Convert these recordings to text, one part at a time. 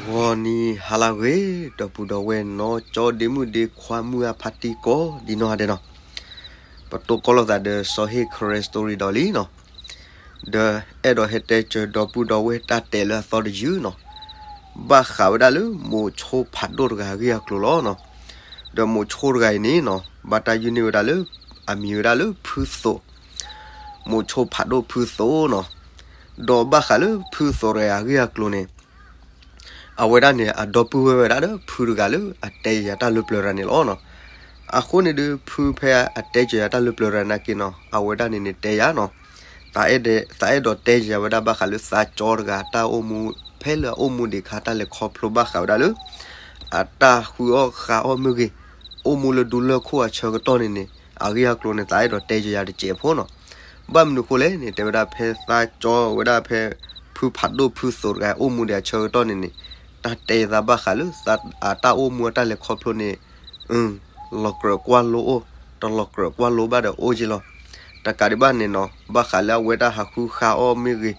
ဂီၤနံၤဟါလၢအဂ့ၤ, ဒီပုၢ်ဒီဝဲၢ်နီၢ်ကၠီဒ့မုၣ်ဒ့ခွါမုၢ်အဖါတံၢ်ကိးဒ်နီၢ်ဂၤဒဲးနီၤ, ပတိၢ်ကီၢ်လိာ်သးဒီးစီၤဟ့ၣ် Karen Story ဒီးလံနီၤ, ဒီးအဲၣ်ဒိးဟဲတဲစၢၤဒီပုၢ်ဒီဝဲၢ်တၢ်တဲလၢအသီတယုၢ်နီၤ, ဘၣ်ဃးဝဲဒၣ်လၢမိၤဆိဖးဒိၣ်တဂၤအဂ့ၢ်အကျိၤလီၤနီၤ, ဒီးမိၤဆိတဂၤအံၤန့ၣ်နီၤ ဘၣ်တၢ်ယုၢ်န့ၢ်ဝဲဒၣ်လၢ အမံၤဝဲဒၣ်လၢဖုသိး, မိၤဆိဖးဒိၣ်ဖုသိးနီၤ, ဒီးဘၣ်ဃးလၢဖုသိးတဂၤအဂ့ၢ်အကျိၤန့ၣ် အဝဲဒၣ်န့ၣ် အဒီပုၢ်ဝဲၢ်ဝဲဒၣ်ဒီးဖုတဂၤလၢအတဲယၤတၢ်လၢပျၢၤရၤန့ၣ်လီၤနီၤ. အဃိန့ၣ်ဒုး ဖုဖဲအတဲစၢၤယၤတၢ်လၢပျၢၤရၤနာ်က့နီၤ အဝဲဒၣ်န့ၣ်န့ၣ်တဲယၤနီၤ, သးအဲၣ်ဒိးတဲယၤဝဲဒၣ်ဘၣ်ဃးလၢသးကၠီတဂၤတၢ်အိၣ်မူ ဖဲလၢအအိၣ်မူဒံးခါတၢ်လဲၤခီဖျိဘၣ်ဃးဝဲဒၣ်လၢ အတၢ်ဃုအီၣ်ဃုအီၣ်မ့ၢ်ဂ့ၤ, အိၣ်မူလၢဒူလၢၢ်ခိၣ်အဆၢကတီၢ်န့ၣ်န့ၣ် အဂ့ၢ်အကျိၤန့ၣ် သးအဲၣ်ဒိးတဲယၤတစဲးဖိနီၤ. ဘၣ်မနုၤဃိလဲၣ်န့ၣ် တဲဝဲဒၣ်ဖဲသးကၠီဝဲဒၣ်ဖဲ ဖုဖးဒိၣ်ဖုသိးတဂၤအိၣ်မူဒံးအဆၢကတီၢ်န့ၣ်န့ၣ် တၢ်တဲသးဘၣ်ဃးလၢ အတၢ်အိၣ်မူအတၢ်လဲၤခီဖျိန့ၣ် လီၤကြၢးကွၢ်လိအိၣ်, တလီၤကြၢးကွၢ်လိဘၣ်ဒီးအိၣ်က့လီၤ. တကးဒံးဘၣ်န့ၣ်နီၤ ဘၣ်ဃးလၢအဝဲဒၣ်ဟးဃုဃါအီၣ်မ့ၢ်ဂ့ၤ,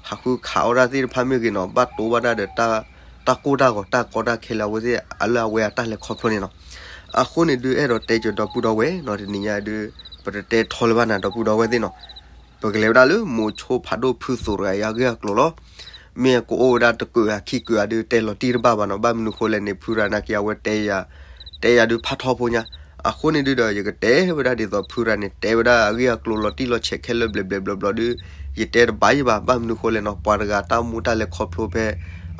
ဟးဃုခးအီၣ်တၢ်သ့ၣ်တဖၣ်မ့ၢ်ဂ့ၤနီၤ ဘၣ်တိဘၣ်တၢ်ဒီး တၢ်ကိၢ်တၢ်ဂီၤတၢ်ကီတၢ်ခဲလၢအဝဲသ့ၣ် လၢအဝဲအတၢ်လဲၤခီဖျိန့ၣ်နီၤ. အဃိန့ၣ်ဒုးအဲၣ်ဒိးတဲကၢၤဒီပုၢ်ဒီဝဲၢ်နီၤ တနံၤညါဒုး ပတတဲထီလၢၤဘၣ်နၤဒီပုၢ်ဒီဝဲၢ်သ့ၣ်နီၤ. ပကလဲၤဝဲဒၣ်လၢမိၤဆိဖးဒိၣ်ဖုသိးတဂၤအံၤအဂ့ၢ်အကျိၤလီၤ. မ့ၢ်ကအိၣ်ဝဲဒၣ်တကၢးအခံကၢးအဒုးတဲလီၤတံၢ်တဘၣ်ဘၣ်နီၤ. ဘၣ်မနုၤဃိလဲၣ်န့ၣ် ဖုရၤနာ်က့အဝဲတဲယၤ, တဲယၤဒုးဖးထီဖိညါ. အဃိန့ၣ်ဒုးဒီး ယကတဲဝဲဒၣ်ဒ်သိးဖုရၤန့ၣ် တဲဝဲဒၣ်အဂ့ၢ်အကျိၤလီၤတံၢ်လီၤဆဲးခဲလၢာ်ဘျဲးဘျဲးဘျီဘျီဒုး ယတဲတဘၣ်ယံၤဘၣ်. ဘၣ်မနုၤဃိလဲၣ်နီၤ ပှၤတဂၤတၢ်အိၣ်မူတၢ်လဲၤခီဖျိဖဲ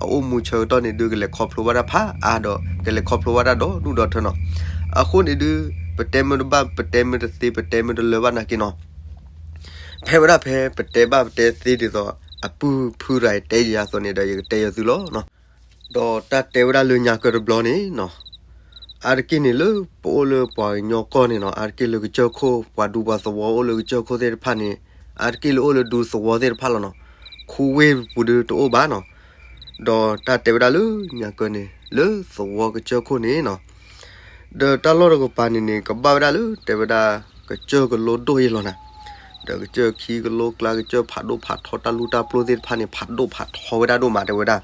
အအိၣ်မူဆၢကတီၢ်န့ၣ်ဒုး ကလဲၤခီဖျိဘၣ်တၢ်ဖးအါဒီး ကလဲၤခီဖျိဘၣ်တၢ်ဒီဒူၣ်ဒီထၢနီၤ. အဃိန့ၣ်ဒုး ပတဲမ့ၢ်တဘၣ် ပတဲမ့ၢ်တသ့ ပတဲမ့ၢ်တလၢၤဘၣ်နာ်က့နီၤ ဖဲဝဲဒၣ်ဖဲပတဲဘၣ်ပတဲသ့ဒ်သိး အပုၢ်ဖုရၤတဲယၤအသိးန့ၣ်ဒီး ယကတဲယၤသုလီၤ. ဒီးတၢ်တဲဝဲဒၣ်လၢညါကၢတဘျီန့ၣ်နီၤ, အါတက့ၢ်န့ၣ်လၢပအိၣ်လၢပှၤကညီကီၢ်န့ၣ်နီၤ အါတက့ၢ်လၢကစၢၢ်ခိၣ် ပှၤဒူပှၤသဝီအိၣ်လၢကစၢၢ်ခိၣ်သ့ၣ်တဖၣ်န့ၣ် အါတက့ၢ်လၢအိၣ်လၢဒူသဝီသ့ၣ်တဖၣ်လီၤနီၤ, ခူဝ့ၢ်ပူၤဒုးတအိၣ်ဘၣ်နီၤ. ဒီးတၢ်တဲဝဲဒၣ်လၢညါကၢန့ၣ် လၢသဝီကစၢၢ်ခိၣ်န့ၣ်နီၤ ဒီးတၢ်လီၢ်တကပၤန့ၣ်န့ၣ် ကဘၣ်ဝဲဒၣ်လၢတဲဝဲဒၣ် ကစၢၢ်ကလိဒိၣ်အံၤလီၤနၤ, ဒီးကစၢၢ်ခံကလိကျါ ကစၢၢ်ဖးဒိၣ်ဖးထီတၢ်လူၢ်တၢ်ပျိၢ်သ့ၣ်တဖၣ်န့ၣ် ဖးဒိၣ်ဖးထီဝဲဒၣ်ဒိၣ်မးတဲဝဲဒၣ်.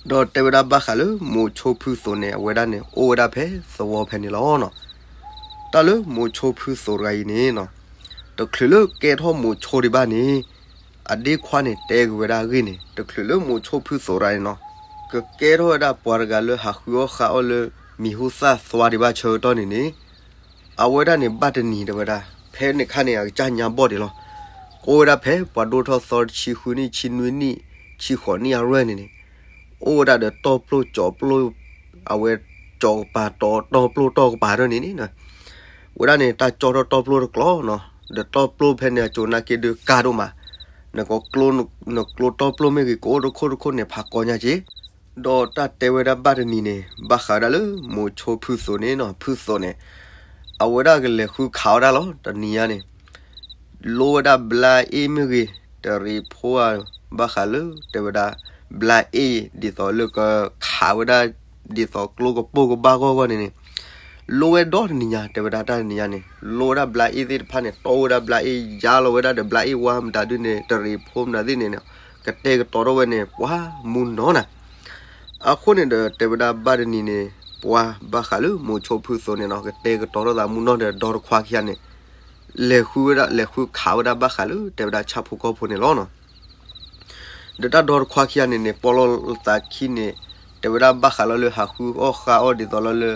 ဒီးတဲဝဲဒၣ်ဘၣ်ဃးလၢမိၤဆိဖုသိးန့ၣ် အဝဲဒၣ်န့ၣ် အိၣ်ဝဲဒၣ်ဖဲသဝီဖဲန့ၣ်လီၤနီၤ. တၢ်လၢမိၤဆိဖုသိးတဂၤအံၤန့ၣ်နီၤ တချုးလၢကဲထီၣ်မိၤဆိဒံးဘၣ်န့ၣ် အဒ့ခွါန့ၣ်တဲက့ၤဝဲဒၣ်အဂ့ၢ်န့ၣ် တချုးလၢမိၤဆိဖုသိးတဂၤန့ၣ်နီၤ ကကဲထီၣ်ဝဲဒၣ်ပှၤတဂၤလၢဟးဃုအီၣ်ဃါအီၣ်လၢ မံၤဟူသၣ်သွါဒံးဘၣ်ဆၢကတီၢ်န့ၣ်န့ၣ် အဝဲဒၣ်န့ၣ်ဘၣ်တနံၤတဲဝဲဒၣ် ဖဲန့ၣ်ခါန့ၣ် အကစၢ်ညါဘီၣ်ဒံးလီၤ. ကအိၣ်ဝဲဒၣ်ဖဲပှၤဒိၣ်ထီၣ်သီတဆံဃုနံၣ် ဆံနွံနံၣ် ဆံဃိးနံၣ်အရွဲၣ်န့ၣ်န့ၣ် အိၣ်ဝဲဒၣ်ဒီးတီၢ်ပျိၢ်ကၠီၤပျိၢ် အဝဲကၠီၤကပၤတီၤ တီၢ်ပျိၢ်တီၢ်ကပၤဒ်န့ၣ်န့ၣ် ဝဲဒၣ်န့ၣ် တၢ်ကၠီထီၣ်တီၢ်ပျိၢ်တကျိၤနီၤ ဒီးတီၢ်ပျိၢ်ဖဲန့ၣ်အကၠိၤနာ်က့ဒုးကါဒိၣ်မး နကျိ နကျိတီၢ်ပျိၢ်မ့ၢ်ဂ့ၤ ကအိၣ်တခိၣ်တခိၣ်န့ၣ် ဖးကီညါက့ ဒီးတၢ်တဲဝဲဒၣ်ဘၣ်တနံၤန့ၣ် ဘၣ်ဃးဝဲဒၣ်လၢမိၤဆိဖုသိးန့ၣ်နီၤ ဖုသိးန့ၣ် အဝဲဒၣ်ကလဲၤဃုခးဝဲဒၣ်လီၤ တနံၤညါန့ၣ် လိဝဲဒၣ်ဘျါအ့ၣ်မ့ၢ်ဂ့ၤ တရံးဖိဧါ ဘၣ်ဃးလၢတဲဝဲဒၣ် ဘျါအ့ၣ် ဒ်သိးလၢကခးဝဲဒၣ် ဒ်သိးကျိကပိၢ်ကဘၣ်ဂီၢ်ဂီၢ်န့ၣ်န့ၣ် လိဝဲဒီတနံၤညါ တဲဝဲဒၣ်တၢ်တနံၤညါန့ၣ် လိဝဲဒၣ်ဘျါအ့ၣ်သ့ၣ်တဖၣ်န့ၣ် တီဝဲဒၣ်ဘျါအ့ၣ် ယါလီၤဝဲဒၣ်ဒီးဘျါအ့ၣ်ဝါမတၤဒုန့ၣ် တရံးဖိမတၤသ့ၣ်န့ၣ် ကတဲာ်ကတီၤထီၣ်ဝဲန့ၣ် ပှၤမူနီၢ်နၤ အဃိန့ၣ်ဒီး တဲဝဲဒၣ်ဘၣ်တနံၤန့ၣ် ပှၤဘၣ်ဃးလၢမိၤဆိဖုသိးန့ၣ်နီၤ ကတဲာ်ကတီၤထီၣ်သးမူနီၢ်ဒီးဒီတခွါခံဂၤန့ၣ် လဲၤဃုဝဲဒၣ် လဲၤဃုခးဝဲဒၣ်ဘၣ်ဃးလၢ တဲဝဲဒၣ်ဆၣ်ဖိကီၢ်ဖိန့ၣ်လီၤနီၤ. ဒီးတၢ်ဒီတခွါခံဂၤန့ၣ်န့ၣ် ပီၢ်လီၤသးခံန့ၣ် တဲဝဲဒၣ်ဘၣ်ဃးလီၤလၢဟးဃုအီၣ်ဃါအီၣ်ဒ်သိးလီၤလၢ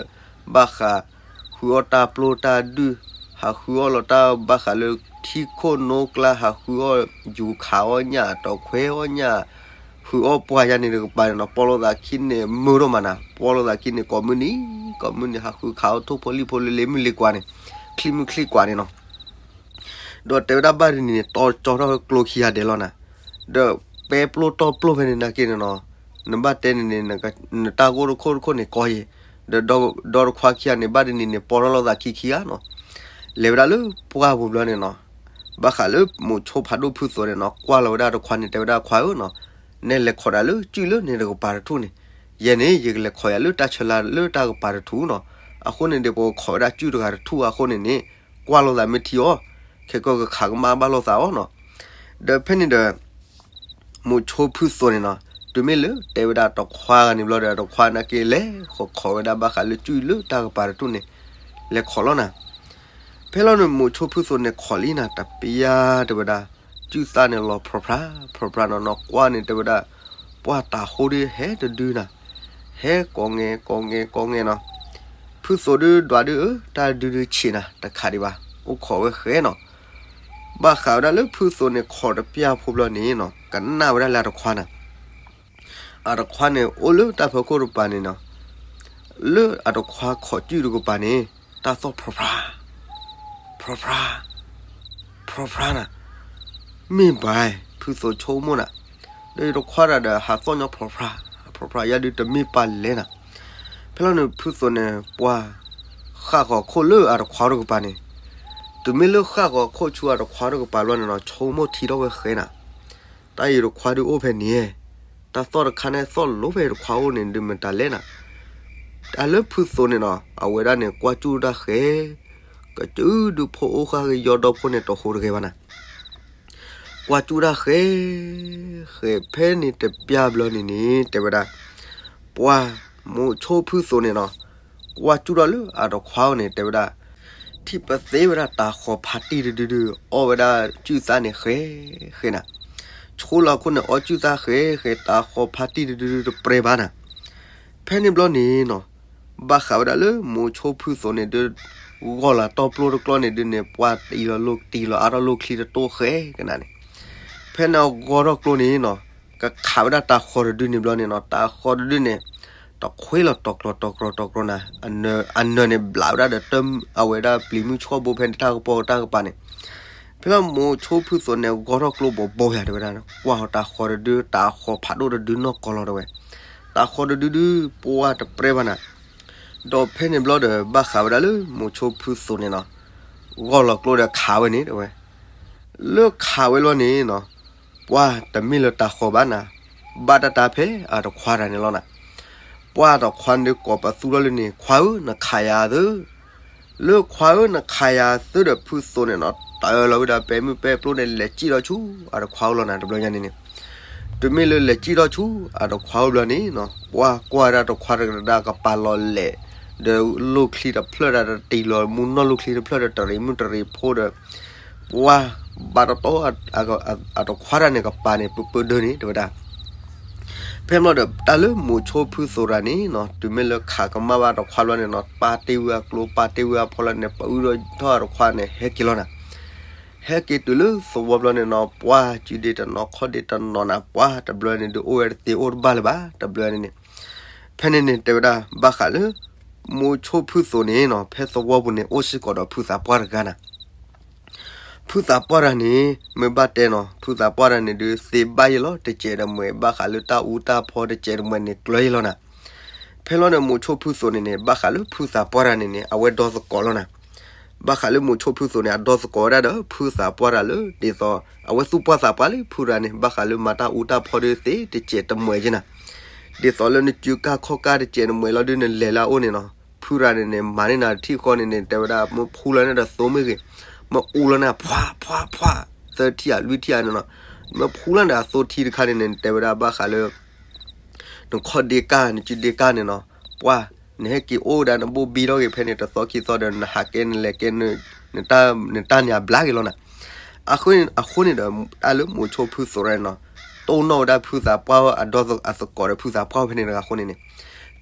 ဘၣ်ဃး ဃုအီၣ်တၢ်ပျိၢ်တၢ်ဒုၣ် ဟးဃုအီၣ်လီၤတၢ်ဘၣ်ဃးလၢထံခိၣ်နိကျါ ဟးဃုအီၣ်ယူၤခးအီၣ်ညၣ် တီၢ်ခွဲးအီၣ်ညၣ် ဃုအီၣ်ပှၢ်ယါန့ၣ်တကပၤန့ၣ်နီၤ ပီၢ်လီၤသးခံန့ၣ်မုာ်ဒိၣ်မးနၤ ပီၢ်လီၤသးခံန့ၣ် ကိးမုၢ်နံၤ ကိးမုၢ်နံၤ ဟးဃုခးအီၣ်ထိၣ်ဖိလံၣ်ဖိလၢလ့မုၢ်လ့ကွၢ်န့ၣ် ချံမုၢ်ချံကွၢ်န့ၣ်နီၤ ဒီးတဲဝဲဒၣ်ဘၣ်တနံၤန့ၣ် တီကၠီထီၣ်ကျိခံဂၤဒဲးလီၤနၤ, ဒီးပဲပျိၢ်တီပျိၢ်ဖဲန့ၣ်နာ်က့န့ၣ်နီၤ, နဘၣ်တဲန့ၣ်န့ၣ် နတၢ်ဂိၢ်တခိၣ်တခိၣ်န့ၣ်ကီယဲၢ်, ဒီးဒီတခွါခံဂၤန့ၣ် ဘၣ်တနံၤန့ၣ် ပီထီၣ်လိာ်သးခံခံဂၤနီၤ, လဲၤဝဲဒၣ်လၢပှၢ်ပူၤဘျီန့ၣ်နီၤ, ဘၣ်ဃးလၢမိၤဆိဖးဒိၣ်ဖုသိးန့ၣ်နီၤ, ကွၢ်လီၤဝဲဒၣ်တခွါန့ၣ် တဲဝဲဒၣ်ခွါဧၢနီၤ, နဲလဲၤခိးဒၣ်လၢစုၣ်လၢန့ၣ်တကပၤတထူၣ်န့ၣ်, ယဲန့ၣ် ယကလဲၤခိးယၤလၢတၢ်ဆၢလၢ်လၢတၢ်ကပၤတထူၣ်နီၤ, အဃိန့ၣ်ဒီး ပကခိးဝဲဒၣ်စုၣ်တဂၤတထူၣ်အဃိန့ၣ်န့ၣ်, ကွၢ်လိာ်သးမ့ၢ်ထံအီၤ, ခဲကီၢ်ကခးကမၣ်ဘၣ်လိာ်သးအီၤနီၤ, ဒီးဖဲန့ၣ်ဒီး မိၤဆိဖုသိးန့ၣ်နီၤ, တုၤမ့ၢ်လၢတဲဝဲဒၣ်တခွါဂၤန့ၣ်ဘျီဒီး တခွါန့ၣ်က့လဲၤဃီၤခိးဝဲဒၣ်ဘၣ်ဃးလၢစုၣ်လၢတၢ်ကပၤတထူၣ်န့ၣ် လဲၤခိးလီၤနၤ. ဖဲလီၤန့ၣ် မိၤဆိဖုသိးန့ၣ်ခိးလံနၤ တပျၢ်တဲဝဲဒၣ်, စုၣ်သၣ်န့ၣ်လီၤဖြီဖြါ ဖြီဖြါနီၤ နီၢ်ကွၢ်န့ၣ်တဲဝဲဒၣ်, ပှၢ်တၤဟိဒုးဟဲတဒုနၤ, ဟဲကိးငဲၤကိးငဲၤကိးငဲၤနီၤ. ဖုသိးဒုးဒွးဒုးဧၢ တၢ်ဒုးဒုးဆံးနၤ တခးဒံးဘၣ် အိၣ်ခိးဝဲဃဲနီၤ. ဘၣ်ဃးဝဲဒၣ်လၢဖုသိးန့ၣ်ခိးတပျၢ်ဖိဘျီန့ၣ်နီၤ ကနၣ်ဝဲဒၣ်လၢအတခွါနၤ အတခွါန့ၣ်အိၣ်လၢတၢ်ဖီခိၣ်တကပၤန့ၣ်နီၤ, လၢအတခွါခိးစုၣ်တကပၤန့ၣ် တၢ်သီၣ်ဖြီဖြါ ဖြီဖြါ ဖြီဖြါနၤ. မ့ၢ်ဘၣ် ဖုသိးဆိကမိၣ်နၤ, ဒီးယတခွါတၢ်ဒီးဟးသီၣ်ညီဖြီဖြါ ဖြီဖြါယၤဒုးတမ့ၢ်ပၢ်လဲၣ်နၤ. ဖဲလီၤန့ၣ် ဖုသိးန့ၣ် ပှၢ်ဃၣ်ဃီၤခိၣ်လၢအတခွါတကပၤန့ၣ်, တုၤမ့ၢ်လၢဃၣ်ဃီၤခိၣ်ဆူအတခွါတကပၤဘျီန့ၣ်နီၤ ဆိကမိၣ်ထံထီၣ်ဝဲဃဲနၤ, တၢ်အံၤတခွါဒုးအိၣ်ဖဲန့ၣ် တၢ်သီၣ်တခါန့ၣ်သီၣ်လိၤဖဲတခွါအိၣ်န့ၣ် ဒုးမတၤလဲၣ်နၤ. တၢ်လၢဖုသိးန့ၣ်နီၤ အဝဲဒၣ်န့ၣ် ကွၢ်စူၣ်တၢ်ဃဲ, ကစုဒုးဖိအိၣ်ဃာ်ကယီဒီဖိန့ၣ် တဟူးတဂဲၤဘၣ်နၤ. ကွၢ်စူၣ်တၢ်ဃဲ, ဃဲဖဲန့ၣ်တပျၢ်ဘျီန့ၣ်န့ၣ် တဲဝဲဒၣ်, ပှၢ်မိၤဆိဖုသိးန့ၣ်နီၤ ကွၢ်စူၣ်ထီၣ်လၢအတခွါအိၣ်န့ၣ် တဲဝဲဒၣ်, ထံၣ်ပသ့ဝဲဒၣ်တၤဃီၤဖးတံၢ်တဒုဒု အီၣ်ဝဲဒၣ်စုၣ်သၣ်န့ၣ်ဃဲ, ဃဲနၤ, ဆိလီၤခိၣ်န့ၣ် အီၣ်စုၣ်သၣ်ဃဲဃဲ တၤဃီၤဖးတံၢ်တဒုဒုတပြဲဘၣ်နၤ. ဖဲန့ၣ်ဘျီန့ၣ်နီၤ ဘၣ်ဃးဝဲဒၣ်လၢမိၤဆိဖုသိးန့ၣ်ဒုး ဂီၢ်လီၤတီၢ်ပျိတကျီန့ၣ်ဒုးန့ၣ် ပှၢ်တံၢ်လီၤလိၢ် တံၢ်လီၤအါထီၣ်လိၢ်ချံတတိၢ်ဃဲကနၤန့ၣ်, ဖဲန့ၣ်အဂီၢ်ထီၣ်ကျိန့ၣ်နီၤ ကခးဝဲဒၣ်တၤဃီၤတဒုန့ၣ်ဘျီန့ၣ်နီၤ တၤဃီၤတဒုန့ၣ် တခွ့လီၤတီၤကျီၤတီၤကျီၤတီၤကျီၤနၤ, အနၢၤန့ၣ်ဘျးဝဲဒၣ်ဒီးတၢ်အဝဲဒၣ်ပျံၤမုၢ်ဆှီၣ်ဘိဖဲန့ၣ်တၢ်ကပီၤတၢ်ကပၤန့ၣ်, ဖဲလီၤမိၤဆိဖုသိးန့ၣ် ဂီၢ်ထီၣ်ကျိဘိးဘိယၤတဲဝဲဒၣ် ကွၢ်အီၤတၤဃီၤတဒု တၤဃီၤဖးဒိၣ်တဒုနီၢ်ကီၢ်လီၤတဲဝဲ, တၤဃီၤတဒုဒု ပှၢ်တပြဲဘၣ်နၤ. ဒီးဖဲန့ၣ်ဘျီဒီး ဘၣ်ဃးဝဲဒၣ်လၢမိၤဆိဖုသိးန့ၣ်နီၤ ဂီၢ်လီၤကျိဒီးခးဝဲန့ၣ်တဲဝဲ, လၢခးဝဲလီၤန့ၣ်နီၤ ပှၢ်တမ့ၢ်လၢတၤဃီၤဘၣ်နၤ, ဘၣ်တၢ်တၢ်ဖဲအတခွါတၢ်န့ၣ်လီၤနၤ. ပှၢ်တခွါန့ၣ်ကိးပသူထီၣ်လၢန့ၣ် ခွါဧၢ နခးယၤသု, လၢခွါဧၢ နခးယၤသုဒီးဖုသိးန့ၣ်နီၤ တၢ်လီၤဝဲဒီးပဲမုၢ်ပဲပျိန့ၣ် လဲၤစံၣ်ထီၣ်ဆူအတခွါအိၣ်လီၤနၤ တဘျီညါန့ၣ်န့ၣ်, တုၤမ့ၢ်လၢလဲၤစံၣ်ထီၣ်ဆူအတခွါအိၣ်ဘျီန့ၣ်နီၤ ပှၢ်ကွၢ်ဒၣ်တခွါတကဒါကပာ်လီၤလဲၣ်, ဒီးလိၢ်ချံတဖျၢၣ်ဒီးတတံၢ်လီၤမူနီၢ်လိၢ်ချံတဖျၢၣ်ဒီးတရံးမုၢ်တရံးဖိဒီး ပှၢ်ဘၣ်တတီ အတခွါတၢ်န့ၣ်ကပၤန့ၣ် ပၢပၢဒၢန့ၣ်တဲဝဲဒၣ်. ဖဲမ့ၢ်ဒီးတၢ်လၢမိၤဆိဖုသိးတၢ်န့ၣ်နီၤ တုၤမ့ၢ်လၢခးကမၣ်ဘၣ်တခွါဘျီန့ၣ်နီၤ ပာ်တ့ၢ်ဝဲအကျိ ပာ်တ့ၢ်ဝဲအဖီလီၤန့ၣ် ပအုၣ်ထီၣ်အတခွါန့ၣ် ဟဲက့ၤလီၤနၤ. ဟဲက့ၤတုၤလၢသဝီဘျီန့ၣ်နီၤ ပှၢ်စုဒ့တနီၤခီၣ်ဒ့တနီၤနၤ ပှၢ်တဘျီန့ၣ်ဒုးအိၣ်ဝဲတသ့အိၣ်တဘၣ်လၢၤဘၣ် တဘျီန့ၣ်န့ၣ်. ဖဲန့ၣ်န့ၣ်တဲဝဲဒၣ် ဘၣ်ဃးလၢ မိၤဆိဖုသိးန့ၣ်နီၤ ဖဲသဝီပူၤန့ၣ် အိၣ်စ့ၢ်ကီးဒီးဖုသးပှၢ်တဂၤနၤ. ဖုသးပှၢ်တၢ်န့ၣ် မ့ၢ်ဘၣ်တဲနီၤ ဖုသးပှၢ်တၢ်န့ၣ်ဒုး သ့ဘၣ်ယဲလီၤ တစဲးတမှဲး ဘၣ်ဃးလၢတၢ်အူတၢ်ဖီတစဲးတမှဲးန့ၣ် ကျၢၤယဲလီၤနၤ. ဖဲလီၤန့ၣ် မိၤဆိဖုသိးန့ၣ်န့ၣ် ဘၣ်ဃးလၢဖုသးပှၢ်တၢ်န့ၣ်န့ၣ် အဝဲဒီသကိးလီၤနၤ. ဘၣ်ဃးလၢမိၤဆိဖုသိးန့ၣ် အဒီသကိးဝဲဒၣ်ဒီး ဖုသးပှၢ်တၢ်လၢ ဒ်သိး အဝဲသူၣ်ပှၢ်သးပှၢ်လၢဖုတၢ်န့ၣ် ဘၣ်ဃးလၢမၤတၢ်အူတၢ်ဖီဒုးသ့တစဲးတမှဲးက့နၤ. ဒ်သိးလၢနစုကၢ်ခီၣ်ကၢ်တစဲးတမှဲးလီၤဒုး နလဲၤလၢအအိၣ်န့ၣ်နီၤ ဖုတၢ်န့ၣ်န့ၣ် မၤန့ၢ်နၤတထံၣ်ဃီန့ၣ်န့ၣ် တဲဝဲဒၣ် မ့ၢ်ဖှူလီၤန့ၣ်ဒီးသိမ့ၢ်ဂ့ၤ, မ့ၢ်အူလီၤန့ၣ် ဖှါဖှါဖှါ သၢထံၣ်ဧါလွံၢ်ထံၣ်ဧါန့ၣ်နီၤ. မ့ၢ်ဖှူလီၤန့ၣ်အသိထံတခါန့ၣ်န့ၣ် တဲဝဲဒၣ်ဘၣ်ဃးလၢ နခီၣ်ဒ့ကၢ် နစုဒ့ကၢ်န့ၣ်နီၤ ပှၢ် နဟဲက့ၤအိၣ်ဝဲဒၣ်နဘိၣ်ဘံထီၣ်ဂ့ၤဖဲန့ၣ် တသီခံသီဒီး နဟးကဲနလဲၤကဲ နတၢ်န့ၣ်အဘျါက့ၤလီၤနၤ. အဃိန့ၣ်ဒီး တၢ်လၢမိၤဆိဖုသိးတၢ်န့ၣ်နီၤ တိၢ်နီၣ်ဝဲဒၣ်ဖုသးပှၢ်အဒီအသကိးဒီးဖုသးပှၢ်ဖဲန့ၣ်တဂၤအဃိန့ၣ်န့ၣ်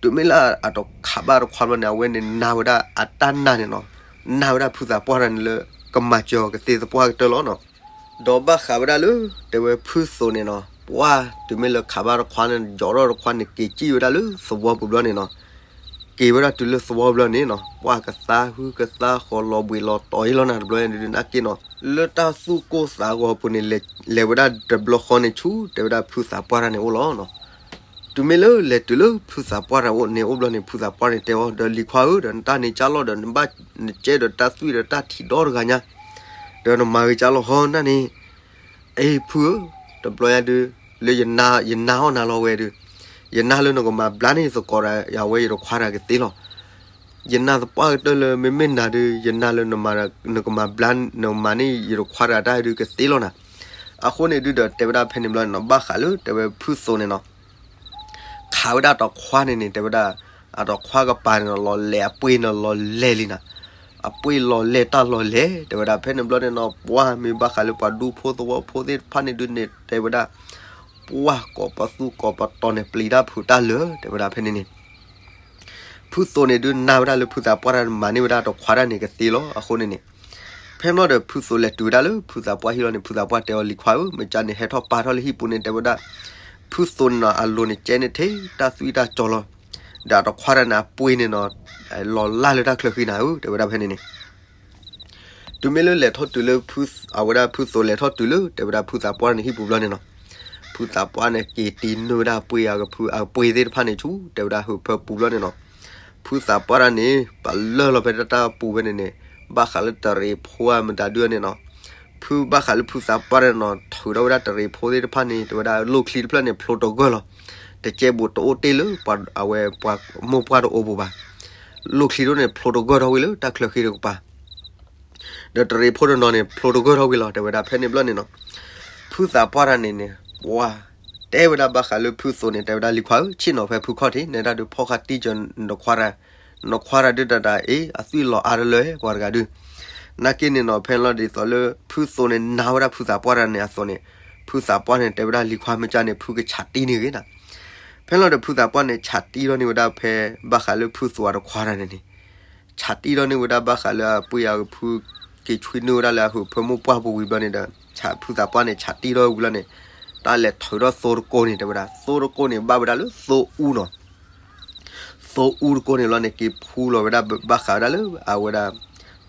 တုၤမ့ၢ်လၢအတခးဘၣ်တခွါဘျီန့ၣ် အဝဲန့ၣ်နာ်ဝဲဒၣ်အတၢ်နာ်န့ၣ်နီၤ နာ်ဝဲဒၣ်ဖုသးပှၢ်တၢ်န့ၣ်လၢ ကမၤစၢၤကသ့သပှၢ်ကတၢၢ်လီၤနီၤ. ဒီးဘၣ်ဃးဝဲဒၣ်လၢ တဲဝဲဖုသိးန့ၣ်နီၤ ပှၢ်တုၤမ့ၢ်လၢခးဘၣ်တခွါန့ၣ် ယီၤထီၣ်တခွါန့ၣ် က့ၤစံၣ်ဝဲဒၣ်လၢသဝီပူၤဘျီန့ၣ်နီၤ က့ၤဝဲဒၣ်တုၤလၢသဝီဘျီန့ၣ်နီၤ ပှၢ်ကသါဟုကသါဃီၤလီၤဘှံးလီၤတီၤအံၤလီၤနၤ တဘျီန့ၣ်ဒုး နာ်က့နီၤ လၢတၢ်သူၣ်ကိၢ်သးဂီၤအပူၤန့ၣ် လဲၤဝဲဒၣ်တဘျီဃီန့ၣ်ဆူ တဲဝဲဒၣ်ဖုသးပှၢ်တၢ်န့ၣ်အိၣ်လီၤနီၤ. တုၤမ့ၢ်လၢလဲၤတုၤလၢဖုသးပှၢ်တၢ်အိၣ်န့ၣ်အိၣ်ဘျီန့ၣ် ဖုသးပှၢ်န့ၣ်တဲအီၤ ဒီးလံၤခွါဧၢ ဒီးနတၢ်န့ၣ်ကၢ်လီၤဒီး နဘၣ်နကဲဒီးတၢ်သွံၣ်ဒီးတၢ်ထံၣ်ဒီတဂၤညါ ဒီးနမၤဂ့ၤကၢ်လီၤဟီနၢ်န့ၣ် အ့ ဖုဧၢ, တဘျီညါဒုး လၢယနာ်အီၣ်နၤလီၤဝဲဒုး, ယနာ်လၢနကမၤဘျါန့ၢ်သကိးဒီး ယဝဲယတခွါတၢ်ကသ့လီၤ. ယနာ်သပှၢ်ကတၢၢ်လၢမ့မ့ၢ်နၤဒုး ယနာ်လၢနကမၤဘျါ နမၤန့ၢ်ယတခွါတၢ်တၢ်ဒုးကသ့လီၤနၤ. အဃိန့ၣ်ဒုးဒီး တဲဝဲဒၣ်ဖဲန့ၣ်ဘျီန့ၣ်နီၤ ဘၣ်ဃးလၢတဲဝဲဖုသိးန့ၣ်နီၤ ခးဝဲဒၣ်တီခွါန့ၣ်န့ၣ် တဲဝဲဒၣ်, အတီခွါကပၤန့ၣ်နီၤ လီၤလဲၤအပှ့ၤန့ၣ်လီၤလဲၤလံနၤ, အပှ့ၤလီၤလဲၤတၢ်လီၤလဲၤ တဲဝဲဒၣ် ဖဲန့ၣ်ဘျီန့ၣ်နီၤ ပှၢ်မ့ၢ်ဘၣ်ဃးလၢပှၤဒူဖိသဝီဖိသ့ၣ်တဖၣ်န့ၣ်ဒုးန့ၣ် တဲဝဲဒၣ်, ပှၢ်ကိးပသူကိးပတီၤန့ၣ် ပျံၤတၢ်ဖုးတၢ်လၢာ် တဲဝဲဒၣ်ဖဲန့ၣ်န့ၣ် ဖုသိးန့ၣ်ဒုး နၢ်ဝဲဒၣ်လၢဖုသးပှၢ်တၢ်မၤန့ၢ်ဝဲဒၣ်တီခွါတၢ်န့ၣ်ကသ့လီၤ. အဃိန့ၣ်န့ၣ် ဖဲန့ၣ်ဘျီဒီး ဖုသိးလဲၤတုၤဝဲဒၣ်လၢဖုသးပှၢ်ဟံၣ်လီၤန့ၣ် ဖုသးပှၢ်တဲအီၤ လံၤခွါဧၢ, မ့ၢ်ကန့ၣ် ဟဲထီၣ်ပာ်ထီၣ်လၢဟံၣ်ပူၤန့ၣ် တဲဝဲဒၣ်, ဖုသိးန့ၣ်နီၤ အလိၤန့ၣ်ကဲန့ၢ်ထဲတၢ်သွံၣ်တၢ်ကၠီလီၤ. ဒီးတီခွါတၢ်န့ၣ် အပှ့ၤန့ၣ်နီၤ လီၤလၢ်လၢတၢ်ချၢဃံနၤဧၢ တဲဝဲဒၣ်ဖဲန့ၣ်န့ၣ် တုၤမ့ၢ်လၢလဲၤထီၣ်တုၤလၢ အဝဲဒၣ်ဖုသိးလဲၤထီၣ်တုၤလၢ တဲဝဲဒၣ်ဖုသးပှၢ်န့ၣ်ဟံၣ်ပူၤဘျီန့ၣ်နီၤ, ဖုသးပှၢ်န့ၣ် က့ၤတံၢ်နုာ်ဝဲဒၣ်အပှ့ၤအကဖု အပှ့ၤသ့ၣ်တဖၣ်န့ၣ်ဆူ တဲဝဲဒၣ်ဟုးဖၢပူၤဘျီန့ၣ်နီၤ, ဖုသးပှၢ်တၢ်န့ၣ် ပလၢၢ်လီၤဖဲတၢ်ပူၤဖဲန့ၣ်န့ၣ်, ဘၣ်ဃးလၢတရံးဖိအမတၤဒုန့ၣ်နီၤ, ဖုဘၣ်ဃးလၢဖုသးပှၢ်န့ၣ်နီၤ ထုးထီၣ်ဝဲဒၣ်တရံးဖိသ့ၣ်တဖၣ်န့ၣ် တဲဝဲဒၣ်လိၣ်ချံတဖျၢၣ်န့ၣ် ဖျိတဂၢၢ်လီၤ. တကဲဘူးတအိၣ်တ့ၢ်လၢ အဝဲပှၤမိၢ်ပှၢ်တအိၣ်ပူၤဘၣ်. လိၣ်ချံဒိၣ်န့ၣ် ဖျိတဂၢၢ်ထီၣ်ဝံၤလၢတၢ်ချၢဃံတကပၤ ဒီးတရံးဖိတနီၤန့ၣ် ဖျိတဂၢၢ်ထီၣ်ဝံၤလီၤ တဲဝဲဒၣ်ဖဲန့ၣ်ဘျီန့ၣ်နီၤ, ဖုသးပှၢ်တၢ်န့ၣ်န့ၣ် ပှၤတဲဝဲဒၣ်ဘၣ်ဃးလၢဖုသိးန့ၣ် တဲဝဲဒၣ်လံၤခွါဧၢ, ဆ့ၣ်နီၤဖဲဖုခီၣ်ထံး နဲဒၣ်ဒုးဖီၣ်ဃာ်တံၢ်ကၢၤနခွါတၢ်, နခွါတၢ်ဒုးတၢ်တၢ်အ့ၣ် အသွံၣ်လီၤအါတလၢပှၤတဂၤဒုး, နာ်က့န့ၣ်နီၤ ဖဲလီၤဒ်သိးလၢ ဖုသိးန့ၣ် နၤဝဲဒၣ်ဖုသးပှၢ်တၢ်န့ၣ်အသိးန့ၣ်, ဖုသးပှၢ်န့ၣ် တဲဝဲဒၣ်လံၤခွါမ့ၢ်ကန့ၣ် ဖုကဆးတံၢ်န့ၢ်ဂ့ၤနၤ ဖဲလီၤဒီးဖုသးပှၢ်န့ၣ် ဆးတံၢ်ထီၣ်န့ၢ်ဝဲဒၣ်ဖဲ ဘၣ်ဃးလၢဖုသိးအတခွါတၢ်န့ၣ်န့ၣ်, ဆးတံၢ်ထီၣ်န့ၢ်ဝဲဒၣ်ဘၣ်ဃးလၢအပှ့ၤအကဖု က့ၤဆွံနုာ်ဝဲဒၣ်လၢအဟုးဖၢမိၢ်ပှၢ်ပူၤဝံၤဘျီန့ၣ်ဒီး ဖုသးပှၢ်န့ၣ် ဆးတံၢ်ထီၣ်ဝံၤလီၤန့ၣ်, တၢ်လဲၤထုးထီၣ်သိတကိန့ၣ် တဲဝဲဒၣ် သိတကိန့ၣ် ဘၣ်ဝဲဒၣ်လၢသိအူနီၤ သိအူတကိန့ၣ်လီၤန့ၣ် က့ၤဖှူလီၤဝဲဒၣ်ဘၣ်ဃးဝဲဒၣ်လၢ အဝဲဒၣ်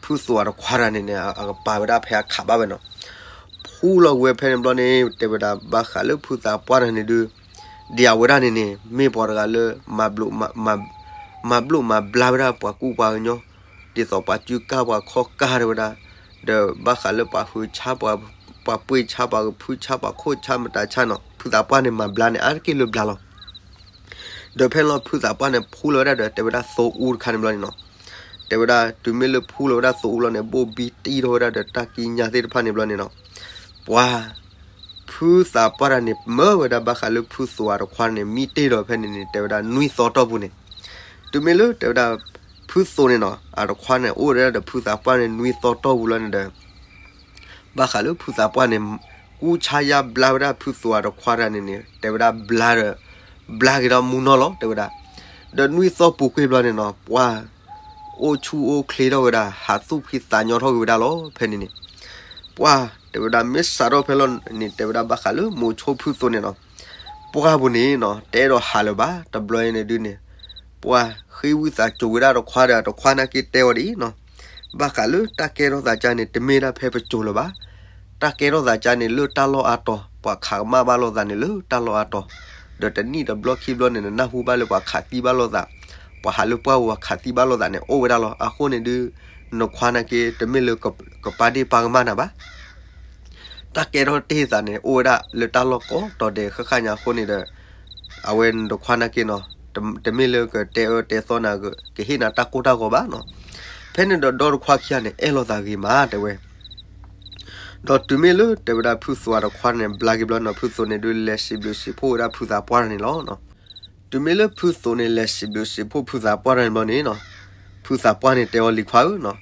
ဖုသိးအတခွါတၢ်န့ၣ်န့ၣ် အကပၤဝဲဒၣ်ဖဲအခးဘၣ်ဝဲနီၤ, ဖှူလီၤဝဲဖဲန့ၣ်ဘျီန့ၣ် တဲဝဲဒၣ်ဘၣ်ဃးလၢဖုသးပှၢ်တၢ်န့ၣ်ဒုး, ဒ်အဝဲဒၣ်န့ၣ်န့ၣ် မ့ၢ်ပှၤတဂၤလၢ မၤဘျိးမၤဘျါဝဲဒၣ်ပှၤကူပှၤကညီ, ဒ်သိးပှၤစုကၢ်ပှၤခီၣ်ကၢ်တဲဝဲဒၣ်, ဒီးဘၣ်ဃးလၢပှၤဟုးဆါ ပှၤပှ့ၤဆါ ပှၤကဖုဆါ ပှၤခိၣ်ဆါ မတၤဆါနီၤ ဖုသးပှၢ်န့ၣ် မၤဘျါန့ၣ် အါတက့ၢ်လၢဘျါလီၤ ဒီးဖဲလီၤဖုသးပှၢ်န့ၣ် ဖှူလီၤဝဲဒၣ်ဒီး တဲဝဲဒၣ်သိအူတခါန့ၣ်ဘျီန့ၣ်နီၤ, တဲဝဲဒၣ် တုၤမ့ၢ်လၢဖှူလီၤဝဲဒၣ်သိအူလီၤန့ၣ် ဘိၣ်ဘံတံၢ်ထီၣ်ဝဲဒၣ်ဒီးတၢ်ကံးညာ်သ့ၣ်တဖၣ်န့ၣ်ဘျီန့ၣ်နီၤ, ပှၤ ဖုသးပှၢ်တၢ်န့ၣ် မၢဝဲဒၣ်ဘၣ်ဃးလၢဖုသိးအတခွါန့ၣ် မံတ့ၢ်ဒီးဖဲန့ၣ်န့ၣ် တဲဝဲဒၣ်နွံသီတီၢ်ပူၤန့ၣ်, တုၤမ့ၢ်လၢတဲဝဲဒၣ် ဖုသိးန့ၣ်နီၤ အတခွါန့ၣ် အိၣ်ဝဲဒၣ်ဒီးဖုသးပှၢ်န့ၣ် နွံသီတီၢ်ပူၤလီၤန့ၣ်ဒီး ဘၣ်ဃးလၢဖုသးပှၢ်န့ၣ် ကူဆါယါဘျါဝဲဒၣ်ဖုသိးအတခွါတၢ်န့ၣ်န့ၣ် တဲဝဲဒၣ်ဘျါဒီး ဘျါက့ၤဒီးမူနီၢ်လီၤ တဲဝဲဒၣ်, ဒီးနွံသီပူၤကွံာ်ဘျီန့ၣ်နီၤ ပှၤ အိၣ်ဆူၣ်အိၣ်ချ့ထီၣ်ဝဲဒၣ် ဟးသူၣ်ဖှံသးညီထီၣ်က့ၤဝဲဒၣ်လီၤ ဖဲန့ၣ်န့ၣ်, ပှၤ တဲဝဲဒၣ်မ့ၢ်စးထီၣ်ဖဲလီၤန့ၣ် တဲဝဲဒၣ်ဘၣ်ဃးလၢမိၤဆိဖုသိးန့ၣ်နီၤ, ပှၢ်ပူၤန့ၣ်နီၤ တအဲၣ်ဒိးဟးလၢၤဘၣ် တဘျီအံၤန့ၣ်ဒုးန့ၣ်, ပှၤဃ့ဝံသးစူၤဝဲဒၣ်တခွါဒီး တခွါနာ်က့တဲဝဲဒ်အံၤနီၤ, ဘၣ်ဃးလၢတၢ်ကဲထီၣ်သးကါန့ၣ် တမ့ၢ်ဒၣ်ဖဲပစိၤလၢၤဘၣ်, တၢ်ကဲထီၣ်သးကါန့ၣ် လၢတၢ်လီၢ်အါတီၤ ပှၤခးကမၣ်ဘၣ်လိာ်သးန့ၣ်လၢတၢ်လီၢ်အါတီၤ, ဒီးတနံၣ်တဘျီခံဘျီန့ၣ် နနၢ်ဟူဘၣ်လၢပှၤခးသံဘၣ်လိာ်သး, ပှၤဟးလၢပှၢ်ပူၤပှၤခးသံဘၣ်လိာ်သးန့ၣ် အိၣ်ဝဲဒၣ်လီၤ. အဃိန့ၣ်ဒုး နခွါနာ်က့ တမ့ၢ်လၢကပာ်ဒ့ၣ်ပာ်ကမၣ်နၤဘၣ် တၢ်ကဲထီၣ်တ့ၢ်သးန့ၣ် အိၣ်ဝဲဒၣ်လၢတၢ်လီၢ်ကိးတီၤဒဲးဃၣ်ဃၣ်ညါအဃိန့ၣ်ဒီး အဝဲနတခွါနာ်က့နီၤ တမ့ၢ်လၢကတဲအၢတဲသီနၤ ကဟ့ၣ်နၤတၢ်ကိၢ်တၢ်ဂီၤဘၣ်နီၤ. ဖဲန့ၣ်ဒီးဒီတခွါခံဂၤန့ၣ် အဲၣ်လိာ်သးဂ့ၤမးတဲဝဲ ဒီးတုၤမ့ၢ်လၢတဲဝဲဒၣ်ဖုသိးအတခွါန့ၣ် ဘျါက့ၤဘျီနီၤ ဖုသိးန့ၣ်ဒုးလဲၤစံးဘျုးစံးဖှိၣ်ဝဲဒၣ်ဖုသးပှၢ်န့ၣ်လီၤ. တုၤမ့ၢ်လၢဖုသိးန့ၣ် လဲၤစံးဘျုးစံးဖှိၣ်ဖုသးပှၢ်န့ၣ်ဘျီန့ၣ်နီၤ ဖုသးပှၢ်န့ၣ်တဲအီၤလံၤခွါဧၢနီၤ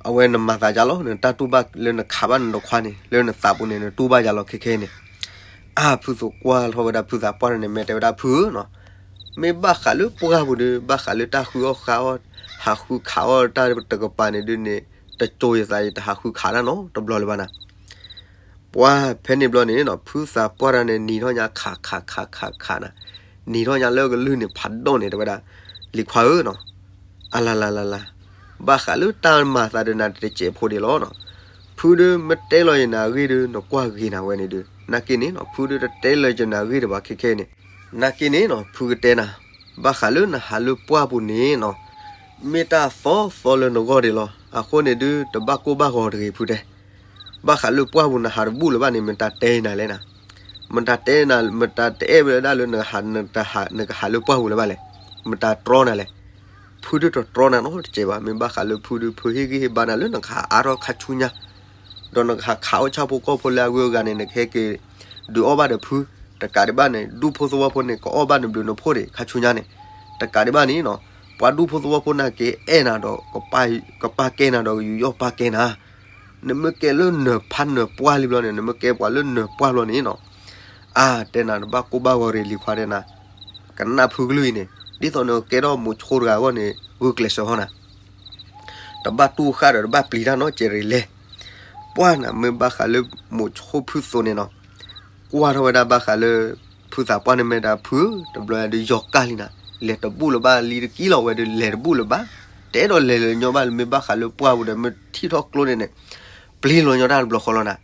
အဝဲနမၤသးဒ်လဲၣ် နတၢ်တူၢ်ဘၣ်လၢနခးဘၣ်နတခွါန့ၣ် လၢနသးပူၤန့ၣ် နတူၢ်ဘၣ်ဒ်လဲၣ်ခဲခဲအံၤန့ၣ်. အါ ဖုသိးကွၢ်ထီၣ်ဝဲဒၣ်ဖုသးပှၢ်န့ၣ် မ့ၢ်တဲဝဲဒၣ်ဖုဧၢနီၤ မ့ၢ်ဘၣ်ဃးလၢပှၢ်ပူၤဒီး ဘၣ်ဃးလၢတၢ်ဃုအီၣ်ဃုအီ ဟးဃုခးအီၣ်တၢ်တကပၤန့ၣ်ဒုးန့ၣ် တစိၤယသးယတဟးဃုခးတၢ်နီတဘျီလၢၤဘၣ်နၤ ပှၢ်ဖဲန့ၣ်ဘျီန့ၣ်နီၤ ဖုသးပှၢ်တၢ်န့ၣ် နံၤထီၣ်ညါခးခးခးခးခးနၤ, နံၤထီၣ်ညါလၢကလုၢ်န့ၣ်ဖးဒိၣ်န့ၣ် တဲဝဲဒၣ် လံၤခွါဧၢနီၤ, အလၤလၤလၤလၤ, ဘၣ်ဃးလၢတၢ်မၤသးဒီးနၤတစဲးဖိဒံးလီၤနီၤ, ဖုဒုးမ့ၢ်တဲလီၤယနၤအဂ့ၢ်ဒီး နကွၢ်ဂ့ၤနၤဝဲန့ၣ်ဒုး နာ်က့န့ၣ်နီၤ ဖုဒုးတတဲလီၤယနၤအဂ့ၢ်ဒီးဘၣ်ခဲခဲအံၤန့ၣ်, နာ်က့န့ၣ်နီၤ ဖုကတဲနၤ, ဘၣ်ဃးလၢနဟးလၢပှၢ်ပူၤန့ၣ်နီၤ မ့ၢ်တၢ်သီသီလၢနဂီၢ်ဒံးလီၤ. အဃိန့ၣ်ဒုး တဘၣ်ကိၢ်ဘၣ်ဂီၤတဂ့ၤ ဖုတဲ. ဘၣ်ဃးလၢပှၢ်ပူၤနဟးတဘူၣ်လၢၤဘၣ်န့ၣ် မတၤတဲနၤလဲၣ်နၤ, မတၤတဲနၤ မတၤတအဲၣ်ဝဲဒၣ်လၢ နကဟးလၢပှၢ်ပူၤလၢၤဘၣ်လဲၣ်, မတၤတြီနၤလဲၣ်. ဖုဒုးတတြီနၤနီတစဲးဘၣ်. မ့ၢ်ဘၣ်ဃးလၢဖုဒုး ဖုဟ့ၣ်ဂံၢ်ဟ့ၣ်ဘါနၤလၢနကဟးအါထီၣ်ခါဆူညါ ဒီးနကဟးခးအီၣ်ဆၣ်ဖိကီၢ်ဖိလၢအဂုၤအဂၤန့ၣ် နကဟဲက့ၤဒုးအီၣ်ဘၣ်ဒီးဖု, တ တကးဒံးဘၣ်န့ၣ် ဒူၣ်ဖိသဝီဖိန့ၣ် ကအီၣ်ဘၣ်နဘျုးနဖှိၣ်န့ၣ် ခါဆူညါန့ၣ်, တကးဒံးဘၣ်န့ၣ်နီၤ, ပှၤဒူၣ်ဖိသဝီဖိန့ၣ်က့ၤအဲၣ်နၤဒီး ကပာ်ကဲနၤဒီး ကယူးယီၣ်ပာ်ကဲနၤ, နမ့ၢ်ကဲလၢနၢၤဖးနၢၤပှၢ်လံဘျီန့ၣ်, နမ့ၢ်ကဲပှၤလၢနၢၤပှၢ်ဘျီန့ၣ်နီၤ, အါ တဲနၤ တဘၣ်ကိၢ်ဘၣ်ဂီၤရ့ၣ်လံၤခွါတဲနၤ, ကနၣ်ဖုကလုၢ်အံၤန့ၣ် ဒ်သိးနကဲထီၣ်မိၤဆိတဂၤအဂီၢ်န့ၣ် ဂုာ်ကျဲးစၢးဟီနၤ တဘၣ်တူၢ်ဃာ်ဒီးတဘၣ်ပျံၤတၢ်နီတစဲးရ့ၣ်လဲၣ်. ပှၢ်နၤမ့ၢ်ဘၣ်ဃးလၢမိၤဆိဖုသိးန့ၣ်နီၤ, ကွၢ်ထီၣ်ဝဲဒၣ်ဘၣ်ဃးလၢ ဖုသးပှၢ်န့ၣ်မ့ၢ်ဒၣ်ဖုဧၢ, တဘျီဒုးယီၤကၢ်လံနၤ, လဲၤတဘူၣ်လၢၤဘၣ် လံတကံလီၤဝဲဒုးလဲၤတဘူၣ်လၢၤဘၣ်, တဲဒီးလဲၤလၢၤညီဘၣ်လၢမ့ၢ်ဘၣ်ဃးလၢပှၢ်ပူၤဒီး မ့ၢ်ထံၣ်ထီၣ်ကျိန့ၣ်န့ၣ် ပျံၤလီၤညီတၢ်တဘျီဃီလီၤနၤ.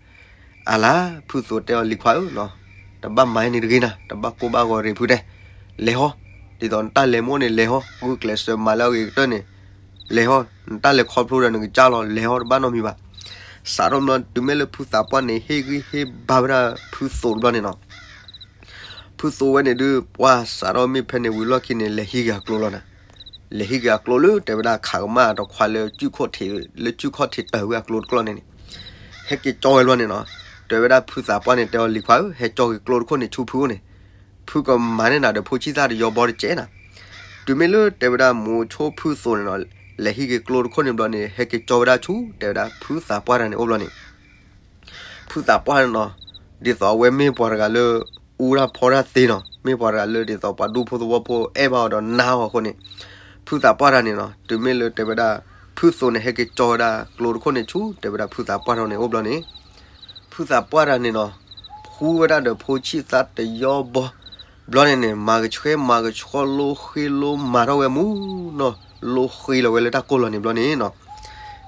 အလါ ဖုသိးတဲအီၤလံၤခွါဧၢနီၤ, တဘၣ်မၤန့ၣ်တဂ့ၤနၤ, တဘၣ်ကိၢ်ဘၣ်ဂီၤရ့ၣ်ဖုတဲ, လဲၤဟီ, ဒ်သိးနတၢ်လဲၤမ့ၢ်အိၣ်န့ၣ်လဲၤဟီ, ဂုာ်ကျဲးစၢးမၤလၢအဂ့ၤကတၢၢ်န့ၣ်, လဲၤဟီ, နတၢ်လဲၤခီဖျိဒီးနကစၢ်လီၤ လဲၤဟီ တဘၣ်နီတမံၤဘၣ်. စးထီၣ်ဘျီတုၤမ့ၢ်လၢဖုသးပှၢ်န့ၣ် ဟ့ၣ်ဂံၢ်ဟ့ၣ်ဘါဝဲဒၣ်ဖုသိးတဘျီန့ၣ်နီၤ ဖုသိးဝဲန့ၣ်ဒုး ပှၢ်စးထီၣ်မ့ၢ်ဖဲန့ၣ်ဝံၤလီၢ်ခံန့ၣ် လဲၤဟံးက့ၤအကျိလီၤနၤ, လဲၤဟံးက့ၤအကျိလၢတဲဝဲဒၣ်ခးကမၣ်တခွါလၢ ကုၢ်ခိၣ်ထံးလၢကုၢ်ခိၣ်ထံးတၢ်ဝဲအကျိတကျီၢ်န့ၣ်န့ၣ်, ဟဲက့ၤကၠီဝဲဘျီန့ၣ်နီၤ, တဲဝဲဒၣ်ဖုသးပှၢ်န့ၣ် တဲအီၤလံၤခွါဧၢ ဟဲကၠီက့ၤကျိတခိၣ်န့ၣ်ဆူဖုအိၣ်န့ၣ်, ဖုကမၤန့ၢ်နၤဒီးဖိဆံၣ်သၣ်တယီဘီတစဲးနၤ. တုၤမ့ၢ်လၢတဲဝဲဒၣ်မိၤဆိဖုသိးန့ၣ်နီၤ, လဲၤဟံးက့ၤကျိတခိၣ်န့ၣ်ဘျီန့ၣ် ဟဲက့ၤကၠီဝဲဒၣ်ဆူ တဲဝဲဒၣ်ဖုသးပှၢ်တၢ်န့ၣ်အိၣ်ဘျီန့ၣ် ဖုသးပှၢ်န့ၣ်နီၤ, ဒ်သိးအဝဲမ့ၢ်ပှၤတဂၤလၢ အူတၢ်ဖီတၢ်သ့နီၤ, မ့ၢ်ပှၤတဂၤလၢဒ်သိးပှၤဒူဖိသဝီဖိအဲၣ်ဘၣ်အီၤဒီးနါအီၤအဃိန့ၣ်, ဖုသးပှၢ်တၢ်န့ၣ်နီၤ, တုၤမ့ၢ်လၢတဲဝဲဒၣ် ဖုသိးန့ၣ် ဟဲက့ၤကၠီဝဲဒၣ်ကျိတခိၣ်န့ၣ်ဆူ တဲဝဲဒၣ်ဖုသးပှၢ်တၢ်န့ၣ်အိၣ်ဘျီန့ၣ် ဖုသးပှၢ်တၢ်န့ၣ်နီၤ, ဖှူဝဲဒၣ်ဒီးဖိဆံၣ်သၣ်တယီဘီ, ဘျီန့ၣ်န့ၣ် မၤကဆှဲမၤကဆှီလိဃ့လိမၤထီၣ်ဝဲမူနီၤ, လိဃ့လီၤဝဲလၢတၢ်ကိၢ်လီၤန့ၣ်ဘျီန့ၣ်နီၤ,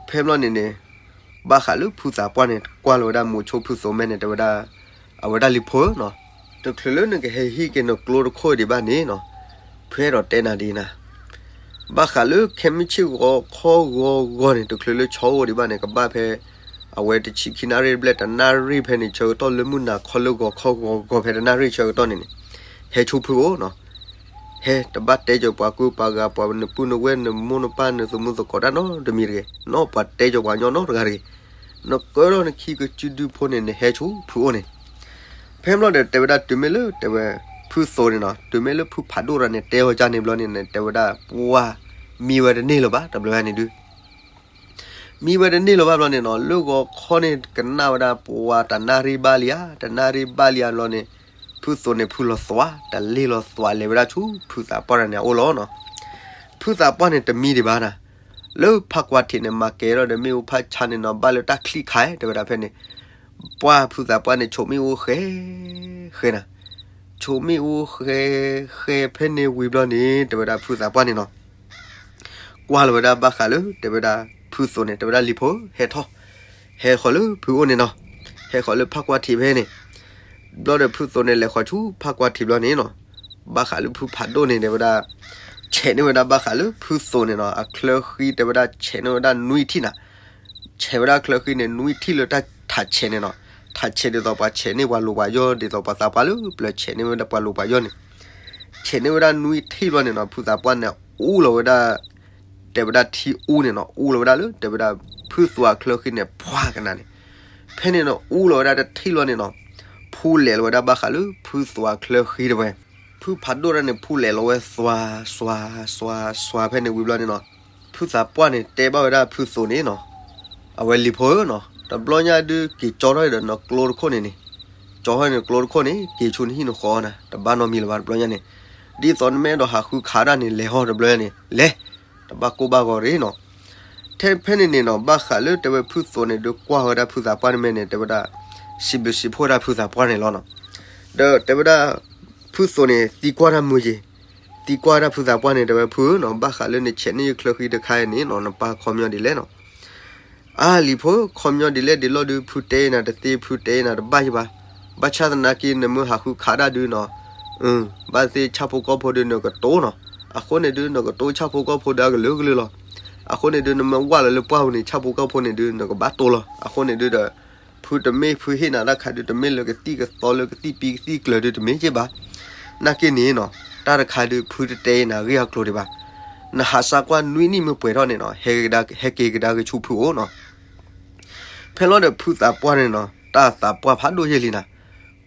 ဖဲဘျီန့ၣ်န့ၣ် ဘၣ်ဃးလၢဖုသးပှၢ်န့ၣ် ကွၢ်လီၤဝဲဒၣ်မိၤဆိဖုသိးမဲန့ၣ် တဲဝဲဒၣ်, အဝဲဒၣ်လံၤဖိဧၢနီၤ, တချုးလၢနကဟဲဟံးက့ၤနကျိတခိၣ်ဒံးဘၣ်န့ၣ်နီၤ, ဖုအဲၣ်ဒိးတဲနၤဒ်နၤ ဘၣ်ဃးလၢခဲမုၢ်ဆ့ၣ်ဂီၤခီဂီၤဂီၤန့ၣ် တချုးလၢဆီအိၣ်ဒံးဘၣ်န့ၣ် ကဘၣ်ဖဲ အဝဲတဆံခံနၣ်ရံၣ်တဘျဲၣ် တနၣ်ရံၣ်ဖဲန့ၣ် ဆၢကတီၢ်လၢမုၢ်နၤခီလၢဂီၤခီဂီၤဂီၤဖဲတနၣ်ရံၣ်ဆၢကတီၢ်န့ၣ်န့ၣ်, ဟဲဆိဖုအိၣ်နီၤ, ဟဲတဘၣ်တဲကၢၤပှၤကူပှၤဂၤ ပှၤနပုၢ်နဝဲၢ် နမိၢ်နပၢ် နသမူသကိးတၢ်နီတမံၤတဂ့ၤ, နီၢ်ပှၤတဲကၢၤပှၤညီနီတဂၤတဂ့ၤ, နကၢထီၣ်နခံကစုဒုဖိန့ၣ် နဟဲဆိဖုအိၣ်န့ၣ် ဖဲဘျီဒီးတဲဝဲဒၣ်တုၤမ့ၢ်လၢတဲဝဲ ဖုသိးန့ၣ်နီၤ, တုၤမ့ၢ်လၢဖုဖးဒိၣ်တၢ်န့ၣ် တဲအီၤကၢ်န့ၣ်ဘျီန့ၣ်န့ၣ် တဲဝဲဒၣ်ပှၢ်မံဝဲတန့ၢ်လၢၤဘၣ် တဘျီန့ၣ်ဒုး မံဝဲတန့ၢ်လၢၤဘၣ်ဘျီန့ၣ်နီၤ, လၢဂီၤခီန့ၣ် ကနၣ်ဝဲဒၣ်ပှၤတနၣ်ရံၣ်ဘၣ်လံဧါ, တနၣ်ရံၣ်ဘၣ်လံဧါဘျီန့ၣ်, ဖုသိးန့ၣ်ဖုလီၤသွး တလ့ၢ်လီၤသွးလဲၤဝဲဒၣ်ဆူ ဖုသးပှၢ်တၢ်န့ၣ်အအိၣ်လီၤနီၤ. ဖုသးပှၢ်န့ၣ်တမံဒံးဘၣ်နၤ, လၢဖးကွၢ်ထံးန့ၣ် မၤကဲၤထီၣ်ဒီးမ့ၣ်အူဖးဆါန့ၣ်နီၤ, ဘၣ်လၢတၢ်ချံၣ်ခါတဲဝဲဒၣ်ဖဲန့ၣ်, ပှၢ်ဖုသးပှၢ်န့ၣ် ဆိးမ့ၣ်အူဃဲဃဲနၤ, ဆိးမ့ၣ်အူဃဲဃဲဖဲန့ၣ်ဝံၤဘျီန့ၣ် တဲဝဲဒၣ်ဖုသးပှၢ်န့ၣ်နီၤ ကွၢ်လီၤဝဲဒၣ်ဘၣ်ဃးလၢ တဲဝဲဒၣ် ဖုသိးန့ၣ် တဲဝဲဒၣ်လံၤဖိ ဟဲထီၣ်, ဟဲဃီၤလၢဖုအိၣ်န့ၣ်နီၤ, ဟဲဃီၤလၢဖးကွၢ်ထံးဖဲန့ၣ်, ဘျီဒီးဖုသိးန့ၣ် လဲၤဃီၤဆူဖးကွၢ်ထံးဘျီန့ၣ်နီၤ, ဘၣ်ဃးလၢဖုဖးဒိၣ်န့ၣ် တဲဝဲဒၣ်, ဆဲးန့ၢ်ဝဲဒၣ်ဘၣ်ဃးလၢဖုသိးန့ၣ်နီၤ, အချၢဃံတဲဝဲဒၣ် ဆဲးန့ၢ်ဝဲဒၣ်နွံထံၣ်နၤ ဆဲးဝဲဒၣ်ချၢဃံန့ၣ် နွံထံၣ်လၢတၢ်ထးဆဲးန့ၣ်နီၤ, ထးဆဲးဒ်သိးပှၤဆဲးန့ၢ်ပှၤလိၤပှၤယီၢ် ဒ်သိးပှၤသးပှၢ်လၢပျၢၤဆဲးန့ၢ်ဝဲဒၣ်ပှၤလိၤပှၤယီၢ်န့ၣ်, ဆဲးန့ၢ်ဝဲဒၣ်နွံထံၣ်ဘျီန့ၣ်နီၤ, ဖုသးပှၢ်န့ၣ် အူလီၤဝဲဒၣ်, တဲဝဲဒၣ်ထံအူန့ၣ်နီၤ, အူလီၤဝဲဒၣ်လၢ တဲဝဲဒၣ် ဖုသိးအချၢဃံန့ၣ် ဖှၣ်ကနၤန့ၣ်, ဖဲန့ၣ်နီၤ အူလီၤဝဲဒၣ်တထံၣ်ဘျီန့ၣ်နီၤ, ဖူလဲၤလီၤဝဲဒၣ်ဘၣ်ဃးလၢ ဖုသိးအချၢဃံတဝဲ ဖုဖးဒိၣ်တၢ်န့ၣ် ဖူလဲၤလီၤဝဲသွး, သွး, သွး, သွးဖဲန့ၣ်ဝံၤဘျီန့ၣ်နီၤ, ဖုသးပှၢ်န့ၣ် တဲဘၣ်ဝဲဒၣ်ဖုသိးန့ၣ်နီၤ, အဝဲလံၤဖိဧၢနီၤ, တဘျီညါဒုးက့ၤကၠီထီၣ်ဒီးနကျိတခိၣ်န့ၣ်န့ၣ်, ကၠီထီၣ်န့ၣ်ကျိတခိၣ်န့ၣ် က့ၤဆူနဟံၣ်နဃီနၤ, တဘၣ်နီတမံၤလၢၤဘၣ်တဘျီညါန့ၣ်, ဒ်သိးနမ့ၢ်အဲၣ်ဒိးဟးဃုခးဒၣ်န့ၣ် လဲၤဟီၣ်တဘျီညါန့ၣ် လဲၤ, တဘၣ်ကိၢ်ဘၣ်ဂီၤရ့ၣ်နီၤ ထဲဖဲန့ၣ်န့ၣ်နီၤ ဘၣ်ဃးလၢတဲဝဲဖုသိးန့ၣ် ဒုးကွၢ်ဝဲဒၣ်ဖုသးပှၢ်န့ၣ်မ့ၢ်န့ၣ် တဲဝဲဒၣ်, စံးဘျုးစံးဖှိၣ်ဝဲဒၣ်ဖုသးပှၢ်န့ၣ်လီၤနီၤ. ဒီးတဲဝဲဒၣ်, ဖုသိးန့ၣ် သံကွၢ်တၢ်မုာ်ယံၤ, သံကွၢ်ဝဲဒၣ်ဖုသးပှၢ်န့ၣ် တဲဝဲဖုဧၢနီၤ ဘၣ်ဃးလၢနဆဲးန့ၢ်ယချၢဃံတခါအံၤန့ၣ်နီၤ နပၢ်ခီပညီဒ်လဲၣ်နီၤ အါလံၤဖိ ခီပညီဒ်လဲၣ်ဒ်လဲၣ်ဒုး ဖုတဲနၤတသ့ ဖုတဲနၤတဘၣ်ယဘၣ်, ဘၣ်ဆၣ်သနာ်က့ နမ့ၢ်ဟးဃုခးဒၣ်ဒုးနီၤ, ဘၣ်သ့ၣ်ဆၣ်ဖိကီၢ်ဖိဒုးနကတိၤနီၤ, အဃိန့ၣ်ဒုး နကတိၤဆၣ်ဖိကီၢ်ဖိဒုးအကလုာ်ကလုာ်လီၤ. အဃိန့ၣ်ဒုး နမ့ၢ်ဝၢ်လီၤလၢပှၢ်ပူၤန့ၣ် ဆၣ်ဖိကီၢ်ဖိန့ၣ်ဒုး နကဘၣ်တိၤလီၤ. အဃိန့ၣ်ဒုးဒီး ဖုတမ့ၢ်ဖုဟ့ၣ်နၤတၢ်ခါဒုး တမ့ၢ်လၢကသံၣ်ကသီလၢကသံၣ်ပံကသံၣ်ကျၢၤဒုး တမ့ၢ်က့ဘၣ်. နာ်က့န့ၣ်နီၤ တၢ်တခါဒုး ဖုတတဲနၤဂ့ၢ်အကျိၤဒံးဘၣ်. နဟးစါကွၢ်နွံနံၣ်မ့ၢ်ပှဲၤထီၣ်န့ၣ်နီၤ ဟဲက့ၤကဒါက့ၤဆူဖုအိၣ်နီၤ. ဖဲလီၤဒီးဖုသးပှၢ်န့ၣ်နီၤ တၢ်သးပှၢ်ဖးဒိၣ်ယဲၢ်လံနၤ.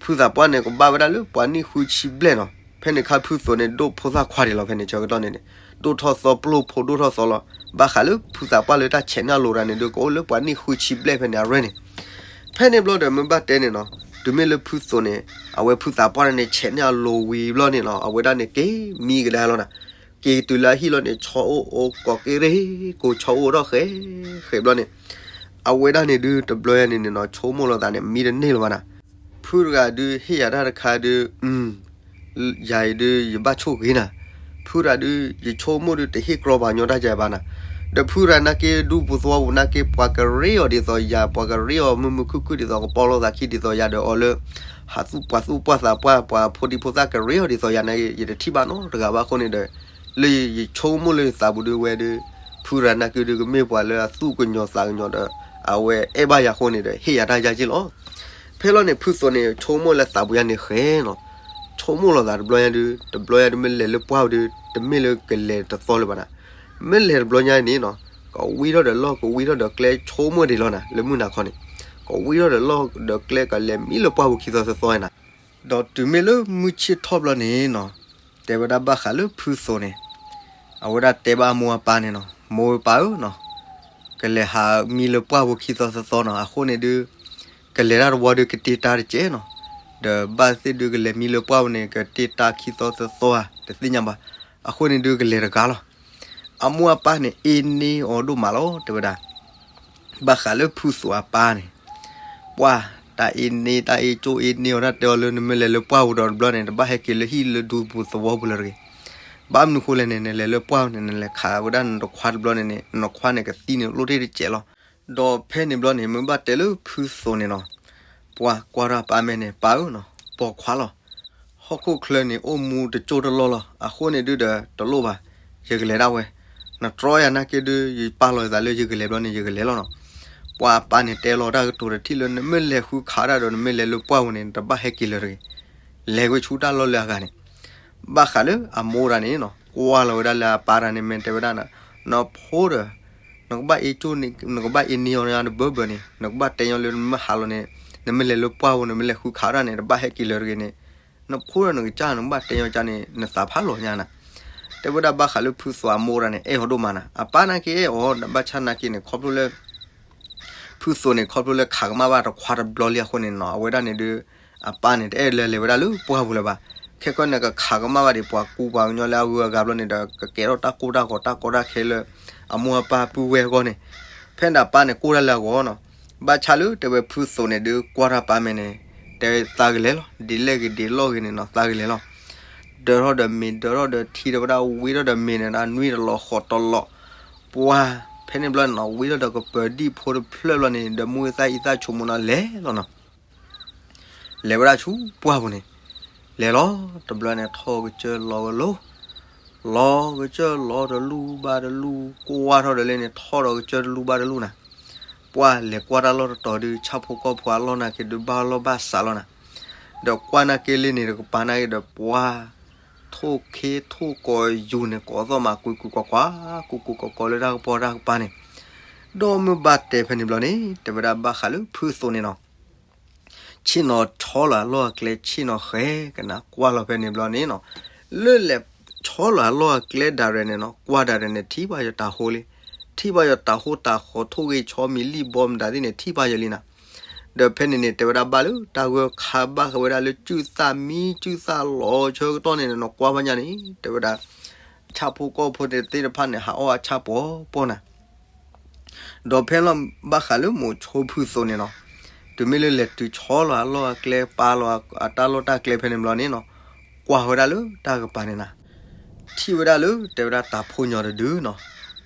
ဖ ဖုသးပှၢ်န့ၣ် ကဘၣ်ဝဲဒၣ်လၢပှၤနံၣ်ဃုဆံဘျဲၣ်နီၤ. ဖဲန့ၣ်အခါဖုသိးန့ၣ် ဒိၣ်ဖိသၣ်ခွါဒံးလီၤ. ဖဲန့ၣ်ဆၢကတီၢ်န့ၣ်န့ၣ် ဒိၣ်ထီၣ်သီပျိၢ်ဖိဒိၣ်ထီၣ်သီလီၤ. ဘၣ်ဃးလၢဖုသးပှၢ်လၢတၢ်ဆဲးန့ၢ်အလိၤတၢ်န့ၣ်ဒုး ကအိၣ်လၢပှၤနံၣ်ဃုဆံဘျဲၣ်ဖဲန့ၣ်အရဲၣ်န့ၣ်. ဖဲန့ၣ်ဘျီဒီးမ့ၢ်ဘၣ်တဲန့ၣ်နီၤ, တုၤမ့ၢ်လၢဖုသိးန့ၣ် အဝဲဖုသးပှၢ်န့ၣ် ဆဲးန့ၢ်အလိၤဝံၤဘျီန့ၣ်နီၤ, အဝဲဒၣ်န့ၣ်က့ၤမံကဒါလီၤနၤ. က့ၤတုၤလၢအဟံၣ်လီၤန့ၣ် ဆီအိၣ်အိၣ်ကိးက့ၤရ့ၣ်ကိး ဆီအိၣ်ထီၣ်ဃဲဃဲဘျီန့ၣ်, အဝဲဒၣ်န့ၣ်ဒုးတဘျီယါန့ၣ်န့ၣ်နီၤ ဆိကမိၣ်လီၤသးန့ၣ် မံတန့ၢ်လၢၤဘၣ်နၤ. ဖုတဂၤဒုးဟ့ၣ်ယၤတၢ်တခါဒုး ယၤအံၤဒုး ယဘၣ်ဆိၣ်ဂ့ၤနၤ. ဖုရၤဒုး ယဆိကမိၣ်ဒုး တဟ့ၣ်ကြီပှၤကညီတၢ်ယၤဘၣ်နၤ. ဒီးဖုရၤနာ်က့ ဒူပူၤသဝီပူၤနာ်က့ ပှၤကရ့အီၤဒ်သိးယၤ, ပှၤကရ့အီၤမုာ်မုာ်ခုၣ်ခုၣ်ဒ်သိး ကပီလိာ်သးခံဒ်သိးယၤဒီးအီၤလၢ ဟးသူၣ်ပှၤသူၣ်ပှၢ်သးပှၢ် ပှၤဖိဒံဖိသၣ်ကရ့အီၤဒ်သိးယၤနာ်က့ ယတထံၣ်ဘၣ်နီတဂၤဘၣ်အဃိန့ၣ်ဒီး လၢယဆိကမိၣ်လၢယသးပူၤဒုးဝဲဒုး ဖုရၤနာ်က့ဒုး ကမ့ၢ်ပှၤလၢအသူၣ်ကညီၤသးကညီၤဒီး အဝဲအဲၣ်ဘၣ်ယၤအဃိန့ၣ်ဒီး ဟ့ၣ်ယၤတၢ်ယၤက့လီၤ. ဖဲလီၤန့ၣ် ဖုသိးန့ၣ် ဆိကမိၣ်လၢသးပူၤယါန့ၣ်ဃဲနီၤ, ဆိကမိၣ်လီၤသးတဘျီညါဒုး တဘျီညါဒုး မ့ၢ်လဲၤလၢပှၢ်ပူၤဒုး တမ့ၢ်လၢကလဲၤတသီလၢၤဘၣ်နၤ. မ့ၢ်လဲၤတဘျီညါန့ၣ်နီၤ ကဝံထီၣ်ဒီးလီၢ် ကဝံထီၣ်ဒီးကျဲ ဆိကမိၣ်ဒံးလီၤနၤ လၢမုၢ်နၤခီန့ၣ် ကဝံထီၣ်ဒီးလီၢ်ဒီးကျဲ ကလဲၤမံလၢပှၢ်ပူၤခံသီသၢသီနၤ. ဒီးတုၤမ့ၢ်လၢမုၢ်ဆ့ၣ်ထီၣ်ဘျီန့ၣ်နီၤ, တဲဝဲဒၣ်ဘၣ်ဃးလၢဖုသိးန့ၣ် အဝဲဒၣ်တဲဘၣ်အမိၢ်အပၢ်န့ၣ်နီၤ, မိၢ်ပၢ်ဧၢနီၤ, ကလဲၤဟးမံလၢပှၢ်ပူၤခံသီသၢသီနီၤ, အဃိန့ၣ်ဒုး ကလဲၤတၢ်တဝီဒုးကတ့တၢ်တစဲးနီၤ, ဒီးဘၣ်သ့ၣ်ဒုးကလဲၤမံလၢပှၢ်ပူၤန့ၣ် ကတ့တၢ်ခံသီသၢသီဧါ တသ့ၣ်ညါဘၣ်, အဃိန့ၣ်ဒုးကလဲၤတဂၤလီၤ. အမိၢ်အပၢ်န့ၣ် အ့န့အီၤဒိၣ်မးလီၤ တဲဝဲဒၣ် ဘၣ်ဃးလၢဖုသိးအပၢ်န့ၣ်, ပှၢ် တၢ်အ့န့ တၢ်အ့ကၠိအ့န့အီၤ တၢ်တဲအီၤလၢနမ့ၢ်လဲၤလၢပှၢ်ပူၤဒီးတဘျီန့ၣ် တဘၣ်ဟဲက့ၤလၢဟံၣ်လၢဒူပူၤသဝီပူၤလၢၤတဂ့ၤ. ဘၣ်မနုၤဃိလဲၣ်န့ၣ် နလဲၤလၢပှၢ်ပူၤန့ၣ် နလဲၤခးဝဲဒၣ်နတခွါတဘျီန့ၣ်န့ၣ် နခွါန့ၣ်ကသံန့ၣ်လိၣ်တ့ၢ်တစဲးလီၤ. ဒီးဖဲန့ၣ်ဘျီန့ၣ် မ့ၢ်ဘၣ်တဲလၢဖုသိးန့ၣ်နီၤ, ပှၢ်ကွၢ်ထီၣ်အပၢ်မဲာ်န့ၣ် ပၢ်ဧၢနီၤ, ပိာ်ခွါလီၤ. ဟီၣ်ခိၣ်ချၢန့ၣ် အိၣ်မူတကၠိတလီၢ်လီၤ. အဃိန့ၣ်ဒုးဒီးတလိၣ်ဘၣ်, ယကလဲၤဒၣ်ဝဲ, နတြီယၤနာ်က့ဒုး ယပာ်လီၤယသးလၢယကလဲၤဘျီန့ၣ် ယကလဲၤလီၤနီၤ. ပှၢ်အပၢ်န့ၣ်တဲလီၤတၢ်ကတိၤတထံၣ်လၢ နမ့ၢ်လဲၤဃုခးတၢ်ဒီး နမ့ၢ်လဲၤလၢပှၢ်ပူၤန့ၣ် နတဘၣ်ဟဲက့ၤလၢၤတဂ့ၤ. လဲၤကွံာ်ဆူတၢ်လီၢ်လၢအဂၤန့ၣ်, ဘၣ်ဃးလၢအမိၢ်တၢ်န့ၣ်နီၤ ကွၢ်လီၤဝဲဒၣ်လၢအပၢ်တၢ်န့ၣ် မ့ၢ်တဲဝဲဒၣ်, နဖိဒီး နကဘၣ်အ့ကၠိန့ၣ် နကဘၣ်အ့န့အီၤတဘၢဘၢန့ၣ် နကဘၣ်တဲညီလၢနမ့ၢ်ဟးလီၤန့ၣ်, နမ့ၢ်လဲၤလၢပှၢ်ပူၤ နမ့ၢ်လဲၤဃုခးတၢ်န့ၣ် တဘၣ်ဟဲက့ၤလၢၤတဂ့ၤန့ၣ်, နဖိဒီးနကစၢ် နကဘၣ်တဲညီကၢ်န့ၣ် နသးဖးလီၤညါနၤ. တဲဝဲဒၣ်ဘၣ်ဃးလၢဖုသိးအမိၢ်တၢ်န့ၣ် အဲၣ်အီၤဒိၣ်မးနၤ. အပၢ်နာ်က့အဲၣ်အီၤ ဘၣ်ဆၣ်နာ်က့န့ၣ် ခီဖျိလၢ ဖုသိးန့ၣ် ခီဖျိလၢခးကမၣ်ဘၣ်တခွါတဘျီလံအဃိန့ၣ်နီၤ အဝဲဒၣ်န့ၣ်ဒုး အပၢ်န့ၣ် တအဲၣ်လၢလဲၤဝဲဒၣ်လၢပှၢ်ပူၤလၢၤဘၣ်. ခဲကီန့ၣ်ကခးကမၣ်ဘၣ်ဒံးပှၤကူပှၤကညီလၢအဂုၤအဂၤဘျီန့ၣ်ဒီး ကကဲထီၣ်တၢ်ကိၢ်တၢ်ဂီၤတၢ်ကီတၢ်ခဲလၢ အမိၢ်အပၢ်ပုၢ်ဝဲၢ်အဂီၢ်န့ၣ်, ဖဲဒၣ်အပၢ်န့ၣ်ကိၢ်တၢ်လၢအဂီၢ်နီၤ. ဘၣ်ဆၣ်လၢတဲဝဲဖုသိးန့ၣ်ဒုး ကွၢ်တၢ်ပၢ်မဲာ်န့ၣ် တဲသးကလဲၤလီၤ. ဒ်လဲၣ်ဂ့ၤဒ်လဲၣ်ဂ့ၤန့ၣ်နီၤ သးကလဲၤလီၤ. ဒၢထီၣ်ဒီးမ့ၤ ဒၢထီၣ်ဒီးထံ တဲဝဲဒၣ် ဝံထီၣ်ဒီးမ့ၤန့ၣ် နွံတလီၤဃိးတလီၤ. ပှၢ် ဖဲန့ၣ်ဘျီန့ၣ်နီၤ ဝံထီၣ်ဒီးကပၢၤဒံၣ်ဖိတဖျၢၣ်ဘျီန့ၣ် ဒီးမူသၣ်အံသၣ်ဆိကမိၣ်နီၤ လဲၤလီၤနီၤ. လဲၤဝဲဒၣ်ဆူပှၢ်ပူၤန့ၣ်, လဲၤလီၤတဘျီန့ၣ် ထီၣ်ကစၢၢ်လီၤကလိၤ, လီၤကစၢၢ်လီၤတလူၢ်ဘၣ်တလူၢ် ကွၢ်ထီၣ်ဒီးလၢန့ၣ် ထီၣ်ဒီးကစၢၢ်တလူၢ်ဘၣ်တလူၢ်နၤ. ပှၢ်လဲၤကွၢ်တၢ်လီၢ်တတီၤဒုး ဆၣ်ဖိကီၢ်ဖိအလီၢ်နာ်က့ဒုး ဘၣ်လီၢ်ဘၣ်စးလီၤနၤ. ဒီးကွၢ်နာ်က့လၢန့ၣ်တကပၤနာ်က့ဒီး ပှၢ် ထိၣ်ခ့ထိၣ်ကိးယူၤန့ၣ် ကိးသီၣ်မး ကွံာ်ကွံာ်ကွၢ်ကွၢ် ကွံာ်ကွံာ်ကိးကိးလၢတၢ်ကပီၤတၢ်ကပၤန့ၣ်, ဒီးမ့ၢ်ဘၣ်တဲဖဲန့ၣ်ဘျီန့ၣ် တဲဝဲဒၣ်ဘၣ်ဃးလၢဖုသိးန့ၣ်နီၤ, ဆ့ၣ်နီၤဆီလီၤအလီၢ်အကျဲ ဆ့ၣ်နီၤဃဲကနၤ ကွၢ်လီၤဖဲန့ၣ်ဘျီန့ၣ်နီၤ, လၢလဲၤဆီလီၤအလီၢ်အကျဲဒၣ်ရဲၣ်န့ၣ်နီၤ ကွၢ်ဒၣ်ရဲၣ်န့ၣ် ထံၣ်ဘၣ်ယတၢ်ဟိလံ, ထံၣ်ဘၣ်ယတၢ်ဟိတၢ်ဃီ ထိၣ်ဂ့ၤဆီမံၤလံၣ်ဘီမတၤသ့ၣ်န့ၣ် ထံၣ်ဘၣ်ယလံနၤ. ဒီးဖဲန့ၣ်န့ၣ် တဲဝဲဒၣ်ဘၣ်လၢတၢ်ဂၢၢ်ခါဘၣ်ဃးဝဲဒၣ်လၢ ကုၢ်သၣ်မံ ကုၢ်သၣ်လီၤဆၢကတီၢ်န့ၣ်နီၤ ကွၢ်ဘၣ်ညါန့ၣ် တဲဝဲဒၣ် ဆၣ်ဖိကီၢ်ဖိသ့ၣ်တဖၣ်န့ၣ် ဟးအီၣ်အဆၣ်ပီၤပီၤနၤ. ဒီးဖဲလီၤဘၣ်ဃးလၢမိၤဆိဖုသိးန့ၣ်နီၤ, တုၤမ့ၢ်လၢလဲၤတုၤဆီလီၤအလီၢ်အကျဲ ပာ်လီၤအတၢ်လီၢ်တၢ်ကျဲဖဲန့ၣ်ဘျီန့ၣ်နီၤ, ကွၢ်ဝဲဒၣ်လၢတၢ်ကပၤန့ၣ်နၤ, ထံၣ်ဝဲဒၣ်လၢတဲဝဲဒၣ်တၢ်ဖိညီတဒုနီၤ,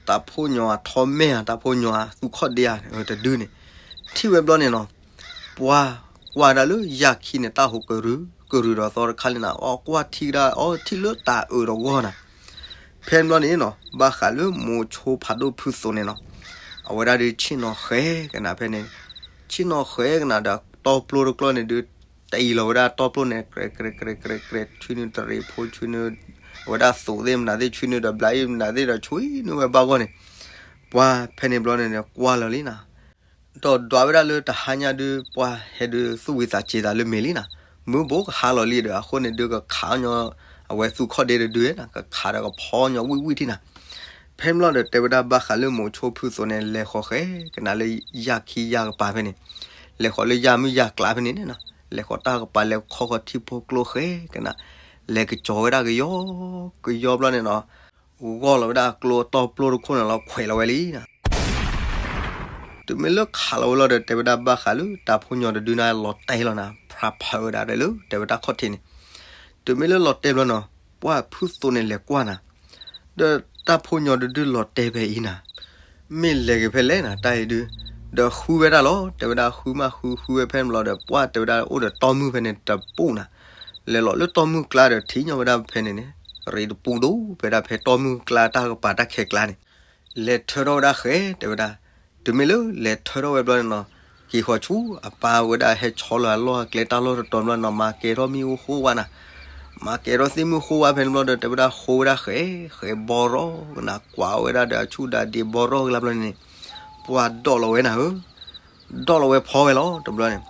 တၢ်ဖိညီအထီမဲာ်ဧါ တၢ်ဖိညီအသူခီၣ်ဒ့ဧါ တဒုန့ၣ်, ထံၣ်ဝဲဘျီန့ၣ်နီၤ, ပှၤကွၢ်ဒၣ်လၢယၢ်ခံန့ၣ် တၢ်ဟိကရုၤ ကရုၤဒီးသီတခါလံနၤ, အီကွၢ်ထံကဒါ အီထံၣ်လၢတၢ်အၢၣ်တဂီၢ်နၤ. ဖဲန့ၣ်ဘျီန့ၣ်နီၤ ဘၣ်ဃးလၢမိၤဆိဖးဒိၣ်ဖုသိးန့ၣ်နီၤ, အဝဲဒၣ်ဒုးဆ့ၣ်နီၤဃဲကနၤဖဲန့ၣ်, ဆ့ၣ်နီၤဃဲကနၤဒီးတီပျိတကျီၢ်န့ၣ်ဒုး တအံၤလီၤဝဲဒၣ်တီပျိန့ၣ် ကြဲးကြဲးကြဲးကြဲး ဆူနုာ်တရံးဖိ ဆူနုာ် အဝဲဒၣ်သိးသ့ၣ်မနုၤသ့ၣ် ဆူနုာ်ဒီးဘျးအံၤမနုၤသ့ၣ်ဒီး ဆူနုာ်ဝဲဘၣ်ဂီၢ်န့ၣ်, ပှၤဖဲန့ၣ်ဘျီန့ၣ် ကွၢ်လီၤလံနၤ. ဒီးဒွးဝဲဒၣ်လၢတဟါညါဒုး ပှၤဟဲဒုးသူၣ်ဝံၤသးစ့ၤသးလၢမ့ၤလံနၤ, မုၢ်ဘိကဟါလီၤလံဒီး အဃိန့ၣ်ဒုးကခးညီ အဝဲသူၣ်ခီၣ်ဒ့တဒုဧါနီၤ, ကခးဒီးကဖီညီဝံၣ်ဝံၣ်ထံၣ်နၤ. ဖဲန့ၣ်ဘျီဒီး တဲဝဲဒၣ်ဘၣ်ဃးလၢမိၤဆိဖုသိးန့ၣ် လဲၤဃီၤဃဲကနၣ်လၢယၢ်ခံယၢ်ကပၤဖဲန့ၣ်, လဲၤဃီၤလၢယၢ်မုၢ်ယၢ်ကျါဖဲန့ၣ်န့ၣ်နီၤ, လဲၤဃီၤတၢ်ကပၤ လဲၤခီဃီၤထံဖိကျိဃဲကနၣ်, လဲၤကစီၤဝဲဒၣ်ကယီ ကယီဘျီန့ၣ်နီၤ, ဂီၢ်လီၤဝဲဒၣ်ကျိအတီၢ်ပျိတခိၣ်န့ၣ်လီၤ ခွဲးလီၤဝဲလံနီၤ. တုၤမ့ၢ်လၢခးလီၤဝဲလီၤဒီး တဲဝဲဒၣ်ဘၣ်ဃးလၢတၢ်ဖိညီတဒုန့ၣ် လီၤတဲာ်လီၤနၤ, ဖြးဖးဝဲဒၣ်ဒီးလၢ တဲဝဲတၢ်ခီၣ်ထံးန့ၣ်. တုၤမ့ၢ်လၢလီၤတဲာ်ဘျီနီၤ, ပှၢ်ဖုသိးန့ၣ်လဲၤကွၢ်နၤ, ဒီးတၢ်ဖိညီတဒုလီၤတဲာ်ဖဲအံၤနၤ, မ့ၢ်လဲၤက့ၤဖဲလဲၣ်နၤ တၢ်အံၤဒုး, ဒီးဃုဝဲဒၣ်လီၤ, တဲဝဲဒၣ်ဃုမးဃု ဃုဝဲဖဲန့ၣ်ဘျီဒီး ပှၢ်တဲဝဲဒၣ်အိၣ်ဒီးတီမုၢ်ဖဲန့ၣ်တပူၤနၤ, လဲၤလီၤလၢတီမုၢ်ကျါဒီး ထံၣ်ညီဝဲဒၣ်ဖဲန့ၣ်န့ၣ်, ရံးတပူၤဒိၣ်ဖဲဒၣ်ဖဲတီမုၢ်ကျါတၢ်ကပၤတၢ်ခဲကျါန့ၣ် လဲၤထၢထီၣ်ဝဲဒၣ်ဃဲ တဲဝဲဒၣ်. တုၤမ့ၢ်လၢလဲၤထၢထီၣ်ဝဲဘျီန့ၣ်နီၤ, က့ၤဃီၤဆူအပၢ်ဝဲဒၣ်ဟဲဆီလီၤအလီၢ်အကျဲတၢ်လီၢ်တတီၤဘျီနီၤ, မၤကဲထီၣ်မံၤဟူဃိဝါနၤ, မၤကဲထီၣ်သ့ၣ်မုၢ်ဃိဝါဖဲန့ၣ်ဘျီဒီး တဲဝဲဒၣ်ဃိဝဲဒၣ်ဃဲ, ဃဲဘီရီကနၤ, ကွၢ်ဝဲဒၣ်ဒီးအဆူၣ်ဒၣ်ဒ့ဘီရီကလါဘျီန့ၣ်, ပှၢ်ဒီးလီၤဝဲနၤဧၢ ဒီးလီၤဝဲဖီဝဲလီၤ တဘျီန့ၣ်,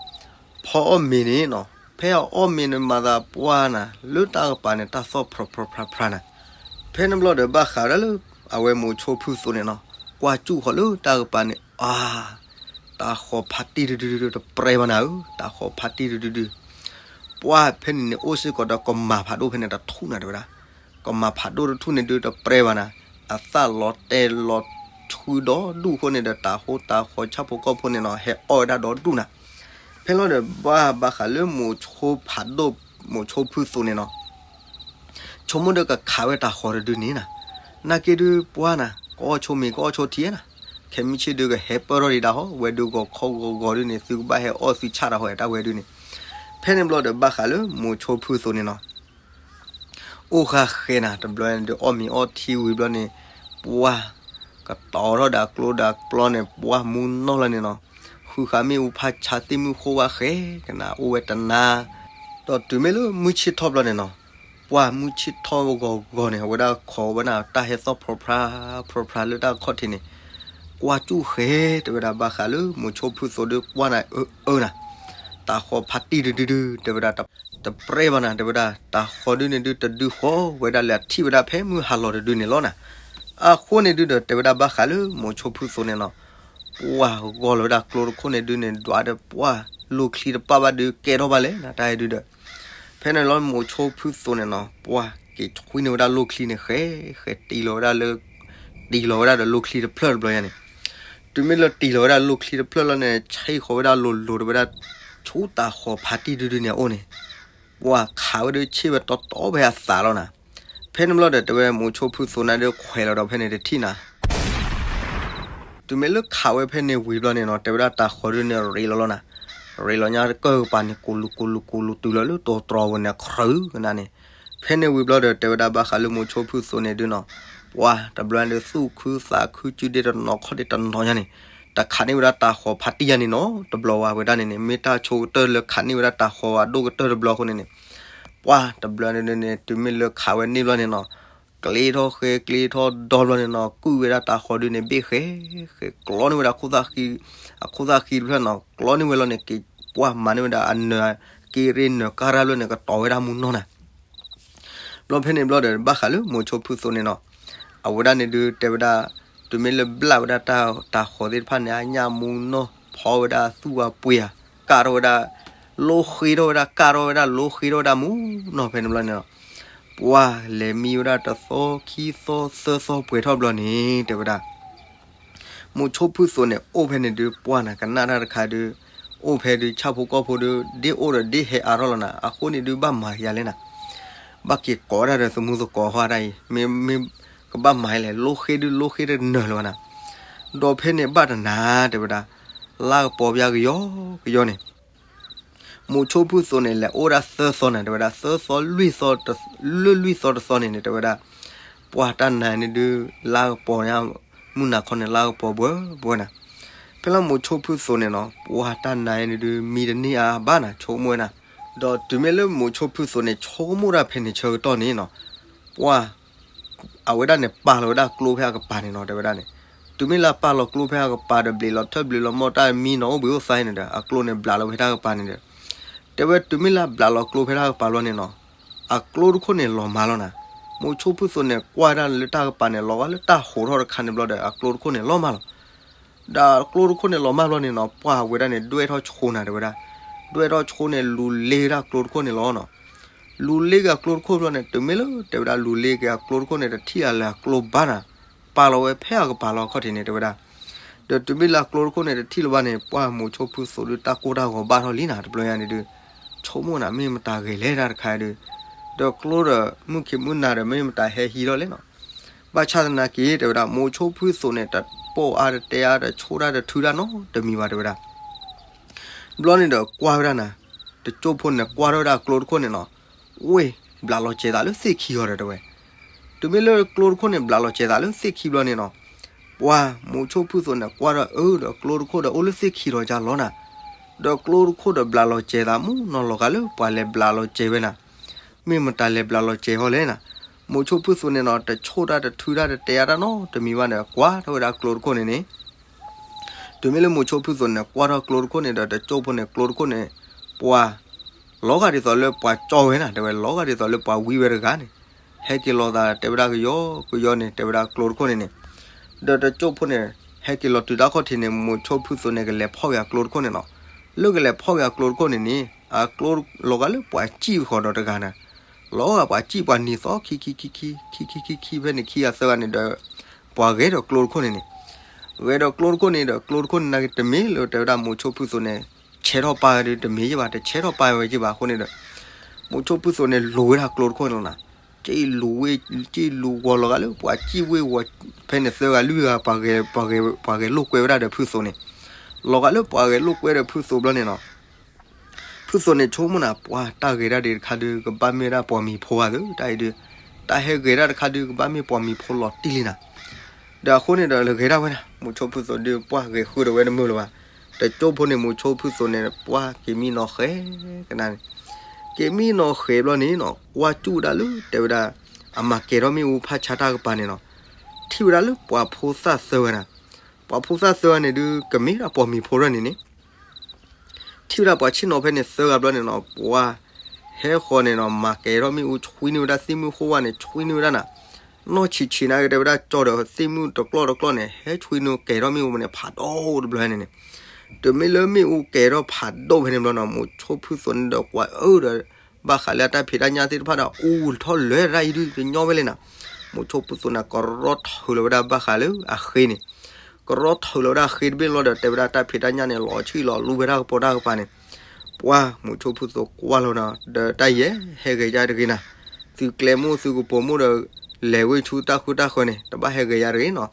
ဖီအီၣ်မ့ၤန့ၣ်နီၤ, ဖဲအအီၣ်မ့ၤန့ၣ်မၤသးပှၢ်နၤ, လၢတၢ်ကပၤန့ၣ် တၢ်သီၣ်ဖြးဖြးဖြးဖြးနၤ. ဖဲန့ၣ်ဘျီဒီးဘၣ်ဃးဝဲဒၣ်လၢ အဝဲမိၤဆိဖုသိးန့ၣ်နီၤ, ကွၢ်စူၣ်ဃီၤလၢတၢ်ကပၤန့ၣ်, အါ, တၢ်ဃီၤဖးတံၢ်တဒုဒုဒု တပြဲဘၣ်နၤဧၢ, တၢ်ဃီၤဖးတံၢ်တဒုဒု ပှၢ်ဖဲန့ၣ်န့ၣ် အိၣ်စ့ၢ်ကီးဒီးကမၤဖးဒိၣ်ဖဲန့ၣ်တထူၣ်နၤ တဲဝဲဒၣ်, ကမၤဖးဒိၣ်တထူၣ်န့ၣ်ဒုးတပြဲဘၣ်နၤ, အသၣ်လီၤတဲာ်လီၤဆှုဒီဒူၣ်အဃိန့ၣ်ဒီး တၢ်ဃိတၢ်ဃီဆၣ်ဖိကီၢ်ဖိန့ၣ်နီၤ ဟဲအီၣ်ဝဲဒၣ်ဒီဒူၣ်နၤ. ဖဲလီၤဒီးဘၣ်ဘၣ်ဃးလၢမိၤဆိဖးဒိၣ် မိၤဆိဖုသိးန့ၣ်နီၤ ဆိကမိၣ်ဒီးကခးဝဲတၢ်ဃီၤတဒုန့ၣ်နၤ, နာ်က့ဒုးပှၢ်နၤ ကအီၣ်ဆိမ့ၤ ကအီၣ်ဆိထံနၤ, ခဲမုၢ်ဆ့ၣ်ဒုးကဟဲပၢၢ်ထီၣ်ဒံးဒၣ်ဟီ, ဝဲဒုးဂီၤခီဂီၤဂီၤဒုးန့ၣ် သုကဘၣ်ဟဲအီၣ်သုဆၣ်တၢ်ဟီတၢ်ဝဲဒုးန့ၣ်. ဖဲန့ၣ်ဘျီဒီးဘၣ်ဃးလၢမိၤဆိဖုသိးန့ၣ်နီၤ အိၣ်ဃာ်ဃဲနၤ တဘျီန့ၣ်ဒုး အီၣ်မ့ၤအီထံဝံၤဘျီန့ၣ်, ပှၢ်ကတီၤထီၣ်ဒီးအကျိဒီးအပျီန့ၣ် ပှၢ်မူနီၢ်လီၤန့ၣ်နီၤ, ဃုဃာ်မ့ၣ်အူဖးဆါသ့ၣ်မုၢ်ဃိဝါဃဲကနၤ အိၣ်ဝဲတနၤ, ဒီးတုၤမ့ၢ်လၢမုၢ်ဆ့ၣ်ထီၣ်ဘျီန့ၣ်နီၤ, ပှၢ်မုၢ်ဆ့ၣ်ထီၣ်ဂီၤဂီၤန့ၣ် အဝဲဒၣ်ခိးဝဲနၤ တၢ်ဟဲသီၣ်ဖြးဖြးဖြးဖြးလၢတၢ်ခီၣ်ထံးန့ၣ်, ကွၢ်စူၣ်ဃဲ တဲဝဲဒၣ်ဘၣ်ဃးလၢမိၤဆိဖုသိးဒုး ကွၢ်နၤအၢအၢနၤ, တၢ်ဃီၤဖးတံၢ်တဒုဒု တဲဝဲဒၣ် တပြဲဘၣ်နၤ တဲဝဲဒၣ် တၢ်ဃီၤဒုးန့ၣ်ဒုး တဒုဃီဝဲဒၣ်လၢအထံၣ်ဝဲဒၣ်ဖဲမုၢ်ဟါလီၤတဒုန့ၣ်လီၤနၤ. အဃိန့ၣ်ဒုးဒီး တဲဝဲဒၣ်ဘၣ်ဃးလၢမိၤဆိဖုသိးန့ၣ်နီၤ, ပှၢ်ဂီၢ်လီၤဝဲဒၣ်ကျိတခိၣ်န့ၣ်ဒုးန့ၣ် ဒွးဒီးပှၢ်လိၣ်ချံတပၣ်ဘၣ်ဒုး ကဲထီၣ်ဘၣ်လဲၣ်နၤ တၢ်အံၤဒုးဒီး, ဖဲန့ၣ်လီၤမိၤဆိဖုသိးန့ၣ်နီၤ ပှၢ်က့ၤဆွံန့ၢ်ဝဲဒၣ်လိၣ်ချံန့ၣ် ဃဲ ဃဲတံၢ်လီၤဝဲဒၣ်လၢ တံၢ်လီၤဝဲဒၣ်ဒီးလိၣ်ချံတဖျၢၣ်တဘျီညါန့ၣ်, တုၤမ့ၢ်လၢတံၢ်လီၤဝဲဒၣ်လိၣ်ချံတဖျၢၣ်လီၤန့ၣ် ဆံးဃီၤဝဲဒၣ်လိၤလိၤ တဲဝဲဒၣ် ဆူတၢ်ဃီၤဖးတံၢ်တဒုန့ၣ်အအိၣ်န့ၣ်, ပှၢ်ခးဝဲဒုးဆ့ၣ်ဝဲတီတီဖဲအသးလီၤနၤ. ဖဲန့ၣ်ဘျီဒီး တဲဝဲမိၤဆိဖုသိးနၤဒုးခွဲးလီၤဒီးဖဲန့ၣ်တထံၣ်နၤ တုၤမ့ၢ်လၢခးဝဲဖဲန့ၣ်ဝံၤဘျီန့ၣ်နီၤ တဲဝဲဒၣ်တၢ်ဃီၤဒုးန့ၣ်ရ့လီၤလီၤနၤ, ရ့လီၤညါတကၢၢ်ကပၤန့ၣ် ကိးလူၤကိးလူၤကိးလူၤတုၤလီၤလၢတိတြီၤပူၤန့ၣ် ခြုးကနၤန့ၣ်, ဖဲန့ၣ်ဝံၤဘျီဒီး တဲဝဲဒၣ်ဘၣ်ဃးလၢမိၤဆိဖုသိးန့ၣ်ဒုးနီၤ, ပှၢ်တဘျီန့ၣ်ဒုး သူၣ်ခုသးခု စုဒ့တနီၤခီၣ်ဒ့တနီၤညါန့ၣ်, တခးန့ၢ်ဝဲဒၣ်တၢ်ဃီၤဖးတံၢ်ယါန့ၣ်နီၤ တဘျီဝဲဒၣ်န့ၣ်န့ၣ် မ့ၢ်တၢ်ဆိကတၢၢ်လၢခးန့ၢ်ဝဲဒၣ်တၢ်ဃီၤအဒိၣ်ကတၢၢ်တဘျီအဃိန့ၣ်န့ၣ်, ပှၢ်တဘျီန့ၣ်ဒုးန့ၣ် တုၤမ့ၢ်လၢခးဝဲန့ၢ်ဘျီန့ၣ်နီၤ ကျ့ထီၣ်ဃဲကျ့ထီၣ်ဒီဘျီန့ၣ်နီၤ ကုၢ်ဝဲဒၣ်တၢ်ဃီၤဒုးန့ၣ် ဘ့ၣ်ဃဲ ဃဲကျီန့ၢ်ဝဲဒၣ် အခိၣ်သၣ်ဃံတဖျၢၣ်နီၤ ကျီန့ၢ်ဝဲလီၤန့ၣ် က့ၤပှၢ်မၤန့ၢ်ဝဲဒၣ်အနၢၤ က့ၤရ့နၢၤကါရၢ်ဘျီန့ၣ် ကတီၤဝဲဒၣ်မူနီၢ်နၤ. ဘျီဖဲန့ၣ်ဘျီဒီး ဘၣ်ဃးလၢမိၤဆိဖုသိးန့ၣ်နီၤ အဝဲဒၣ်န့ၣ်ဒုးတဲဝဲဒၣ် တုၤမ့ၢ်လၢဘျၣ်ဝဲဒၣ်တၢ်ဃီၤသ့ၣ်တဖၣ်န့ၣ် အညၣ်မူနီၢ် ဖီဝဲဒၣ်သူၣ်ဝါပှ့ၤဧါ ကၢ်ထီၣ်ဝဲဒၣ် လိဃ့ထီၣ်ဝဲဒၣ် ကၢ်ထီၣ်ဝဲဒၣ် လိဃ့ထီၣ်ဝဲဒၣ်မူနီၢ်ဖဲန့ၣ်ဘျီန့ၣ်နီၤ ပှၢ်လဲၤမံဝဲဒၣ်တသီခံသီသၢသီပှဲၤထီၣ်ဘျီန့ၣ် တဲဝဲဒၣ် မိၤဆိဖုသိးန့ၣ် အိၣ်ဖဲန့ၣ်ဒုး ပှၢ်နၤကနၣ်တၢ်တခါဒုး အိၣ်ဖဲဒုး ဆၣ်ဖိကီၢ်ဖိဒုး ဒ်အိၣ်ဒီးဒ်ဟဲအါထီၣ်လီၤနၤ အဃိန့ၣ်ဒုး ဘၣ်မၤယၤလဲၣ်နၤ ဘၣ်က့ၤကိးဒၣ်ဒီးသမူသကိးဟီဒၣ်အံၤ မ့ၢ် မ့ၢ်ကဘၣ်မၤယၤလဲၣ် လိဃ့ဒုး လိဃ့တနၢၤလၢၤဘၣ်နၤ ဒီးဖဲန့ၣ်ဘၣ်တနၤ တဲဝဲဒၣ် လါကပီၤပယါကယီကယီန့ၣ် မိၤဆိဖုသိးန့ၣ် လဲၤအိၣ်ဒၣ်သၢသီနၤ တဲဝဲဒၣ် သၢသီလွံၢ်သီ လွံၢ်လွံၢ်သီတသီန့ၣ်န့ၣ် တဲဝဲဒၣ် ပှၢ်တၢ်နါန့ၣ်ဒုး လါကပီၤညါ မုၢ်နၤခီန့ၣ် လါကပီၤဘှဲဘှဲနၤ ဖဲလၢမိၤဆိဖုသိးန့ၣ်နီၤ ပှၢ်တၢ်နါန့ၣ်ဒုး မံတန့ၢ်အါဘၣ်နၤ ဆိကမိၣ်ဝဲနၤ ဒီးတုၤမ့ၢ်လၢမိၤဆိဖုသိးန့ၣ် ဆိကမိၣ်တၢ်ဖဲန့ၣ်ဆၢကတီၢ်န့ၣ်နီၤ ပှၢ် အဝဲဒၣ်န့ၣ် ပာ်လီၤဝဲဒၣ်ကျိဖဲအကပၤန့ၣ်နီၤ တဲဝဲဒၣ်န့ၣ် တုၤမ့ၢ်လၢပာ်လီၤကျိဖဲအကပၤဒီး ဘျံးလီၤထၢၣ်ဘျံးလီၤမီၢ်တၢ်မံနီၤ အိၣ်ဘှံးအိၣ်သါန့ၣ်ဒီး အကျိန့ၣ် ဘျးလီၤဖဲတၢ်ကပၤန့ၣ်ဒီး တဲဝဲတုၤမ့ၢ်လၢအဘျးလီၤကျိဖဲတၢ်ကပၤလီၤန့ၣ်နီၤ, အကျိတခိၣ်န့ၣ်လီၤမၢ်လီၤနၤ. မိၤဆိဖုၣ်သိးန့ၣ် ကွၢ်ဝဲဒၣ်လၢတၢ်ကပၤန့ၣ် လီၤဂာ်လၢတၢ်ဟိးထီၣ်တခါန့ၣ်ဘျီဒီး အကျိတခိၣ်န့ၣ်လီၤမၢ်လီၤ. ဒီးအကျိတခိၣ်န့ၣ်လီၤမၢ်ဘျီန့ၣ်နီၤ, ပှၢ်ဝဲဒၣ်န့ၣ် ဒွဲၣ်ထီၣ်ဆိနၤတဲဝဲဒၣ်, ဒွဲၣ်ထီၣ်ဆိန့ၣ် လူၤလ့ဝဲဒၣ်ကျိတခိၣ်န့ၣ်လီၤနီၤ. လူၤလ့က့ၤအကျိတခိၣ်ဘျီန့ၣ် တုၤမ့ၢ်လၢတဲဝဲဒၣ်လူၤလ့က့ၤအကျိတခိၣ်န့ၣ် တထံၣ်အလၢအကျိဘၣ်နၤ, ပာ်လီၤဝဲဖဲအကပၤလီၤခီၣ်ထံးန့ၣ်တဲဝဲဒၣ်. ဒီးတုၤမ့ၢ်လၢအကျိတခိၣ်န့ၣ် တထံၣ်လၢၤဘၣ်န့ၣ် ပှၢ်မိၤဆိဖုၣ်သိးဒုးတၢ်ကိၢ်တၢ်ဂီၤဘၣ်ထီၣ်လံနၤ, တဘျီညါန့ၣ်ဒုး ဆိကမိၣ်နၤ မ့ၢ်မတၤဂဲၤလဲၣ်တၢ်တခါဒုး, ဒီးကျိဒီးမုၢ်ခံးမုၢ်နၤဒီး မ့ၢ်မတၤဟဲဟံးထီၣ်လဲၣ်နီၤ. ဘၣ်ဆၣ်သနာ်က့ တဲဝဲဒၣ် မိၤဆိဖုၣ်သိးန့ၣ် တပိာ်အါတတဲအါ တဆိၣ်တၢ်တထုတၢ်နီတမံၤဘၣ်တဲဝဲဒၣ်. ဘျီန့ၣ်ဒီးကွၢ်ဝဲဒၣ်နၤ, တကၠိၢ်ဖိန့ၣ် ကွၢ်ထီၣ်ဝဲဒၣ်အကျိတခိၣ်န့ၣ်နီၤ, ဝ့ၢ် ဘျးလီၤစဲၤသးလၢသ့ၣ်ခံဂီၤဒီးတဲဝဲ. တုၤမ့ၢ်လၢကျိတခိၣ်န့ၣ် ဘျးလီၤစဲၤသးလၢသ့ၣ်ခံဘျီန့ၣ်နီၤ, ပှၢ်မိၤဆိဖုၣ်သိးန့ၣ် ကွၢ်ထီၣ်အၢ ဒီးကျိတခိၣ်ဒီးအိၣ်လၢသ့ၣ်ခံဒီးကၢ်လီၤနၤ, ဒီးကျိတခိၣ်ဒီးဘျးလီၤစဲၤသးမူနီၤ လီၤဂာ်လၢပှၤလဲၤဘျးလီၤစဲၤဝဲနၤ. မ့ၢ်မတၤလဲၤဘျးလီၤစဲၤဟီလဲၣ်နၤ. မိၤဆိဖုၣ်သိးန့ၣ်နီၤ တဆိၣ်တၢ်တထုတၢ်တတဲအါတၢ်နီတမံၤဘၣ်ဒီး ကွၢ်ထီၣ်ဝဲဒၣ်ကျိတခိၣ်န့ၣ်န့ၣ် တုၤမ့ၢ်လၢမိၤဆိဖုၣ်သိးန့ၣ် ကွၢ်ထီၣ်ကျိတခိၣ်န့ၣ်ဒီး တကၠိၢ်ဖိန့ၣ် ကျိတခိၣ်န့ၣ် ပှၢ် လီၤဂာ်ဒ်သိးလၢပှၤကၠီဝဲနၤ တဲဝဲ, လီၤဂာ်ဒ်သိးလၢပှၤဝံဝဲတဂၤန့ၣ်, ဟဲက့ၤလီၤသးတဲဝဲဒၣ်ကယီကယီန့ၣ် တဲဝဲဒၣ်ကျိတခိၣ်န့ၣ်န့ၣ်, ဒီးတကၠိၢ်ဖိန့ၣ် ဟဲက့ၤလီၤတုၤတၢ်ခီၣ်ထံးန့ၣ် မိၤဆိဖုၣ်သိးန့ၣ် ကလဲၤဖီၣ်က့ၤအကျိတခိၣ်န့ၣ်လီၤ. လၢကလဲၤဖီၣ်က့ၤအကျိတခိၣ်န့ၣ်န့ၣ် အကျိလီၤဂာ်လၢပှၤစံၣ်ဃီၤဒီးတဂၤနၤ, လီၤဂာ်ပှၤစံၣ်ပှၤနံၤသီခံခံခံခံ ခံခံခံခံ ဖဲန့ၣ်ခံဂၤသၢဂၤန့ၣ်ဒီး ပှၤဂဲၤဒီးကျိတခိၣ်န့ၣ်န့ၣ် ဂဲၤဒီးကျိတခိၣ်န့ၣ်ဒီး ကျိတခိၣ်န့ၣ် နာ်က့တမ့ၢ်လၢတဲဝဲဒၣ်မိၤဆိဖုၣ်သိးန့ၣ် ဆဲးထီၣ်ပာ်ဝဲဒုးတမ့ၢ်ယ့ၢ်ဘၣ်, တဆဲးထီၣ်ပာ်ဝဲယ့ၢ်ဘၣ်အဃိန့ၣ်ဒီး မိၤဆိဖုၣ်သိးန့ၣ် လူၤဝဲဒၣ်ကျိတခိၣ်န့ၣ်လီၤနၤ. က့လူၤဝ့ၢ် က့လူၤဂီၤလီၤဂာ်လၢပှၤစံၣ်ဝ့ၢ်ဝီၤ ဖဲန့ၣ်သၢဂၤလွံၢ်ဂၤ ပှၤဂဲၤလိာ်ကွဲဝဲဒၣ်ဒီးဖုၣ်သိးန့ၣ်, လီၤဂာ်လၢပှၤဂဲၤလိာ်ကွဲဒီးဖုၣ်သိးဘျီန့ၣ်လီၤ. ဖုၣ်သိးန့ၣ်ဆိကမိၣ်နၤ ပှၤတၢ်ဂဲၤတၢ်ဒ်တခါဒုး ကဘၣ်မ့ၢ်ဝဲဒၣ်ပှၤမံၤဖိဂၤသု, တၢ်အံၤဒုး တၢ်ဟဲဂဲၤတၢ်တခါဒုး ကဘၣ်မ့ၢ်ပှၤမံၤဖိလီၤတံၢ်လံနၤ. ဒီးအဃိန့ၣ်ဒီး လၢဂဲၤဒၣ်ဝဲဒၣ် မိၤဆိဖုၣ်သိးဒုး ပှၢ်ဂဲၤဃုာ်ဒီးဝဲတမုာ်လၢၤဘၣ်. တကၠိၢ်ဖိန့ၣ် မိၤဆိဖုၣ်သိးန့ၣ် ပှၢ်က့ၤမံနီၤဃဲၤကနၤန့ၣ်, က့ၤမံနီၤဃဲၤဘျီန့ၣ်နီၤ ကွၢ်စူၣ်ဝဲဒၣ်လၢတဲဝဲဒၣ် အမၤကဲၤထီၣ်မ့ၣ်အူဖးဆါတၢ်ကပၤန့ၣ်နီၤ, ထံၣ်ဝဲဒၣ်လၢပှၤဖိသၣ်သၢဂၤနၤ, ပှၤဖိသၣ်သၢဂၤန့ၣ်ဒုး ကမ့ၢ်ဒၣ်ပှၤမံၤဖိရၢၢ်န့ၣ်န့ၣ် ထံၣ်ဝဲဒၣ်ပှၤဆ့ၣ်နီၤဖဲန့ၣ်သၢဂၤဘျီန့ၣ်နီၤ ပှၢ် ဟဲဃီၤန့ၣ်နီၤ မၤကဲၤထီၣ်မ့ၣ်အူ ဆွံနုာ်ဝဲဒၣ်သ့ၣ်မုၢ်ဃိဝါန့ၣ် ဆွံနုာ်ဝဲဒၣ်နၤ, နီၢ်ဆံးဆံးနာ်က့တဲဝဲဒၣ် ကၠီဒီးသ့ၣ်မုၢ်တကျီၢ်တကျီၢ်န့ၣ် ဟဲဆွံနုာ်ကဲၤထီၣ်မ့ၣ်အူန့ၣ် ဖးဒိၣ်တဘျီန့ၣ်န့ၣ်, တုၤမ့ၢ်လၢမ့ၣ်အူကဲၤထီၣ်ဖးဒိၣ်ဖဲန့ၣ်ဘျီနီၤ မိၤဆိဖုၣ်သိးန့ၣ်ဒီးကွၢ်အၢဒီး ဘၣ်ဃးလၢအတၢ်ဖံးတၢ်ညၣ်သ့ၣ်တဖၣ်ဒီး အူထီၣ်လၢတၢ်အံၤဒုး တညီဝဲလဲၣ်နၤ, မိၤဆိဖုၣ်သိးန့ၣ် ကရီထၢလီၤဝဲဒၣ်ဘၣ်ဃးလၢအဃ့န့ၣ် ကရီထၢလီၤဝဲဒၣ်အဃ့တဘ့ၣ်လီၤဒီး တဲဝဲဒၣ်တၢ်ဖံးတၢ်ညၣ်န့ၣ် လီၤဆံၣ်လီၤလူဝဲဒၣ်ကပိာ်တၢ်ကပၤန့ၣ်, ပှၢ်မိၤဆိဖုၣ်သိးကွၢ်လီၤဒီး ဒီးတၢ်ယဲဟဲဂဲၤယါတဂ့ၤနၤ, သုကျဲမိၢ်သုကပိာ်မိၢ်ဒီး လဲၤဝဲဆူတၢ်ဃုတၢ်ဃၢၤန့ၣ် တဘၣ်ဟဲဂဲၤယါတဂ့ၤနီၤ,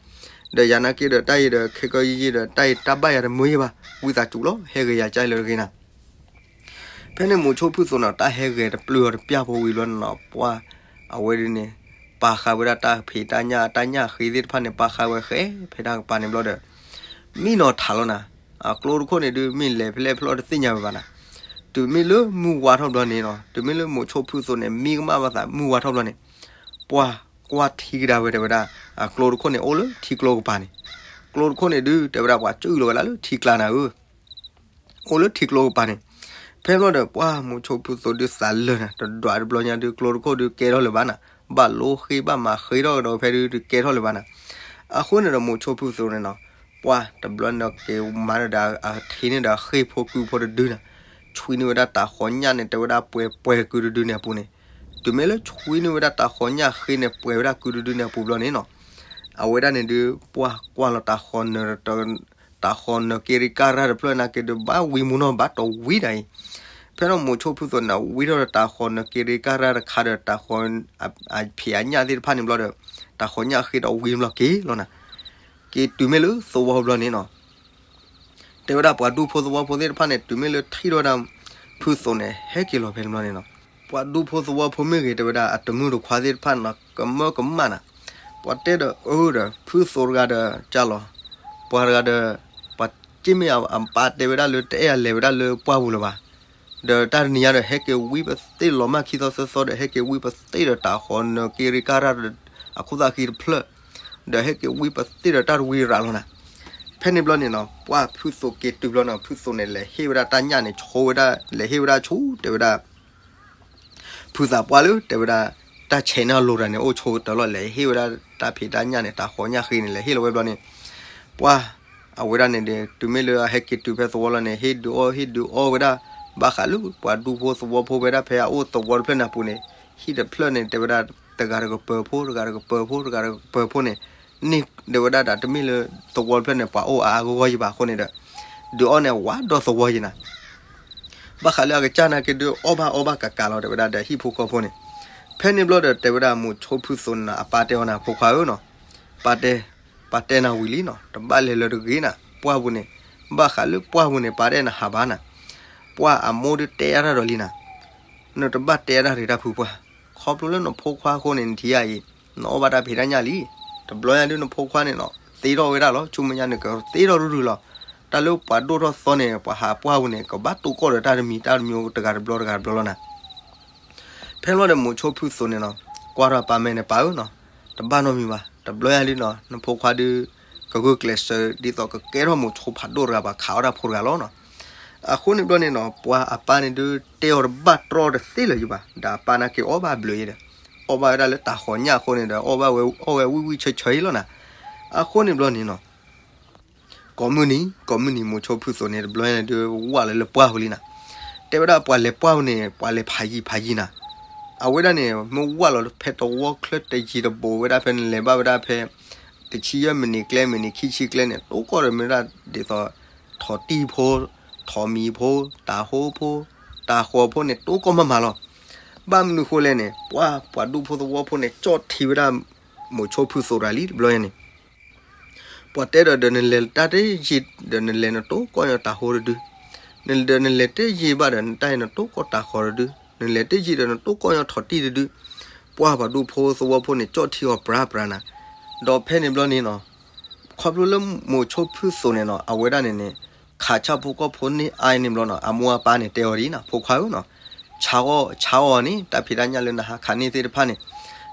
ဒီးယၤနာ်က့ဒီးတၢ်အံၤဒီး ခဲကီယံယံဒီး တၢ်အံၤတၢ်ဘၣ်ယၤတမုာ်ယ့ၢ်ဘၣ်, ဝံသးစူၤလီၤ ဟဲဂဲၤယၤကၢ်လၢတဂ့ၤနၤ ဖဲန့ၣ်မိၤဆိဖုၣ်သိးန့ၣ် တၢ်ဟဲဂဲၤတပျုာ်အီၤတပျၢ်ဖိဝံၤဘျီန့ၣ်နီၤ ပှၢ်အဝဲဒ်န့ၣ် ပာ်ဃာ်ဝဲဒၣ်တၢ်ဖံးတၢ်ညၣ် တၢ်ညၣ်ဃ့သ့ၣ်တဖၣ်န့ၣ် ပာ်ဃာ်ဝဲဃဲဖဲတၢ်ကပၤန့ၣ်ဘျီဒီး မံနီၤထးလီၤနၤ, အကျိတခိၣ်န့ၣ်ဒုး မ့ၢ်လဲၤဖဲလဲၣ်ဖဲလဲၣ်တသ့ၣ်ညါဝဲဘၣ်နၤ, တုၤမ့ၢ်လၢမုၢ်ဝါထီၣ်ဘျီန့ၣ်နီၤ တုၤမ့ၢ်လၢမိၤဆိဖုၣ်သိးန့ၣ် မံကမၣ်ဘၣ်သးမုၢ်ဝါထီၣ်ဘျီန့ၣ် ပှၢ်ကွၢ်ထံကဒါဝဲတဲဝဲဒၣ် အကျိတခိၣ်န့ၣ် အိၣ်လၢထံကျိကပၤန့ၣ်, ကျိတခိၣ်န့ၣ်ဒုး တဲဝဲဒၣ်ပှၤကၢအုၣ်လီၤဝဲဒၣ်လၢထံကျါနၤဧၢ အိၣ်လၢထံကျိကပၤန့ၣ်, ဖဲဘျီဒီး ပှၢ်မိၤဆိဖုၣ်သိးဒုးသးလၢာ်နၤ တဒွးတဘျီညါဒုး ကျိတခိၣ်ဒုးကဲထီၣ်လၢၤဘၣ်နၤ, ဘၣ်လိဃ့ဘၣ်မၤဃ့ထီၣ်ကဒီးဖဲဒုး ဒုးကဲထီၣ်လၢၤဘၣ်နၤ, အဃိန့ၣ်ဒီးမိၤဆိဖုၣ်သိးန့ၣ်နီၤ, ပှၢ်တဘျီန့ၣ်ဒီးက့ၤမၤဒီးအထံန့ၣ်ဒီးအဃ့ၢ်ဖိကုဖိတဒုနၤ, ဆွံနုာ်ဝဲဒၣ်တၤဃီညၣ်န့ၣ် တဲဝဲဒၣ်ပှဲၤပှဲၤကုတဒုန့ၣ်အပူၤန့ၣ်, တုၤမ့ၢ်လၢဆွံနုာ်ဝဲဒၣ်တၤဃီညၣ်ဃ့န့ၣ် ပှဲၤဝဲဒၣ်ကုတဒုန့ၣ်အပူၤဘျီန့ၣ်နီၤ, အဝဲဒၣ်န့ၣ်ဒုး ပှၢ်ကွၢ်လီၤတၤဃီနၢၤ တၤဃီနၢၤက့ရံကၢ်ရၢ်တဖျၢၣ်နာ်က့ဒုး ဘၣ်ဝံမူနီၤ ဘၣ်တဝံဒၣ်အံၤ, ဖဲဒီးမိၤဆိဖုၣ်သိးန့ၣ် ဝံထီၣ်ဒီးတၤဃီနၢၤက့ရံကၢ်ရၢ်တခါဒီး တၤဃီ အဖံးအညၣ်သ့ၣ်တဖၣ်န့ၣ်ဘျီဒီး တၤဃီညၣ်ဃ့ဒီးဝံဘျီက့ၤလီၤနၤ, က့ၤတုၤမ့ၢ်လၢသဝီဘျီန့ၣ်နီၤ တဲဝဲဒၣ်ပှၤဒူဖိသဝီဖိသ့ၣ်တဖၣ်န့ၣ် တုၤမ့ၢ်လၢထံၣ်ထီၣ်ဝဲဒၣ် ဖုၣ်သိးန့ၣ် ဟဲက့ၤလီၤဖဲန့ၣ်ဘျီန့ၣ်နီၤ, ပှၤဒူဖိသဝီဖိမ့ၢ်ဂ့ၤ တဲဝဲဒၣ်အတမုၣ်တခွါသ့ၣ်တဖၣ်န့ၣ်နီၤ ကမၢကမၣ်နၤ, ပှၤတဲဒီးအၢဒီး ဖုၣ်သိးတဂၤဒီးကၢ်လီၤ, ပှၤတဂၤဒီး ပှၤက့မ့ၢ်အပၢ်တဲဝဲဒၣ်လၢတအဲၣ်အလဲၤဝဲဒၣ်လၢပှၢ်ပူၤလၢၤဘၣ်, ဒီးတၢ်တနံၤညါဒီး ဟဲက့ၤဝံပသ့ၣ်လီၤမၢ်ခံသီသၢသီဒီး ဟဲက့ၤဝံပသ့ၣ်ဒီးတၤဃီနၢၤက့ရံကၢ်ရၢ် အခိၣ်သၣ်ဃံတဖျၢၣ်, ဒီးဟဲက့ၤဝံပသ့ၣ်ဒီးတၢ်တဝံရးလီၤနၤ, ဖဲန့ၣ်ဘျီန့ၣ်နီၤ ပှၢ်ဖုသိးက့ၤတုၤဘျီနီၤ ဖုသိးန့ၣ် လဲၤဟ့ၣ်ဝဲဒၣ်တၢ်ညၣ်န့ၣ် ဆိဝဲဒၣ် လဲၤဟ့ၣ်ဝဲဒၣ်ဆူ တဲဝဲဒၣ် ဖုသးပှၢ်လၢ တဲဝဲဒၣ် တၢ်ဆဲးန့ၢ်အလိၤတၢ်န့ၣ် အိၣ်ဆိကတၢၢ်လီၤ. လဲၤဟ့ၣ်ဝဲဒၣ်တၢ်ဖံးတၢ်ညၣ်န့ၣ် တၢ်ဃီညၣ်ဃ့န့ၣ် လဲၤဟ့ၣ်လီၤဝဲဘျီန့ၣ် ပှၢ် အဝဲဒၣ်န့ၣ်ဒီး တုၤမ့ၢ်လၢအဟဲက့ၤတုၤဖဲသဝီလီၤန့ၣ် ဟ့ၣ်ဒုးအီၣ် ဟ့ၣ်ဒုးအီၣ်ဝဲဒၣ် ဘၣ်ဃးလၢပှၤဒူဖိသဝီဖိဝဲဒၣ်ဖဲအအိၣ်သဝီတဖျၢၣ်န့ၣ်အပူၤန့ၣ် ဟံၣ်တဖျၢၣ်န့ၣ် တဲဝဲဒၣ် တဂၤတကပၢၤဖိ တဂၤတကပၢၤဖိ တဂၤတကပၢၤဖိန့ၣ် န့ၢ်ဒၣ်ဝဲဒၣ်ဒီး တမ့ၢ်လၢသဝီတဖျၢၣ်န့ၣ် ပှၤအိၣ်အါအါဂီၢ်ဂီၢ်ယံၤဘၣ်အဃိန့ၣ်ဒီး ဒုးအီၣ်န့ၣ် ဝးဒီးသဝီယံၤနၤ ဘၣ်ဃးလၢအကစၢ်နာ်က့ဒုး အီၣ်ဘၣ်အီဘၣ်ကးကးလီၤ တဲဝဲဒၣ်ဒီးဟံၣ်ဖိဃီဖိန့ၣ်. ဖဲန့ၣ်ဘျီဒီး တဲဝဲဒၣ် မိၤဆိဖုသိးန့ၣ်နီၤ အပၢ်တဲအီၤနၤ ဖိခွါဧၢနီၤ, ပၢ်တဲ, ပၢ်တဲနၤဝံၤလံနီၤ, တဘၣ်လဲၤလၢတဂ့ၤနၤ, ပှၢ်ပူၤန့ၣ်, ဘၣ်ဃးလၢပှၢ်ပူၤန့ၣ် ပၢ်တဲနၤဟးဘၣ်နၤ, ပှၢ်အမိၢ်ဒုးတဲအါတၢ်ဒီးလံနၤ, နတဘၣ်တဲအါတၢ်ရ့ၣ်တၢ်ဖုပှၢ်, ခီဖျိလၢနဖိခွါအဃိန့ၣ် နထံၣ်ဧါအံၤ, နအီၣ်ဘၣ်တၢ်ဖံးတၢ်ညၣ်လံ, တဘျီညါဒုးနဖိခွါန့ၣ်နီၤ သ့ထီၣ်ဝဲဒၣ်လီၤ, ဆူမဲာ်ညါန့ၣ်ကသ့ထီၣ်ရုၢ်ရုၢ်လီၤ, တၢ်လၢပှၤဒိၣ်ထီၣ်သီန့ၣ် ပှၤဟးပှၢ်ပူၤန့ၣ် ကဘၣ်တိၢ်ကီၢ်ဒီးတၢ်တမံၤတၢ်တမံၤတဂၤတဘျီတဂၤတဘျီလီၤနၤ ဖဲလီၤဒီးမိၤဆိဖုသိးန့ၣ်နီၤ, ကွၢ်ထီၣ်အပၢ်မဲာ်န့ၣ် ပၢ်ဧၢနီၤ, တဘၣ်နီတမံၤဘၣ်, တဘျီညါဒုးနီၤ နဖိခွါဒုး ကဂုာ်ကျဲးစၢးဒ်သိးကကဲထီၣ်မိၤဆိဖးဒိၣ်တဂၤဘၣ် ခးအီၣ်တၢ်ဖိတဂၤလီၤနီၤ. အဃိန့ၣ်ဘျီန့ၣ်နီၤ ပှၤအပၢ်န့ၣ်ဒုးတဲအီၤတဘၣ်တြီတသ့လၢၤယဘၣ်, ဒီးအပၢ်နာ်က့အီၣ်ဘၣ်ဘျုးအံၤဒီး အီၣ်ဘၣ်ဝဲဒၣ်လၢတၢ်ဃီညၣ်အဃိန့ၣ်ဒီး အီၣ်ဘၣ်ဝဲအီၣ်ဝဲဝံၣ်ဝံၣ်ဆၢဆၢအံၤလီၤနၤ. အဃိန့ၣ်ဘျီန့ၣ်နီၤ ကိးမုၢ်နံၤ ကိးမုၢ်နံၤ မိၤဆိဖုသိးန့ၣ် တဘျီန့ၣ်ဒုးဝၢ်လီၤလၢပှၢ်ပူၤလံနၤ, တဲဝဲဒၣ်ပှၤလဲၤပှၢ်ပူၤန့ၣ် ပှၤလဲၤဖးယံၤဖးယံၤနၤ, အဝဲဒၣ်န့ၣ် မ့ၢ်ဝၢ်လီၤဖဲသဝီချၢတယံၤတဘူးဝဲဒၣ်ဖဲနလဲၤဘၣ်ဝဲဒၣ်ဖဲ တဆံယဲၢ်မံးနံးကျဲ မံးနံးခံဆံကျဲန့ၣ် တိၢ်ကီၢ်ဒီးမ့ၢ်ဝဲဒၣ်ဒ်သိး ထိးတံၢ်ဖိ, ထိးမံၤဖိ, တၤဟိဖိ, တၤဃီၤဖိန့ၣ် တိၢ်ကီၢ်မးမးလီၤ. ဘၣ်မနုၤဃိလဲၣ်န့ၣ် ပှၢ်ပှၤဒူဖိသဝီဖိန့ၣ် ကၠီၣ်ထံဝဲဒၣ်မိၤဆိဖုသိးတဂၤလံတဘျီန့ၣ် ပှၤတဲဒီး ဒီးနလဲၤတၢ်တယံၤဒီးနလဲၤနတိၢ်ကီၢ်ညီတၤဟိတဒု, ဒီးနလဲၤတယံၤဘၣ်ဒီးနတၢ်အံၤနတိၢ်ကီၢ်တၤဃီတဒု, နလဲၤတယံၤဒီးနတိၢ်ကီၢ်ညီထိးတံၢ်တဒု, ပှၢ်ပှၤဒူဖိသဝီဖိန့ၣ် ကၠီၣ်ထံအီၤပြၤပြၤနၤ, ဒီးဖဲန့ၣ်ဘျီန့ၣ်နီၤ ခီဖျိလၢမိၤဆိဖုသိးန့ၣ်နီၤ အဝဲဒၣ်န့ၣ်န့ၣ် ခးဆၣ်ဖိကီၢ်ဖိန့ၢ်အါန့ၣ်ဘျီနီၤ အမိၢ်အပၢ်န့ၣ်တဲအီၤဒ်နီၤ ဖိခွါဧၢနီၤ ဆါအီၣ် ဆါအီၣ်န့ၣ် တၢ်ဖံးတၢ်ညၣ်လၢနဟးခးန့ၢ်သ့ၣ်တဖၣ်န့ၣ်,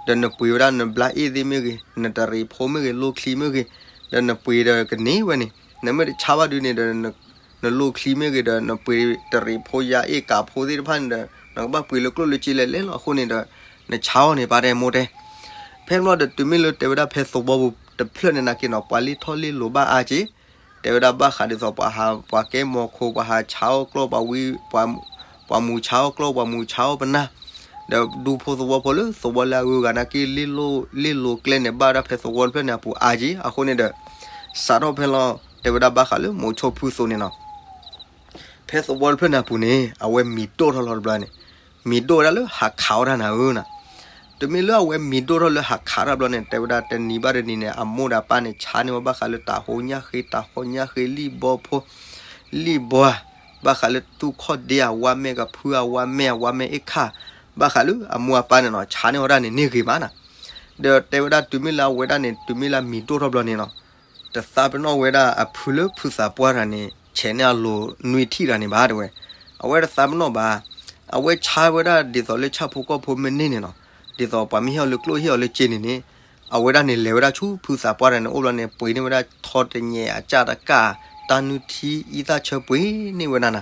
ဒီးနပှ့ၤဝဲဒၣ်နဘျါအ့ၣ်သ့ၣ်မ့ၢ်ဂ့ၤ, နတရံးဖိမ့ၢ်ဂ့ၤ, လိၣ်ချံမ့ၢ်ဂ့ၤ, ဒီးနပှ့ၤဒီးကန့ၢ်ဝဲန့ၣ်, နမ့ၢ်တဆါဘၣ်ဒုန့ၣ်ဒီး နလိၣ်ချံမ့ၢ်ဂ့ၤဒီး နပှ့ၤတရံးဖိယါအ့ၣ်ကးဖိသ့ၣ်တဖၣ်န့ၣ်ဒီး နကဘၣ်ပှ့ၤလၢကျိၣ်လၢစ့လဲၣ်လဲၣ်လီၤ. အဃိန့ၣ်ဒီး နဆါအီၣ်န့ၣ် ပၢ်တဲမိၢ်တဲ ဖဲန့ၣ်ဘျီဒီးတုၤမ့ၢ်လၢတဲဝဲဒၣ်ဖဲသဝီပူၤတဖျၢၣ်န့ၣ်နာ်က့နီၤ ပှၤလ့ၢ်ထီၣ်လ့ၢ်လိၤဘၣ်အါက့, တဲဝဲဒၣ်ဘၣ်ဃးဒ်သိးပှၤဟး ပှၤကဲမီၤခိ ပှၤဟးဆါအီၣ်ကျီၢ် ပှၤဝံ ပှၤမူၤဆါအီၣ်ကျီၢ် ပှၤမူၤဆါအီၣ်ပနၢ်, ဒီးဒူဖိသဝီဖိလၢသဝီလၢအဂုၤအဂၤနာ်က့ လ့ၢ်လိၤလ့ၢ်လိၤကျဲန့ၣ် ဘၣ်ဝဲဒၣ်ဖဲသဝီတဖျၢၣ်န့ၣ်အပူၤအါက့, အဃိန့ၣ်ဒီး စးထီၣ်ဖဲလီၤ တဲဝဲဒၣ်ဘၣ်ဃးလၢမိၤဆိဖုသိးန့ၣ်နီၤ ဖဲသဝီတဖျၢၣ်န့ၣ်အပူၤန့ၣ် အဝဲမံၤဒိၣ်ထီၣ်လီၤတဘျီန့ၣ်, မံၤဒိၣ်ဝဲဒၣ်လၢဟးခးအီၣ်တၢ်နၤဧၢနၤ, တုၤမ့ၢ်လၢအဝဲမံၤဒိၣ်ထီၣ်လၢဟးခးတၢ်ဘျီန့ၣ် တဲဝဲဒၣ်တနံၤဘၣ်တနံၤန့ၣ် အမိၢ်ဒီးအပၢ်န့ၣ် ဆါန့ၢ်ဝဲဘၣ်ဃးလၢတၤဟိညၣ်ဃ့ တၤဃီညၣ်ဃ့ လံၣ်ဘီဖိ လံၣ်ဘီဧါ, ဘၣ်ဃးလၢသူၣ်ခီၣ်ဒ့ဧါ ဝါမဲၢ်အဝါမဲၢ်အ့ၣ်ခါ, ဘၣ်ဃးလၢအမိၢ်အပၢ်န့ၣ်နီၤ ဆါန့ၢ်ဝဲဒၣ်န့ၣ်န့ၢ်ဂ့ၤမးနၤ, ဒီးတဲဝဲဒၣ်တုၤမ့ၢ်လၢအဝဲဒၣ်န့ၣ် တုၤမ့ၢ်လၢအမံၤဒိၣ်ထီၣ်ဘျီန့ၣ်နီၤ တသးပနီၣ်ဝဲဒၣ်အဖုလၢဖုသးပှၢ်တဂၤန့ၣ် ဆဲးန့ၢ်အလိၤနွံထံၣ်တဂၤန့ၣ်ဘၣ်တဲဝဲ, အဝဲတသးပနီၣ်ဘၣ်, အဝဲဆါဝဲဒၣ်ဒ်သိးလၢဆၣ်ဖိကီၢ်ဖိမ့ၢ်န့ၢ်န့ၣ်နီၤ, ဒ်သိးပှၤမ့ၢ်ဟ့ၣ်အီၤလၢကျိၣ်ဟ့ၣ်အီၤလၢစ့န့ၣ်န့ၣ်, အဝဲဒၣ်န့ၣ်လဲၤဝဲဒၣ်ဆူဖုသးပှၢ်တဂၤန့ၣ်အိၣ်ဘျီန့ၣ် ပှ့ၤန့ၢ်ဝဲဒၣ်ထီတညဲးအစၢ်တကၢ် တၢ်နုၢ်ထံအံသၣ်ဆၢပှ့ၤန့ၢ်ဝဲဒၣ်နၤ,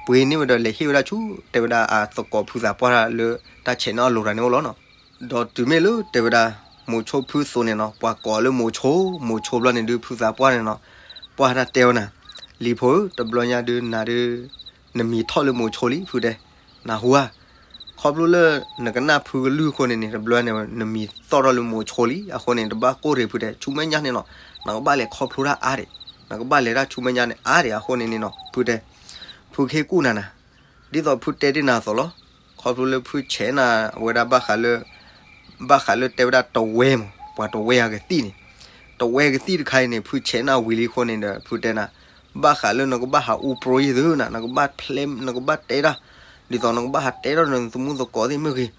ပှ့ၤန့ၢ်ဝဲဒီးလဲၤဟ့ၣ်ဝဲဒၣ်ဆူ တဲဝဲဒၣ်အသကိးဖုသးပှၢ်လၢတၢ်ဆဲးန့ၢ်အလိၤတဂၤန့ၣ်အိၣ်လီၤနီၤ. ဒီးတုၤမ့ၢ်လၢတဲဝဲဒၣ် မိၤဆိဖုသိးန့ၣ်နီၤ ပှၤကိးလၢမိၤဆိ, မိၤဆိဘျီန့ၣ်ဒုး ဖုသးပှၢ်န့ၣ်နီၤ, ပှၢ်တၢ်တဲဝဲနၤ, လံၤဖိဧၢ တဘျီညါဒုးနၤဒုး နမံၤထီၣ်လၢမိၤဆိလံ ဖုတဲ, နၢ်ဟူဧါ, ခီဖျိလၢနကနၣ်ဖုကလုၢ်အဃိန့ၣ်န့ၣ် တဘျီန့ၣ် နမံၤသီၣ်ထီၣ်လၢမိၤဆိလံ အဃိန့ၣ် တဘၣ်ကိၢ်ရ့ၣ်ဖုတဲ ဆူမဲာ်ညါန့ၣ်နီၤ နကဘၣ်လဲၤခီဖျိတၢ်အါဒံး, နကဘၣ်လဲၤတၢ်ဆူမဲာ်ညါန့ၣ်အါဒံး အဃိန့ၣ်န့ၣ်နီၤ ဖုတဲ, ဖုကဟ့ၣ်ကူၣ်နၤနၤ ဒ်သိးဖုတဲတ့ၢ်နၤအသိးလီၤ. ခီဖျိလၢဖုဆဲးနၤဝဲဒၣ်ဘၣ်ဃးလၢ ဘၣ်ဃးလၢတဲဝဲဒၣ်တဝဲမး ပှၤတဝဲအကသံၣ်န့ၣ်, တဝဲကသံၣ်တခါအံၤန့ၣ် ဖုဆဲးနၤဝံၤလံအဃိန့ၣ်ဒီး ဖုတဲနၤ, ဘၣ်ဃးလၢနကဘၣ်ဟးအူပြိယသုနၤ နကဘၣ်ဖျဲ နကဘၣ်တဲတၢ်, ဒ်သိးနကဘၣ်ဟးတဲထီၣ်နသမူသကိးသ့ၣ်မ့ၢ်ဂ့ၤ,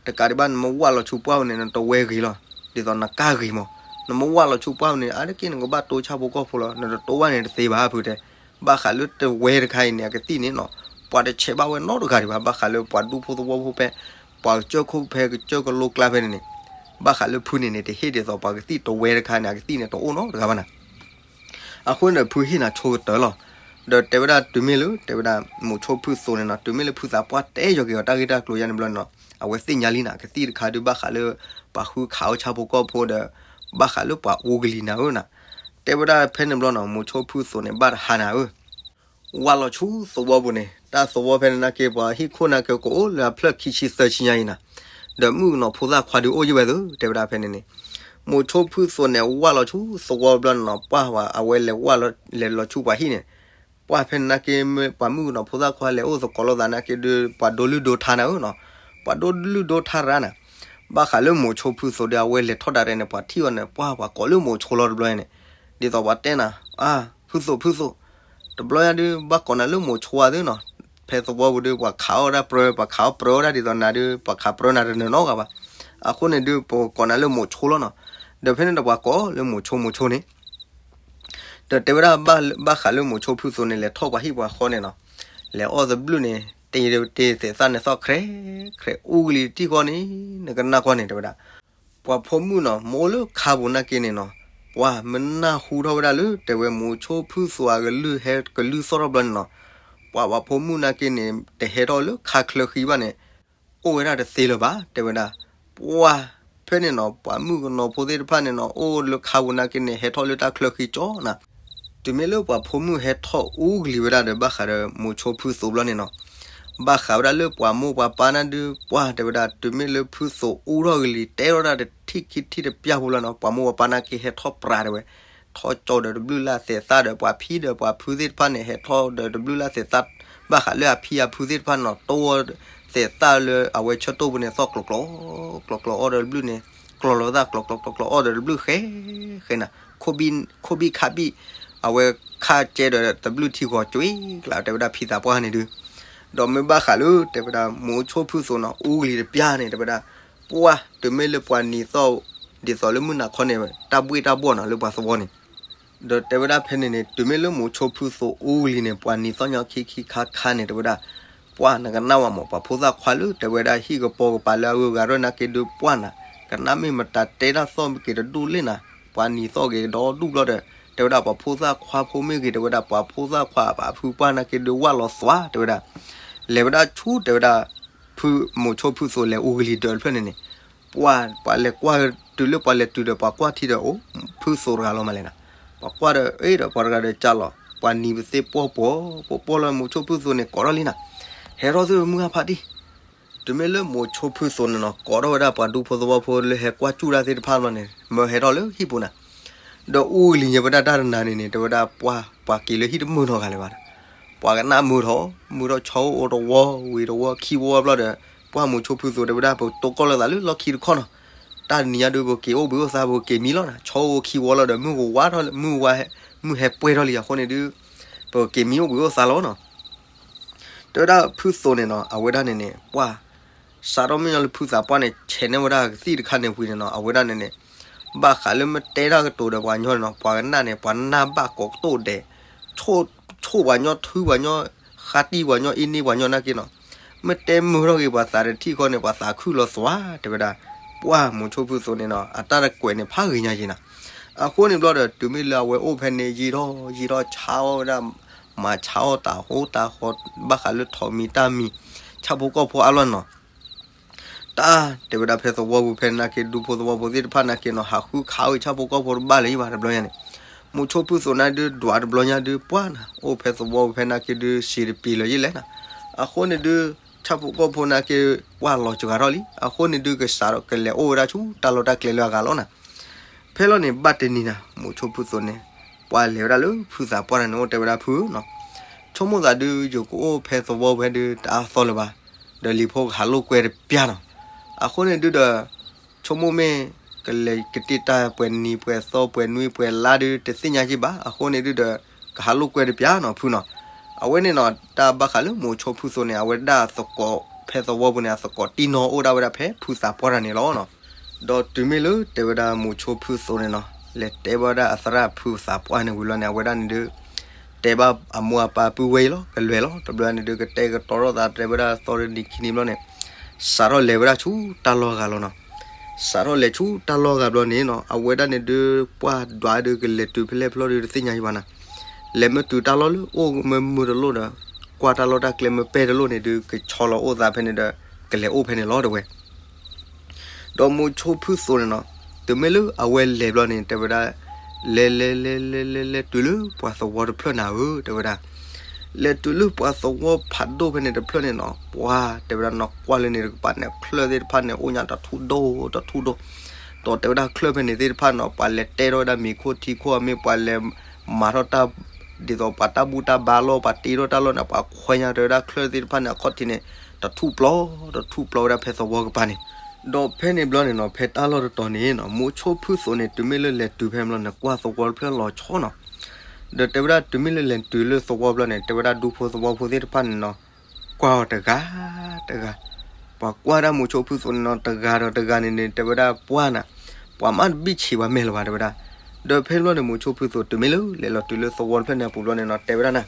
တကးဒံးဘၣ် နမ့ၢ်ဝၢ်လီၤဆူပှၢ်ပူၤန့ၣ် နတဝဲဂ့ၤလီၤ, ဒ်သိးနကၢ်ဂ့ၤမး, နမ့ၢ်ဝၢ်လီၤဆူပှၢ်ပူၤန့ၣ် အါတက့ၢ်နကဘၣ်တိစၣ်ဖိကီၢ်ဖိလီၤ, နတတိဝဲန့ၣ်တသ့ဘၣ် ဖုတဲ ဘၣ်ဃးလၢတဝဲတခါအံၤန့ၣ် အကသံၣ်န့ၣ်နီၤ, ပှၤတဆဲးဘၣ်ဝဲနီတဂၤဒံးဘၣ်, ဘၣ်ဃးလၢပှၤဒူဖိသဝီဖိဖဲ ပှၤကစၢၢ်ခိၣ်ဖဲကစၢၢ်ကလိကျါဖဲန့ၣ်န့ၣ်, ဘၣ်ဃးလၢဖုန့ၣ်န့ၣ် တဟ့ၣ်ဒ်သိးပှၤကသံၣ်တဝဲတခါန့ၣ် အကသံၣ်န့ၣ်တအိၣ်နီတဂၤဘၣ်နၤ. အဃိန့ၣ်ဒီးဖုဟ့ၣ်နၤဆိကတၢၢ်လီၤ. ဒီးတဲဝဲဒၣ်တုၤမ့ၢ်လၢ တဲဝဲဒၣ်မိၤဆိဖုသိးန့ၣ်နီၤ, တုၤမ့ၢ်လၢဖုသးပှၢ်တဲယီၤက့ၤအီၤတၢ်ဂ့ၢ်တၢ်ကျိၤယါန့ၣ်ဘျီန့ၣ်နီၤ, အဝဲသ့ၣ်ညါလံနၤ, ကသံၣ်တခါဒုးဘၣ်ဃးလၢ ပှၤဃုခးအီၣ်ဆၣ်ဖိကီၢ်ဖိဒီး ဘၣ်ဃးလၢပှၤအူကလံၤနၤဧၢနၤ. တဲဝဲဒၣ်ဖဲန့ၣ်ဘျီနီၤ, မိၤဆိဖုသိးန့ၣ် ဘၣ်တဟါနၤဧၢ ဝၢ်လီၤဆူသဝီပူၤန့ၣ်, တၢ်သဝီဖဲန့ၣ်နာ်က့ ပှၤဟံၣ်ခိၣ်နာ်က့ကအိၣ်လၢအဖျၢၣ်ခံဆံသၢဆံညါအံၤနၤ, ဒီးမုၣ်ကနီၤဖိသၣ်ခွါဒုးအိၣ်ယံၤဝဲသ့, တဲဝဲဒၣ်ဖဲန့ၣ်န့ၣ်, မိၤဆိဖုသိးန့ၣ် ဝၢ်လီၤဆူသဝီဘျီန့ၣ်နီၤ, ပှၢ်ဝဲအဝဲလဲၤဝၢ်လီၤ လဲၤလီၤဆူပှၤဟံၣ်န့ၣ်, ပှၢ်ဖဲန့ၣ်နာ်က့ ပှၤမုၣ်ကနီၤဖိသၣ်ခွါလဲၤအိၣ်သကိးလိာ်သးနာ်က့ဒုး ပှၤဒိလုၢ်ဒိထါနၤဧၢနီၤ, ပှၤဒိလုၢ်ဒိထါရၤနၤ. ဘၣ်ဃးလၢမိၤဆိဖုသိးဒီး အဝဲလဲၤထီၣ်ဒၣ်ရဲၣ်န့ၣ် ပှၤထံၣ်အီၤန့ၣ် ပှၢ်ပှၤကိးလၢမိၤဆိလီၤတဘျီန့ၣ်, ဒ်သိးပှၤတဲနၤ, အါ, ဖုသိးဖုသိး, တဘျီညါဒုး ဘၣ်ကိးနၤလၢမိၤဆိဧါသ့နီၤ, ဖဲသဝီပူၤဒုး ပှၤခးအီၣ်ဒၣ်ပြၢ, ပှၤခးအီၣ်ပြၢဝဲဒၣ်ဒ်သိးနၤဒုး ပှၤခးပြၢနၤတနၢၤနီတဂၤဘၣ်. အဃိန့ၣ်ဒုး ပကိးနၤလၢမိၤဆိလီၤနီၤ. ဒီးဖဲန့ၣ်ဒီးပှၤကိးလၢမိၤဆိမိၤဆိန့ၣ် ဒီးတဲဝဲဒၣ်ဘၣ်ဃးလၢမိၤဆိဖုသိးန့ၣ် လဲၤထီၣ်ပှၤဟံၣ်ပှၤဃီန့ၣ်နီၤ, လဲၤအီၣ်သဘျုၣ်န့ၣ် တ့တ့သဲးသၣ်န့ၣ်သီၣ်ခြဲးခြဲး အူကလံၤတံၢ်ဃီန့ၣ် နကနၣ်ကွၢ်န့ၣ် တဲဝဲဒၣ်. ပှၤဖိမုၣ်နီၤ မ့ၢ်အိၣ်လၢခါပူၤနာ်က့န့ၣ်နီၤ, ပှၤမ့ၢ်နၢ်ဟူထီၣ်ဝဲဒၣ်လၢ တဲဝဲမိၤဆိဖုသိးအကလုၢ်ဟဲကလုၢ်သီၣ်ထီၣ်ဘျီန့ၣ်နီၤ, ပှၤပှၤဖိမုၣ်နာ်က့န့ၣ် တဟဲထီၣ်လၢခါချၢဃံဘၣ်န့ၣ် အိၣ်ဝဲဒၣ်တသ့လၢၤဘၣ် တဲဝဲဒၣ်. ပှၢ်ဖဲန့ၣ်နီၤ ပှၤမုၣ်ကနီၤဖိသ့ၣ်တဖၣ်န့ၣ်နီၤ အိၣ်လၢခါပူၤနာ်က့န့ၣ် ဟဲထီၣ်လၢတၢ်ချၢဃံကၠီနၤ. တုၤမ့ၢ်လၢပှၤဖိမုၣ်ဟဲထီၣ်အူကလံၤဝဲဒၣ်ဒီး ဘၣ်ဃးဒီးမိၤဆိဖုသိးဘျီန့ၣ်နီၤ, ဘၣ်ဃးဝဲဒၣ်လၢပှၤမိၢ်ပှၤပၢ်နၢ်ဒုး ပှၢ်တဲဝဲဒၣ် တုၤမ့ၢ်လၢဖုသိးအူထီၣ်ကလံၤ တဲထီၣ်ဒၣ်တထံၣ်ခံထံၣ်တပျၢ်ဖိလီၤနီၤ, ပှၤမိၢ်ပှၤပၢ်နာ်က့ဟဲထီၣ်ပြးတဲဝဲ, ထီၣ်ကၠီဒီးတဘျုးလၢ်သဲးသၣ်ဒီး ပှၤဖံဒီးပှၤဖုသ့ၣ်တဖၣ်န့ၣ် ဟဲထီၣ်ဒီးတဘျုးလၢ်သဲးသၣ်, ဘၣ်ဃးလၢအဖံအဖုသ့ၣ်တဖၣ်န့ၣ်နီၤ တိၢ်ဝဲသဲးသၣ်လၢအဝဲဆၢတိၢ်ပူၤန့ၣ် သီၣ်ကျီၤကျီၤ ကျီၤကျီၤအီၣ်ဒီးတဘျုးန့ၣ် ကျီၤလီၤသၣ်ကျီၤကျီၤကျီၤကျီၤအီၣ်ဒီးတဘျုးဃဲဃဲနၤ, ခိၣ်ဘံၣ်ခါဘံၣ် အဝဲခါကဲဒီးတဘျုးထံဂီၤကွ့ကျး တဲဝဲဒၣ်ဖံသးပှၢ်န့ၣ်ဒုး, ဒီးမ့ၢ်ဘၣ်ဃးလၢ တဲဝဲဒၣ်မိၤဆိဖုသိးနီၤ အူကလံၤတပျၢ်န့ၣ် တဲဝဲဒၣ်, ပှၢ်တုၤမ့ၢ်လၢပှၤနံၤသီၣ် ဒ်သိးလၢမုၢ်နၤခီန့ၣ် တၢ်ဘှ့ၣ်တၢ်ဘှီၣ်နီၤလၢပှၤသဝီန့ၣ် ဒီးတဲဝဲဒၣ်ဖဲန့ၣ်န့ၣ် တုၤမ့ၢ်လၢမိၤဆိဖုသိးအူကလံၤန့ၣ် ပှၤနံၤသီၣ်ညီခံခံခါခါန့ၣ် တဲဝဲဒၣ်, ပှၢ်နကနၣ်ဝဲမး ပှၤဖိသၣ်ခွါလၢ တဲဝဲဒၣ်ဟံၣ်ကပီၤကပၤလၢအဂုၤအဂၤရဲၣ်နာ်က့ဒုးပှၢ်နၤ, ကနၣ်မ့ၢ်မတၤတဲတၢ်သီၣ်မ့ၢ်က့ၤတဒူၣ်လ့ၣ်နၤ, ပှၤနံၤသီၣ်က့ၤဒီဒူၣ်ဘျီဒီး တဲဝဲဒၣ်ပှၤဖိသၣ်ခွါဖိမ့ၢ်ဂ့ၤ တဲဝဲဒၣ်ပှၤဖိသၣ်ခွါအဖုပှၢ်နာ်က့ဒုးဝၢ်လီၤသွါ တဲဝဲဒၣ်, လဲၤဝဲဒၣ်ဆူ တဲဝဲဒၣ် ဖုမိၤဆိဖုသိးလဲၤအူကလံၤဒၢးတဖျၢၣ်န့ၣ်န့ၣ်, ပှၢ် ပှၤလဲၤကွၢ်တုၤလၢပှၤလဲၤတုၤဒီးပှၤကွၢ်ထံဒီးအိၣ် ဖုသိးတဂၤလီၤမးလဲၣ်နၤ, ပှၤကွၢ်ဒီးအ့ၣ်ဒီးပှၤတဂၤဒီးကၢ်လီၤ ပှၤနံၤပသ့ၣ်ပှီၢ်ပှီၢ် ပှီၢ်ပှီၢ်လီၤ မိၤဆိဖုသိးန့ၣ် ကိးထီၣ်လံနၤ, ဟဲထီၣ်သ့ၣ်မုၢ်ဟါဖးတံၢ်, တုၤမ့ၢ်လၢမိၤဆိဖုသိးန့ၣ်နီၤ ကိးထီၣ်ဝဲဒၣ်ပှၤဒူဖိသဝီဖိလၢဟဲကွၢ်စူၣ်တၢ်သ့ၣ်တဖၣ်လီၤန့ၣ် မၢဟဲထီၣ်လၢဟံၣ်ပူၤနၤ, ဒီးအူကလံၤညါဝဲဒၣ်တၢ်တနၤန့ၣ်န့ၣ် တဲဝဲဒၣ်ပှၢ် ပှၤက့ၤလၢဟံၣ်တမုာ်နီတဂၤလၢၤဘၣ်, ပှၤကနၣ်မုာ်ထီၣ် မုာ်ထီၣ်ဆီအိၣ်တဝီဝံၤတဝီခံဝီဘျီဒီး ပှၢ်မိၤဆိဖုသိးတဲဝဲဒၣ် ပတိကီၢ်လိာ်သးလၢလီၢ်ခံတခီနီၤ, တၢ်တနံၤညါဒုး ပက့ၤအိၣ်ဘှံးအိၣ်သါ ပက့ၤမံလီၤနၤ, ဆီအိၣ်ခံဝီလီၤဒီး မုၢ်ကဝါထီၣ် မုၢ်ဝါ မုၢ်ဟဲပှဲၤထီၣ်လံအဃိန့ၣ်ဒုး ပက့ၤမံအိၣ်ဘှံးအိၣ်သါလီၤနီၤ တဲဝဲဒၣ်ဖုသိးန့ၣ်နီၤ အဝဲဒၣ်န့ၣ်န့ၣ် ပှၢ် စးထီၣ်မ့ၢ်ညီလၢဖုသးပှၢ်န့ၣ် ဆဲးန့ၢ်ဝဲဒၣ်ကသံၣ်တခါန့ၣ်ဝံၤန့ၣ်နီၤ အဝဲဒၣ်န့ၣ်န့ၣ် ဘၣ်ဃးလၢမ့ၢ်တဲတၢ်ကတိၤဒီးပှၤကညီန့ၣ်နီၤ ပှၤကနၣ်န့ၣ် ပှၤနၢ်ဘၣ်ကိးကတိၣ်ဒဲး ဆိၣ်ပှၤကညီ ထုပှၤကညီ ဃါတံၢ်ပှၤကညီ အ့န့ၢ်ပှၤကညီနာ်က့နီၤ မ့ၢ်တဲမုာ်ထီၣ်က့ၤပှၤသးတထံၣ်ဃီန့ၣ် ပှၤသးခုလီၤသွါ တဲဝဲဒၣ် ပှၢ်မိၤဆိဖုသိးန့ၣ်နီၤ အတၢ်တကွဲးန့ၣ် ဖးဂ့ၤညါက့ၤနၤ အဃိန့ၣ်ဘျီဒီး တုၤမ့ၢ်လၢအဝဲအိၣ်ဖဲန့ၣ် ယံာ်ထီၣ်ယံာ်ထီၣ်ဆါအီၣ်ဝဲဒၣ် မၤဆါအီၣ်တၢ်ဟိတၢ်ဃီ ဘၣ်ဃးလၢထိးမံၤတၢ်မံၤ ဆၣ်ဖိကီၢ်ဖိအါလီၢ်နီၤ တၢ်တဲဝဲဒၣ်ဖဲသဝီပူၤဖဲနာ်က့ ဒူဖိသဝီဖိသ့ၣ်တဖၣ်နာ်က့နီၤ ဟးဃုခးဝဲဆၣ်ဖိကီၢ်ဖိတဘၣ်လၢၤဘၣ်တဘျီညါန့ၣ် မိၤဆိဖုသိးန့ၣ်ဒုး ဒွးတဘျီညါဒုး ပှၢ်နၤ အိၣ်ဖဲသဝီပူၤဖဲနာ်က့ဒုး စံးတပံၤလၢၤယဲလဲၣ်နၤ အဃိန့ၣ်ဒုး ဆၣ်ဖိကီၢ်ဖိနာ်က့ ပှၢ်လီၤစှၤထီၣ်လံ အဃိန့ၣ်ဒုး ကစးထီၣ်ကလဲၤအိၣ်ဝဲဒၣ်ဆူတၢ်လီၢ်တၢ်ကျဲလၢအဂၤလီၤနၤ ဖဲလီၤန့ၣ် ဘၣ်တနံၤနၤ မိၤဆိဖုသိးန့ၣ် ပှၢ်လဲၤဝဲဒၣ်လၢဖုသးပှၢ်န့ၣ် အိၣ်တဲဝဲဒၣ်ဖုနီၤ ဆိကမိၣ်သးဒုး ယကအိၣ်ဖဲသဝီပူၤဖဲဒုးတအါသီလၢၤဘၣ် ဒီးလံာ်ဖိကဟးလိာ်ကွဲတပျၢ်နီၤ အဃိန့ၣ်ဒုးဒီး ဆိကမိၣ်မ့ၢ် ကလဲၤကတ့ၢ်တၢ်ပှဲၤနံၤပှဲၤသီပှဲၤနွံပှဲၤလါဒုး တသ့ၣ်ညါက့ၤဘၣ် အဃိန့ၣ်ဒုးဒီး ကဟးလိာ်ကွဲတပျၢ်နီၤဖုနီၤ အဝဲန့ၣ်နီၤ တၢ်ဘၣ်ဃးလၢမိၤဆိဖုသိးန့ၣ် အဝဲဒၣ်အသကိးဖဲသဝီပူၤန့ၣ် အသကိးတံၢ်နီၢ်အိၣ်ဒၣ်ဝဲဒၣ်ဖဲဖုသးပှၢ်တၢ်န့ၣ်လီၤနီၤ ဒီးတုၤမ့ၢ်လၢတဲဝဲဒၣ်မိၤဆိဖုသိးန့ၣ်နီၤ လဲၤတဲဘၣ်ဝဲဒၣ်အသရၣ်ဖုသးပှၢ်န့ၣ်ဝံၤလီၤန့ၣ် အဝဲဒၣ်န့ၣ်ဒုး တဲဘၣ်အမိၢ်အပၢ်ပုၢ်ဝဲၢ်အံၤလီၤ ကလဲၤလီၤ တဘျီန့ၣ်ဒုး ကတဲာ်ကတီၤထီၣ်သးတဲဝဲဒၣ်သီတနံၤခံနံၤဘျီန့ၣ် စးထီၣ်လဲၤဝဲဒၣ်ဆူတၢ်လီၢ်ဂၤလီၤနီၤ စးထီၣ်လဲၤဆူတၢ်လီၢ်ဂၤဘျီန့ၣ်နီၤ အဝဲဒၣ်န့ၣ်ဒုး ပှၢ်ဒွးဒုးကလဲၤတုၤဖဲလဲၣ်ဖဲလဲၣ်ဒုး တသ့ၣ်ညါယံၤဘၣ်နၤ လဲၤမ့ၢ်တုၤတၢ်လီၢ်လၢအိၣ်မ့ၢ်မုာ်တလိၣ်ဒီး ကွၢ်တၢ်လီၢ်တၢ်ကျဲမ့ၢ်ပဲာ်တလိၣ်န့ၣ်ဒုး ကဆီလီၤအိၣ်သးဖဲန့ၣ်ဒီး ကလဲၤအိၣ်ဖဲန့ၣ်လီၤတဲဝဲ. ဒီးမိၤဆိဖုသိးန့ၣ်နီၤ, တုၤမ့ၢ်လၢအဝဲလဲၤဘျီန့ၣ် တဲဝဲဒၣ်, လဲၤလဲၤလဲၤလဲၤလဲၤလဲၤတုၤလၢပှၤသဝီတဖျၢၣ်နၤဧၢ တဲဝဲဒၣ်. လဲၤတုၤလၢပှၤသဝီဖးဒိၣ်ဖဲန့ၣ်တဖျၢၣ်န့ၣ်နီၤ, ပှၤတဲဝဲဒၣ်နီၤ ကွၢ်လၢန့ၣ်တကပၤန့ၣ် ချၢၣ်သ့ၣ်တဖၣ်န့ၣ် အိၣ်ညါတထူၣ်ဒိၣ်တထူၣ်ဒိၣ်, ဒီးတဲဝဲဒၣ်ချၢၣ်ဖဲန့ၣ်သ့ၣ်တဖၣ်နီၤ ပှၤလဲၤတဲထီၣ်ဝဲဒၣ်မံၤခိၣ်ထံခိၣ် မ့ၢ်ပှၤလဲၤမၤထီၣ်တၢ် ဒ်သိးပှၤတၢ်ဘူၣ်တၢ်ဘါလီၢ် ပှၤတ့ထီၣ်တၢ်လီၢ်န့ၣ် ပှၤခွဲညါတဲဝဲဒၣ်ချၢၣ်သ့ၣ်တဖၣ်န့ၣ် အခီၣ်ထံးန့ၣ် တထူၣ်ပျီ, တထူၣ်ပျီဝဲဒၣ်ဖဲသဝီကပၤန့ၣ်. ဒီးဖဲန့ၣ်ဘျီန့ၣ်နီၤ ဖဲတၢ်လီၢ်တတီၤန့ၣ်နီၤ မိၤဆိဖုသိးန့ၣ် တုၤမ့ၢ်လၢလဲၤတုၤဖဲန့ၣ်ဘျီန့ၣ် ကွၢ်သဝီတဖျၢၣ်လီၤဆီနီၤ. ဒီးတဲဝဲဒၣ်တုၤမ့ၢ်လၢလဲၤတုၤလၢသဝီဘျီန့ၣ် တဲဝဲဒၣ်ဒူဖိသဝီဖိသ့ၣ်တဖၣ်န့ၣ်နီၤ ကွၢ်အီၤတဂၤတဂၤ, ပှၤကွၢ်ဒၣ်မိၤဆိဖုသိးန့ၣ်နီၤ တဂၤဒီးတဂၤန့ၣ်န့ၣ် တဲဝဲဒၣ်ပှၢ်နၤ, ပှၤမ့ၢ်တဘံၣ်ဆံးပှၤမဲာ်လၢၤဘၣ်တဲဝဲဒၣ်. ဒီးဖဲန့ၣ်ဘျီန့ၣ် မိၤဆိဖုသိး တုၤမ့ၢ်လၢလဲၤလီၤတုၤလၢသဝီတဖျၢၣ်န့ၣ်အပူၤဘျီန့ၣ်နီၤ တဲဝဲဒၣ်နၤ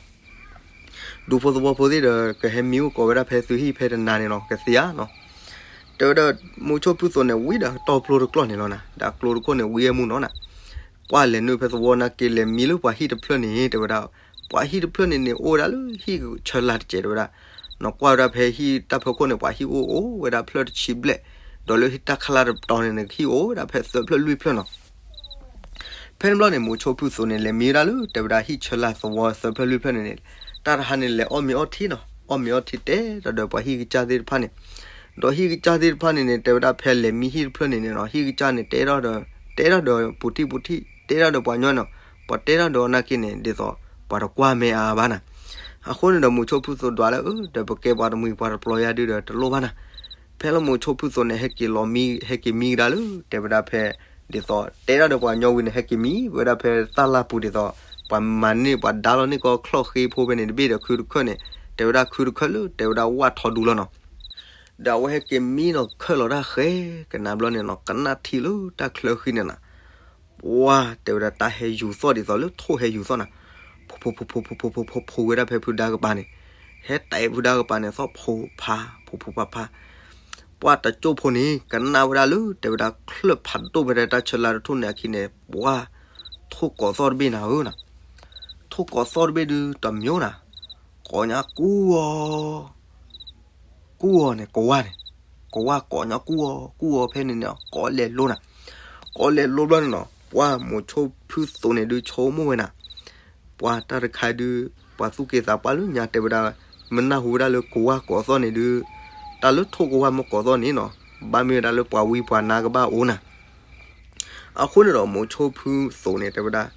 ဒူဖိသဝီဖိသ့ၣ်ဒီး ကဟဲမံအိၣ်ကိးဝဲဒၣ်ဖဲသုဟံၣ်ဖဲတနၤန့ၣ်နီၤ ကသ့ဧါနီၤ. တဲဝဲဒၣ် မိၤဆိဖုသိးန့ၣ် ဝံၤဒီးတီပျိတကျီၢ်န့ၣ်လီၤနၤ, ဒီးကျိတခိၣ်န့ၣ် ဝံၤအမူနီၤနၤ. ကွၢ်လဲၤနုာ်ဖဲသဝီနာ်က့ လဲၤမံလၢပှၤဟံၣ်တဖျၢၣ်န့ၣ် တဲဝဲဒၣ်, ပှၤဟံၣ်တဖျၢၣ်န့ၣ်န့ၣ် အိၣ်ဝဲဒၣ်လၢဟံၣ်ဆၢလၢ်တစဲးတဲဝဲဒၣ်. နီၤကွၢ်ဝဲဒၣ်ဖဲဟံၣ်တၢ်ဖီခိၣ်န့ၣ် ပှၤဟံၣ်အိၣ်အိၣ်ဝဲဒၣ်ဖျၢၣ်တဆံဘျဲၣ်, ဒီးလၢဟံၣ်တၢ်ခါလၢ်တပတီၤန့ၣ်န့ၣ် ဟံၣ်အိၣ်ဝဲဒၣ်ဖဲသၢဖျၢၣ်လွံၢ်ဖျၢၣ်နီၤ. ဖဲန့ၣ်ဘျီန့ၣ် မိၤဆိဖုသိးန့ၣ် လဲၤမံဝဲဒၣ်လၢ တဲဝဲဒၣ်ဟံၣ်ဆၢလၢ်သဝီသၢဖျၢၣ်လွံၢ်ဖျၢၣ်န့ၣ်န့ၣ်, တၢ်တဟါန့ၣ် လဲၤအီၣ်မ့ၤအီထံနီၤ, အီၣ်မ့ၤအီထံတဲဒီးဒီးပှၤဟံၣ်ကစၢ်သ့ၣ်တဖၣ်န့ၣ်, ဒီးဟံၣ်ကစၢ်သ့ၣ်တဖၣ်န့ၣ်န့ၣ် တဲဝဲဒၣ်ဖဲလဲၤမံဟံၣ်တဖျၢၣ်န့ၣ်န့ၣ်နီၤ ဟံၣ်ကစၢ်န့ၣ် တဲထီၣ်ဒီး, တဲထီၣ်ဒီးပူၤထံၣ်ပူၤထံၣ် တဲထီၣ်ဒီးပှၤညီနီၤ, ပှၤတဲထီၣ်ဒီးနာ်က့န့ၣ် ဒ်သိးပှၤတကွၢ်မဲာ်အါဘၣ်နၤ. အဃိန့ၣ်ဒီး မိၤဆိဖုသိးဒွးလၢ အၢ ဒီးပကဲပှၤတမှံၤပှၤတပျီၤယါဒုဒီးတလိၣ်ဘၣ်နၤ. ဖဲလၢမိၤဆိဖုသိးန့ၣ် ဟဲက့ၤလီၤမံ ဟဲက့ၤမံကဒါလၢ တဲဝဲဒၣ်ဖဲ ဒ်သိး တဲဒၣ်ဒီးပှၤညီဝံၤန့ၣ် ဟဲက့ၤမံဝဲဒၣ်ဖဲတၢ်လၢ်ပူၤဒ်သိး ပှၤမၤန့ၢ်ပှၤဒါလီၤန့ၢ်ကီၢ်ချီၣ်ဃ့ဖိဖဲန့ၣ် တဘ့ၣ်ဒီးခုတခၢၣ်န့ၣ် တဲဝဲဒၣ်ခုတခၢၣ်လၢ တဲဝဲဒၣ်ဝၣ်ထီဒူလီၤနီၤ. ဒီးအဝဲဟဲက့ၤမံနီၤ ခၢၣ်လီၤတၢ်ဃဲကနၣ်ဘျီန့ၣ်နီၤ ကနၣ်ထံလၢတၢ်ချၢဃံန့ၣ်နၤ ပှၤတဲဝဲဒၣ်တၢ်ဟဲယူၤသီၣ်ဒ်သိးလၢထိၣ်ဟဲယူၤသီၣ်နၤ, ဖိ ဖိ ဖိ ဖိ ဖိ ဖိ ဖိ ဖိဝဲဒၣ်ဖဲဖုဒါကပၤန့ၣ်, ဟဲတဲဖုဒါကပၤန့ၣ် သီၣ်ဖိဖး ဖိ ဖိ ဖး ဖး, ပှၤတကၠိၢ်ဖိန့ၣ် ကနၣ်ဝဲဒၣ်လၢ တဲဝဲဒၣ်ချၢၣ်ဖးဒိၣ်ဖဲဒၣ်တၢ်ဆၢလၢ်တထိၣ်န့ၣ်အခံန့ၣ် ပှၤ ထိၣ်ကိးသီၣ်တဘ့ၣ်နၤဧၢနၤ, ထိၣ်ကိးသီၣ်တဘ့ၣ်ဒုတမံၤနၤ, ကိးညါကူၢ်အီၤ ကူၢ်အီၤန့ၣ် ကဝၢ်န့ၣ်, ကဝၢ်ကိးညါကူၢ်အီၤ ကူၢ်အီၤဖဲန့ၣ်န့ၣ် ကိးလဲၤလိၤနၤ, ကိးလဲၤလိၤဘျီန့ၣ်နီၤ ပှၤမိၤဆိဖုသိးန့ၣ်ဒုဆိကမိၣ်ဝဲနၤ, ပှၤတၢ်တခါဒု ပှၤသူၣ်က့သးပှၢ်လၢညါတဲဝဲဒၣ် မ့ၢ်နၢ်ဟူဝဲဒၣ်လၢကဝၢ်ကိးသီၣ်န့ၣ်ဒု တၢ်လၢထိၣ်ကဝၢ်မ့ၢ်ကိးသီၣ်န့ၣ်နီၤ ဘၣ်မ့ၢ်ဝဲဒၣ်လၢပှၤဝံပှၤနါကဘၣ်အိၣ်နၤ အဃိန့ၣ်ဒီး မိၤဆိဖုသိးန့ၣ် တဲဝဲဒၣ်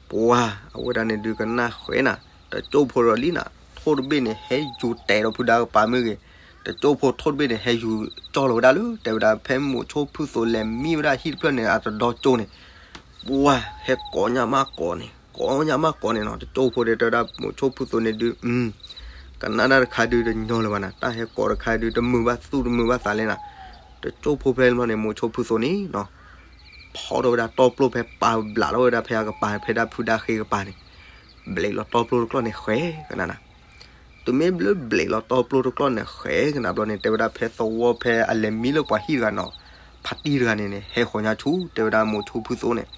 ပှၤအဝဲဒၣ်န့ၣ်ဒုးကနၣ်ဃဲနၤ, တကၠိၢ်ဖိဒီးလံနၤ ထိၣ်တဘ့ၣ်န့ၣ် ဟဲယူၤတဲာ်ဒီးဖုဒါကပၤမ့ၢ်ဂ့ၤ, တကၠိၢ်ဖိထိၣ်တဘ့ၣ်န့ၣ် ဟဲယူၤကၠီၣ်လီၤဝဲဒၣ်လၢ တဲဝဲဒၣ်ဖဲမိၤဆိဖုသိးလဲၤမံဝဲဒၣ်ဟံၣ်တဖျၢၣ်န့ၣ် အတဒီကၠိၢ်န့ၣ် ပှၤဟဲကိးညါမးကိးန့ၣ် ကိးညါမးကိးန့ၣ်နီၤ, တကၠိၢ်ဖိတဲဝဲဒၣ်မိၤဆိဖုသိးန့ၣ်ဒုး ကနၣ်တၢ်တခါဒုးတညီလၢၤဘၣ်နၤ, တၢ်ဟဲကိးတခါဒုးတမုာ်ဘၣ်သူၣ်တမုာ်ဘၣ်သးလဲၣ်နၤ, တကၠိၢ်ဖိဖဲန့ၣ်န့ၣ် မိၤဆိဖုသိးန့ၣ်နီၤ ဖီၣ်ထီၣ်ဝဲဒၣ်တီပျိၢ်ဖဲပာ်ဘျးထီၣ်ဝဲဒၣ်ဖဲအကပၤ ဖဲဒၣ်ဖုဒါဃ့ကပၤန့ၣ်, ဘျဲးလီၤတီပျိၢ်တကျီၢ်န့ၣ်ဃဲကနၣ်နၤ, တုၤမ့ၢ်ဘျဲးလီၤတီပျိၢ်တကျီၢ်န့ၣ်ဃဲကနၣ်ဘျီန့ၣ် တဲဝဲဒၣ်ဖဲသဝီဖဲအလဲၤမံလၢပှၤဟံၣ်တဂၤနီၤ, ဖါတံၢ်တဂၤန့ၣ်န့ၣ် ဟဲဃီၤညါဆူ တဲဝဲဒၣ်မိၤဆိဖုသိးန့ၣ်,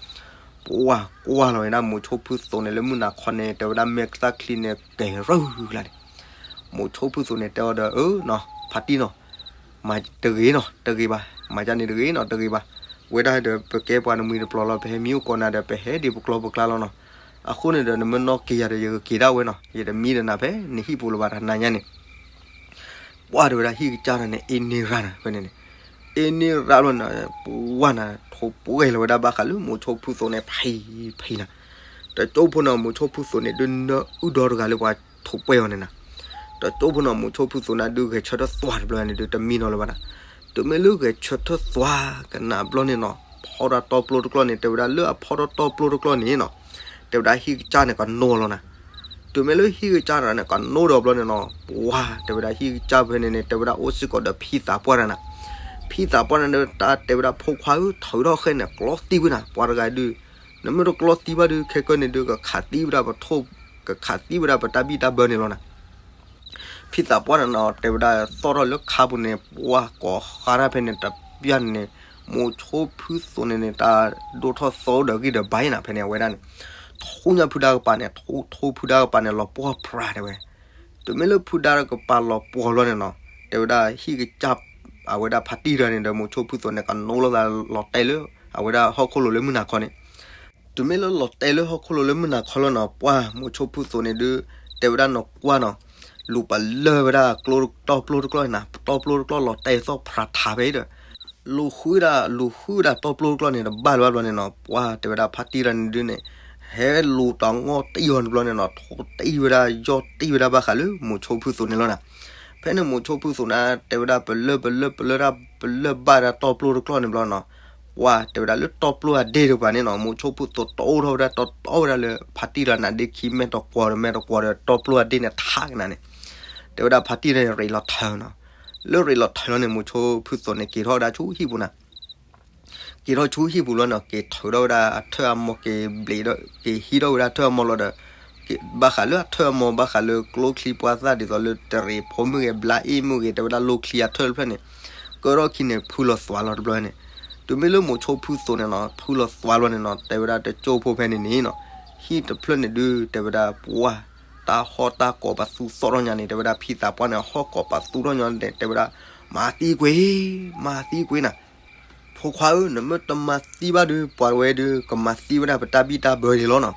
ပှၤကွၢ်လီၤဝဲဒၣ်မိၤဆိဖုသိးန့ၣ် လၢမုၢ်နၤခီန့ၣ် တဲဝဲဒၣ်မဲာ်သၣ်ချံန့ၣ် ကဲၤရၢၢ်ကျါန့ၣ်, မိၤဆိဖုသိးန့ၣ် တဲအီၤဒီး အၢ နီၤ ဖါတံၢ်နီၤ မၤတဂ့ၤနီၤ တဂ့ၤဘၣ်, မၤကန့ၣ်တဂ့ၤနီၤ တဂ့ၤဘၣ်, ဝဲဒၣ်ဒီးပကဲပှၤတမှံၤတပျီၤလီၤ ပဟဲမံအိၣ်ကိးနၤဒီး ပဟဲဒံးပကျီပကျါလီၤနီၤ, အဃိန့ၣ်ဒီး နမ့ၢ်နီၣ်က့ၤယၤဒီး ယကက့ၤဒၣ်ဝဲနီၤ, ယတမံဒီးနၤဖဲနဟံၣ်ပူၤလၢၤဘၣ်တနၤညါန့ၣ်, ပှၤတဲဝဲဒၣ်ဟံၣ်ကစၢ်တဂၤန့ၣ် အ့န့ရၣ်နၤ ဖဲန့ၣ်န့ၣ်, အ့န့ရၣ်ဘျီန့ၣ် ပှၤနၤ ထိးပှဲၤလီၤဝဲဒၣ်ဘၣ်ဃးလၢမိၤဆိဖုသိးန့ၣ် ဖံဖံနၤ, တကၠိၢ်ဖိနီၤ မိၤဆိဖုသိးန့ၣ် ဒုးနၢအုၣ်ဒီတဂၤလၢပှၤထိးပှဲၤအီၤန့ၣ်နၤ တကၠိၢ်ဖိနီၤ မိၤဆိဖုသိးန့ၣ် ဒုးဂဲၤဆၢထၢၣ်သွါတဘျီန့ၣ် ဒုးတမံနီၤလၢၤဘၣ်နၤ, တုၤမ့ၢ်လၢဂဲၤဆၢထၢၣ်သွါကနၣ်ဘျီန့ၣ်နီၤ ဖီၣ်တၢ်တီပျိၢ်တကျီၢ်န့ၣ် တဲဝဲဒၣ်လၢအဖီၣ်ထီၣ်တီပျိၢ်တကျီၢ်န့ၣ်နီၤ, တဲဝဲဒၣ်ဟံၣ်ကစၢ်န့ၣ် ကနိလီၤနၤ, တုၤမ့ၢ်လၢဟံၣ်ကစၢ်တဂၤန့ၣ် ကနိဒီးဘျီန့ၣ်နီၤ ပှၤတဲဝဲဒၣ်ဟံၣ်ကစၢ်ဖဲန့ၣ်န့ၣ် တဲဝဲဒၣ်အိၣ်စ့ၢ်ကီးဒီးဖံသးပှၢ်တဂၤနၤ, ဖံသးပှၢ်န့ၣ် တၢ်တဲဝဲဒၣ်ဖိခွါဧၢ ထုးထီၣ်ဃဲန့ၣ် ကျီသံဝဲနၤ ပှၤတဂၤဒုး, နမ့ၢ်တကျီသံဘၣ်ဒုး ခဲကၢန့ၣ်ဒုး ကခးသံဝဲဒၣ်ပထိၣ်, ကခးသံဝဲဒၣ်ပတၢ်ဘံၣ်တၢ်ဘၢန့ၣ်လီၤနၤ ဖံသးပှၢ်န့ၣ်နီၤ တဲဝဲဒၣ်သီၣ်ထီၣ်လၢခါပူၤန့ၣ် ပှၤကိးဃါတၢ်ဖဲန့ၣ်တပျၢ်န့ၣ်, မိၤဆိဖုသိးန့ၣ်န့ၣ် တၢ်ဒိၣ်ထီၣ်သီဒီးဂံၢ်ဒီးဘါနၤ ဖဲန့ၣ်အဝဲဒၣ်န့ၣ်, ထိညါဖုဒါကပၤန့ၣ်, ထိ ထိဖုဒါကပၤန့ၣ် လီၤပှီၢ်ပြးတဲဝဲ. တုၤမ့ၢ်လၢဖုဒါကပၤလီၤပှီၢ်လီၤန့ၣ်နီၤ, တဲဝဲဒၣ်ဟံၣ်ကစၢ် အဝဲဒၣ်ဖါတံၢ်တဂၤန့ၣ်ဒီး မိၤဆိဖုသိးန့ၣ် ကနိလီၤသးလီၤတဲာ်လၢ အဝဲဒၣ်ဟီၣ်ခိၣ်လိၤလၢမုၢ်နၤခီန့ၣ်. တုၤမ့ၢ်လၢလီၤတဲာ်လၢဟီၣ်ခိၣ်လိၤလၢမုၢ်နၤခီလီၤနီၤ, ပှၢ်မိၤဆိဖုသိးန့ၣ်ဒုး တဲဝဲဒၣ်နီၤကွၢ်နီၤ, လူၤပလၢၢ်ဝဲဒၣ်ကျိ တီပျိတကျီၢ်န့ၣ်နီၤ, တီပျိတကျီၢ်လီၤတဲာ်သီၣ်ဖြးထးဖဲအံၤဒီး လူၤဃုဒၣ် လူၤဃုဒၣ်တီပျိတကျီၢ်န့ၣ် တဘၣ်လၢၤဘၣ်ဘျီန့ၣ်နီၤ, ပှၢ်တဲဝဲဒၣ်ဖါတံၢ်တဂၤန့ၣ်ဒုးန့ၣ် ဟဲလူၤတၢ်ငီၢ်တံၢ်အီၤတဘျီန့ၣ်နီၤ, ထိတံၢ်ဝဲဒၣ် ယီၢ်တံၢ်ဝဲဒၣ်ဘၣ်ဃးလၢမိၤဆိဖုသိးန့ၣ်လီၤနီၤ. ဖဲန့ၣ်မိၤဆိဖုသိးန့ၣ် တဲဝဲဒၣ်ပလၢၢ် ပလၢၢ် ပလၢၢ်ဒၣ် ပလၢၢ်ဘၣ်ဒၣ်တီပျိတကျီၢ်န့ၣ်ဘျီနီၤ, ပှၢ်တဲဝဲဒၣ်လၢတီပျိအဒ့ၣ်တကပၤန့ၣ်နီၤ, မိၤဆိဖုသိးတီထီၣ်ဝဲဒၣ် တီတီဝဲဒၣ်လၢဖါတံၢ်တဂၤန့ၣ် ဒ့ခံမဲာ်တကွီၤဒီး မဲာ်တကွီၤဒီး တီပျိအဒ့ၣ်န့ၣ်ထးကနၤန့ၣ်, တဲဝဲဒၣ်ဖါတံၢ်တဂၤန့ၣ် ရ့းလီၤထၢနီၤ. လၢရ့းလီၤထၢလီၤန့ၣ် မိၤဆိဖုသိးန့ၣ် က့ၤထီၣ်ဝဲဒၣ်ဆူဟံၣ်ပူၤနၤ က့ၤထီၣ်ဆူဟံၣ်ပူၤလီၤန့ၣ် က့ၤထုးထီၣ်ဝဲဒၣ်အထၢၣ်အမီၤ က့ၤဘျံးဒီး က့ၤဟံးထီၣ်ဝဲဒၣ်အထၢၣ်အမီၤလီၤဒီး ဘၣ်ဃးလၢအထၢၣ်အမီၤ ဘၣ်ဃးလၢကျိချံပှၢ်သၣ်ဒ်သိးလၢတရံးဖိမ့ၢ်ဂ့ၤ ဘျါအ့ၣ်မ့ၢ်ဂ့ၤ တဲဝဲဒၣ်လိၣ်ချံအထၢၣ်တဖျၢၣ်န့ၣ် ကၢထီၣ်ခံန့ၣ် ဖုလီၤသွးလီၤတဘျီန့ၣ်. တုၤမ့ၢ်လၢမိၤဆိဖုသိးန့ၣ်နီၤ ဖုလီၤသွးလီၤန့ၣ်နီၤ တဲဝဲဒၣ်တကၠိဖိဖဲန့ၣ်န့ၣ်နီၤ ဟံၣ်တဖျၢၣ်န့ၣ်ဒုး တဲဝဲဒၣ်ပှၢ် တၢ်ဟီၣ်တၢ်ကိးပသူသီၣ်ထီၣ်ညါန့ၣ် တဲဝဲဒၣ်ဖံသးပှၢ်န့ၣ် ဟီၣ်ကိးပသူထီၣ်ညါန့ၣ် တဲဝဲဒၣ် မၤသံကွံာ် မၤသံကွံာ်နၤ ဖိခွါဧၢ နမ့ၢ်တမၤသံဘၣ်ဒီး ပှၤဝဲဒီး ကမၤသံဝဲဒၣ်ပတၢ်ဘံၣ်တၢ်ဘၢဒံးလီၤနီၤ.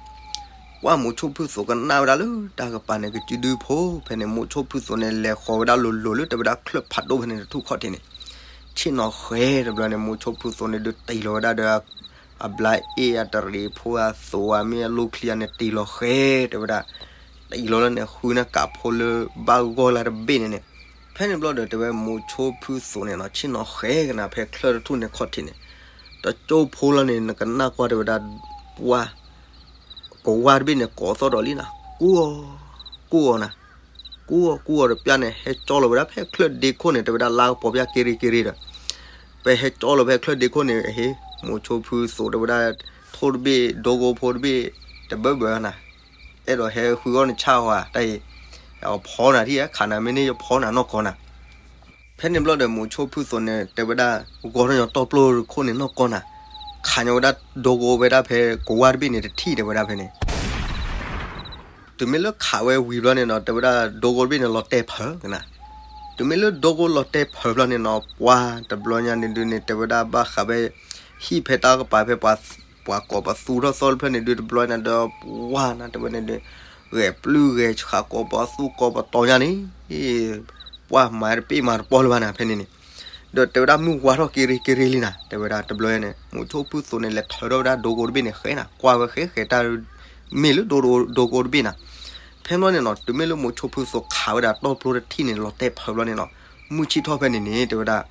ပှၢ်မိၤဆိဖုသိးကနၣ်ဝဲဒၣ်လၢတၢ်ကပၤန့ၣ် ကစုဒုဖိဖဲန့ၣ် မိၤဆိဖုသိးန့ၣ် လဲၤဃီၤဝဲဒၣ်လိၤလိၤလၢတဲဝဲဒၣ်ချၢၣ်ဖးဒိၣ်ဖဲန့ၣ်တထူၣ်ခီၣ်ထံးန့ၣ် ဆ့ၣ်နီၤဃဲတဘျီန့ၣ် မိၤဆိဖုသိးန့ၣ်ဒုးတ့ၢ်လီၤဝဲဒၣ်ဒီး အဘျါအ့ၣ်အတရံးဖိအသိးအမ့ၢ်အလိၣ်ချံအန့ၣ်တ့ၢ်လီၤဃဲတဲဝဲဒၣ် တ့ၢ်လီၤလၢန့ၣ် ဃုန့ၢ်ကးဖိလၢဘၣ်ဂီၢ်လၢတဘ့ၣ်န့ၣ်န့ၣ် ဖဲန့ၣ်ဘျီဒီးတဲဝဲမိၤဆိဖုသိးန့ၣ်နီၤ ဆ့ၣ်နီၤဃဲကနၤဖဲချၢၣ်တထူၣ်န့ၣ်ခီၣ်ထံးန့ၣ် တကၠိဖိလီၤန့ၣ် နကနၣ်ကွၢ်တဲဝဲဒၣ် ပှၢ် ကဝၢ်တဘ့ၣ်န့ၣ် ကိးသီၣ်ဒီးလံနၤ ကူအီၤ ကူအီၤနၤ ကူအီၤ ကူအီၤတပျၢ်န့ၣ် ဟဲကၠီလီၤဝဲဒၣ်ဖဲချၢၣ်ဒ့ခိၣ်န့ၣ် တဲဝဲဒၣ်လါကပီၤပျၢ်က့ရ့က့ရ့ဒီး ဖဲဟဲကၠီလီၤဖဲချၢၣ်ဒ့ခိၣ်န့ၣ် အဟ့ မိၤဆိဖုသိးတဲဝဲဒၣ် ထိၣ်တဘ့ၣ် ဒိဂိဖိတဘ့ၣ် တဘၢဘၢနၤ အဲၣ်ဒိးဟဲဃုအီၣ်နဆၣ်ဟီဧါ တၢ်အံၤ ဖီနၤထံၣ် ခးနၤမ့ၢ်န့ၢ်ယဖီနၤနီၢ်ကီၢ်နၤ ဖဲန့ၣ်ဘျီဒီးမိၤဆိဖုသိးန့ၣ် တဲဝဲဒၣ် ဂီၢ်ထီၣ်ညီတီပျိတခိၣ်န့ၣ်နီၢ်ကီၢ်နၤ ခးညီဝဲဒၣ်ဒိဂိဝဲဒၣ်ဖဲကဝၢ်တဘ့ၣ်န့ၣ်တထံၣ် တဲဝဲဒၣ်ဖဲန့ၣ် တုၤမ့ၢ်လၢခးဝဲဝံၤဘျီန့ၣ်နီၤ တဲဝဲဒၣ်ဒိဂိတဘ့ၣ်န့ၣ် လီၤတဲာ်ဖၢကနၤ တုၤမ့ၢ်လၢဒိဂိလီၤတဲာ်ဖၢဘျီန့ၣ်နီၤ ပှၤတဘျီညါန့ၣ်ဒုးန့ၣ် တဲဝဲဒၣ်ဘၣ်ဃးဖဲ ဟံၣ်ဖဲတၢ်ကပၤဖဲ ပှၤကိးပသူထီၣ်သီတဖျၢၣ်န့ၣ်ဒုး တဘျီညါဒီး ပှၤနၤတဲဝဲန့ၣ်ဒုး ဂဲၤပျုၢ်ဂဲၤဆှးကိးပသူကိးပတီၤညါန့ၣ် ပှၤမၤတပ့ၢ်မၤတပီၢ်လၢၤဘၣ်နၤဖဲန့ၣ်န့ၣ် ဒီးတဲဝဲဒၣ်မုၢ်ဝါထီၣ်က့ရ့က့ရ့လံနၤ တဲဝဲဒၣ်တဘျီန့ၣ် မိၤဆိဖုသိးန့ၣ် လဲၤထၢထီၣ်ဝဲဒၣ်ဒိဂိတဘ့ၣ်န့ၣ်ဃဲနၤ ကွၢ်ဝဲဃဲဃဲတၢ် မ့ၢ်လၢဒိဂိတဘ့ၣ်နၤ ဖဲဘျီန့ၣ်နီၤ တုၤမ့ၢ်လၢမိၤဆိဖုသိးခးဝဲဒၣ်တီပျိတထံၣ်န့ၣ် လီၤတဲာ်ဖၢဘျီန့ၣ်နီၤ မုၢ်ဆ့ၣ်ထီၣ်ဖဲန့ၣ်န့ၣ် တဲဝဲဒၣ်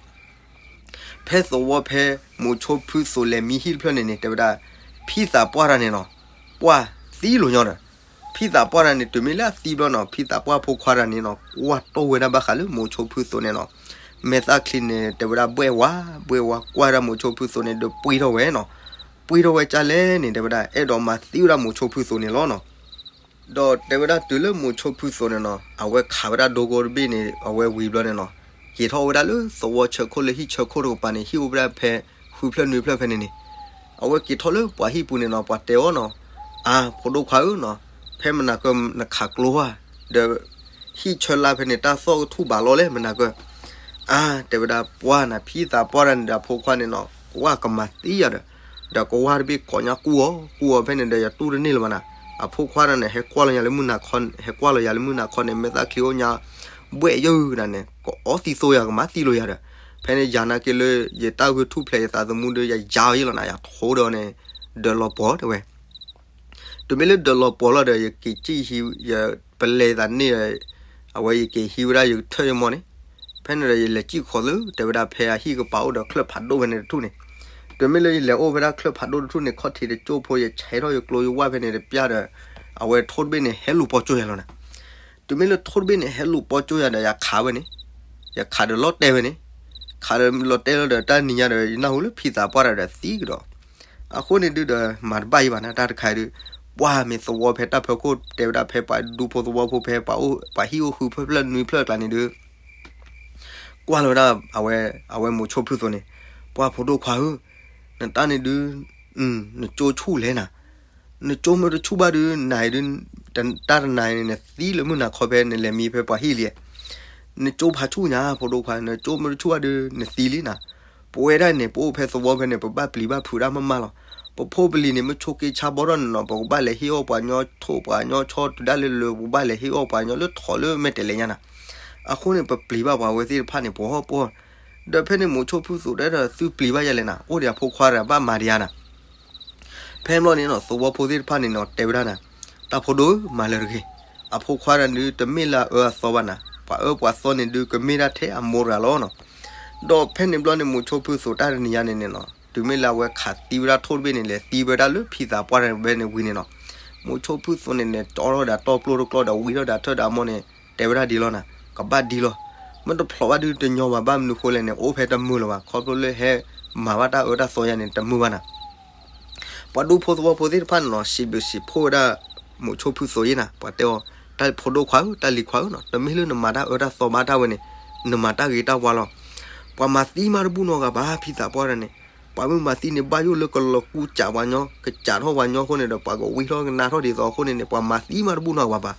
ဖဲသဝီဖဲ မိၤဆိဖုသိးလဲၤမံဟံၣ်တဖျၢၣ်န့ၣ်န့ၣ် တဲဝဲဒၣ် ဖံသးပှၢ်တၢ်န့ၣ်နီၤ ပှၢ်သံလိာ်ညီဒီး ဖံသးပှၢ်တၢ်န့ၣ် တုၤမ့ၢ်လၢအသံဘျီနီၤ ဖံသးပှၢ်ဖိခွါတၢ်န့ၣ်နီၤ ကွၢ်တိၢ်ဝဲဒၣ်ဘၣ်ဃးလၢမိၤဆိဖုသိးန့ၣ်နီၤ မဲာ်သၣ်ချံန့ၣ် တဲဝဲဒၣ်ဘှဲၣ်ဝါ ဘှဲၣ်ဝါ ကွၢ်ဒၣ်မိၤဆိဖုသိးန့ၣ် ဒီးပှံထီၣ်ဝဲနီၤ ပှံထီၣ်ဝဲကၢ်လဲၣ်န့ၣ် တဲဝဲဒၣ် အဲၣ်ဒိးမၤသံဝဲဒၣ်မိၤဆိဖုသိးန့ၣ်လီၤနီၤ ဒီးတဲဝဲဒၣ်တုၤလၢမိၤဆိဖုသိးန့ၣ်နီၤ အဝဲခးဝဲဒၣ်ဒိဂိတဘ့ၣ်န့ၣ် အဝဲဝံၤဘျီန့ၣ်နီၤ က့ၤထီၣ်ဝဲဒၣ်လၢသဝီဆၢခိၣ်လၢဟံၣ်ဆၢခိၣ်တကပၤန့ၣ် ဟံၣ်အိၣ်ဝဲဒၣ်ဖဲ ဃုဖျၢၣ်နွံဖျၢၣ်ဖဲန့ၣ်န့ၣ် အဝဲက့ၤထီၣ်လၢပှၤဟံၣ်ပူၤန့ၣ်နီၤ ပှၤတဲအီၤနီၤ အါ ဖိဒိၣ်ခွါဧၢနီၤ ဖဲမနၤကၢနခးကျိဧါ ဒီး ဟံၣ်ဆၢလါဖဲန့ၣ် တၢ်သီၣ်ကထူၣ်ဘးလီၤလဲၣ် မနၤကၢ အါ တဲဝဲဒၣ်ပှၢ်နၤ ဖံသးပှၢ်တၢ်န့ၣ်ဒီး အဖိခွါန့ၣ်နီၤ ကွၢ်ကမၤသံယၤဒီး ဒီးကဝၢ်တဘ့ၣ်ကိးညါကူအီၤ ကူအီၤဖဲန့ၣ်ဒီး ယတူၢ်တန့ၢ်လၢၤဘၣ်နၤ အဖိခွါတၢ်န့ၣ် ဟဲကွၢ်လီၤယၤလၢမုၢ်နၤခီ ဟဲကွၢ်လီၤယၤလၢမုၢ်နၤခီန့ၣ် မဲာ်သၣ်ချံအိၣ်ညါ ဘှဲၣ်ယုၢ်နၤန့ၣ် ကအီသံသိယၤ ကမၤသံလိာ်ယၤဒီး ဖဲန့ၣ်ယၤနာ်က့လၢ ယတၢ်ဂုၢ်ထူၣ်ဖျဲးယသးသမူဒီး ယယါအီၤယဲလီၤနၤ ယထိဒီးန့ၣ် ဒၢးလီၤပှီၤတဲဝဲ တုၤမ့ၢ်လၢဒၢးလီၤပှီၤလီၤဒီး ယက့ၤစံၣ်ဟံး ယပလဲၤသးန့ၣ် အဝဲယက့ၤဟံးဝဲဒၣ်ယထၢၣ်ယမီၤန့ၣ် ဖဲန့ၣ်ဒီးယလဲၤစံၣ်ဃီၤလၢ တဲဝဲဒၣ်ဖဲအဟံၣ်ကပၤအိၣ်ဒီးချၢၣ်ဖးဒိၣ်ဖဲန့ၣ်တထူၣ်န့ၣ် တုၤမ့ၢ်လၢယလဲၤအိၣ်ဖဲဒၣ်ချၢၣ်ဖးဒိၣ်တထူၣ်န့ၣ် ခီၣ်ထံးတကၠိဖိ ယဆဲးထီၣ်ယကျိယဝၢ်ဖဲန့ၣ်တပျၢ်ဒီး အဝဲထိၣ်တဘ့ၣ်န့ၣ် ဟဲလူၤပီၢ်ကၠိယၤလီၤနၤ တုၤမ့ၢ်လၢထိၣ်တဘ့ၣ်န့ၣ် ဟဲလူၤပီၢ်ကၠိယၤဒီး ယခးဝဲန့ၣ် ယခးဒီးလီၤတဲာ်ဝဲန့ၣ် ခးဒီးလီၤတဲာ်လီၤဒီး တၢ်နံၤညါဒီး ယနၢ်ဟူလၢဖံသးပှၢ်တၢ်ဒီးသံကဒီး အဃိန့ၣ်ဒုးဒီး မၤတဘၣ်ယံၤဘၣ်နၤ တၢ်တခါအံၤဒုး ပှၢ်မ့ၢ်သဝီဖဲတၢ်ဖၢခိၣ် တဲဝဲဒၣ်ဖဲပှၤဒူဖိသဝီဖိဖဲ ပှၤဟံၣ်အိၣ်ဃုဖျၢၣ်နွံဖျၢၣ်အကျါန့ၣ်ဒုး ကွၢ်လီၤဝဲဒၣ် အဝဲမိၤဆိဖုသိးန့ၣ် ပှၢ်ဖိဒိၣ်ခွါဧၢ နတၢ်န့ၣ်ဒုး နကၠိဆူၣ်လဲၣ်နၤ နကၠိမ့ၢ်တဆူၣ်ဘၣ်ဒုး နၤအံၤဒုး တၢ်တနၤအံၤန့ၣ် နသံလၢမုၢ်နၤခီဖဲနလဲၤမံဖဲပှၤဟံၣ်လံ. နကၠိဖးဆူၣ်ညါ ဖိဒိၣ်ခွါ, နကၠိမ့ၢ်တဆူၣ်ဘၣ်ဒုး နသံလံနၤ. ပဝဲဒၣ်န့ၣ် ပအိၣ်ဖဲသဝီဖဲန့ၣ် ပဘၣ်ပျံၤဘၣ်ဖုးတၢ်မးမးလီၤ. ပဖိပလံၤန့ၣ် မ့ၢ်ဆိးက့ဆါဘီထီၣ်န့ၣ်နီၤ ပကဘၣ်လဲၤဟ့ၣ်အီၣ်ပှၤညီထိၣ်ပှၤညီဆီတုၤဒၣ်လၢလၢ ပကဘၣ်လဲၤဟ့ၣ်အီၣ်ပှၤညီလၢထီၣ်လၢမဲာ်တဲၤလဲၤညါနၤ. အဃိန့ၣ် ပပျံၤဘၣ်ပှၤဝဲသ့ၣ်တဖၣ်န့ၣ် ပှီၢ်ပှီၢ်. ဒီးဖဲန့ၣ် မိၤဆိဖုသိးတဲဒီး သုပျံၤဘၣ်ယဲလဲၣ်နၤ, အိၣ်ဒီးအဖိခွါဒီး ဘၣ်မၤဒံးဧါနၤ. ဖဲဘျီန့ၣ်နီၤ သဝီဖိသ့ၣ်တဖၣ်န့ၣ်နီၤ တဲဝဲဒၣ်နၤ, တၢ်ဖိဒိၣ်ဧၢ မၤလၢတဂ့ၤ. အဖိခွါတဂၤဒုး တမ့ၢ်လၢအအၢအသီဘၣ်နၤ, ပှၤအၢပှၤသီန့ၣ်ဒုး ကမ့ၢ်ဒၣ်ထဲအမိၢ်တဂၤလီၤနီၤ. ဒီးဖဲန့ၣ်ဘျီန့ၣ် မိၤဆိဖုသိးတၢ်တနံၤညါန့ၣ်န့ၣ်နီၤ တုၤမ့ၢ်လၢအဝဲခးသံဝဲဒၣ်ထိၣ်တဘ့ၣ်န့ၣ် လဲၤသံဝဲဒၣ်လၢဖံသးပှၢ်တဂၤဖဲန့ၣ်ဝံၤန့ၣ်နီၤ, မိၤဆိဖုသိးန့ၣ်န့ၣ် ကၠီထီၣ်ဒီးတီပျိတကျီၢ်ဒီးဝံထီၣ်ဒီးထၢၣ်ဒီးအမိၢ်န့ၣ် တဲဝဲဒၣ်ဒ်လီၤနၤ, ကဘၣ်ဒ်လီၤ. မ့ၢ်တဖျိးဘၣ်ဒုးတညီဘၣ်, ဘၣ်မနုၤဃိလဲၣ်န့ၣ် အိၣ်ဖဲတမုာ်လၢၤဘၣ်, ခီဖျိလၢဟဲမၤဘၣ်တၢ်အၢတၢ်သီယါန့ၣ် တမုာ်ဘၣ်နၤ. ပှၤဒူဖိသဝီဖိသ့ၣ်တဖၣ်န့ၣ်နီၤ စံးဘျုးစံးဖှိၣ်ဝဲဒၣ် မိၤဆိဖုသိးယါနၤ, ပှၤတဲအီၤ တၢ်ဖိဒိၣ်ခွါဧၢ တၢ်လံၤခွါဧၢနီၤ, တမ့ၢ်လၢနမၤတၢ်အၢတၢ်သီဘၣ်တၢ်ဝဲန့ၣ် နမၤတၢ်ဂ့ၤတၢ်ဝါလီၤ. ပှၤမၤသံမးတဘူၣ်နီတဂၤဘၣ်, ဖံသးပှၢ်တဂၤန့ၣ် ပှၤမ့ၢ်မၤသံန့ၣ် ဘၣ်ယိၣ်လၢကလီၤကူစးပှၤညီ ကစးထီၣ်ပှၤညီအဃိန့ၣ်ဒီး ပှၤကဝံထီၣ်ကနၣ်ထီၣ်ဒ်သိးအဃိန့ၣ်န့ၣ် ပှၤမၤသံမးတဘူၣ်နီတဂၤဘၣ်.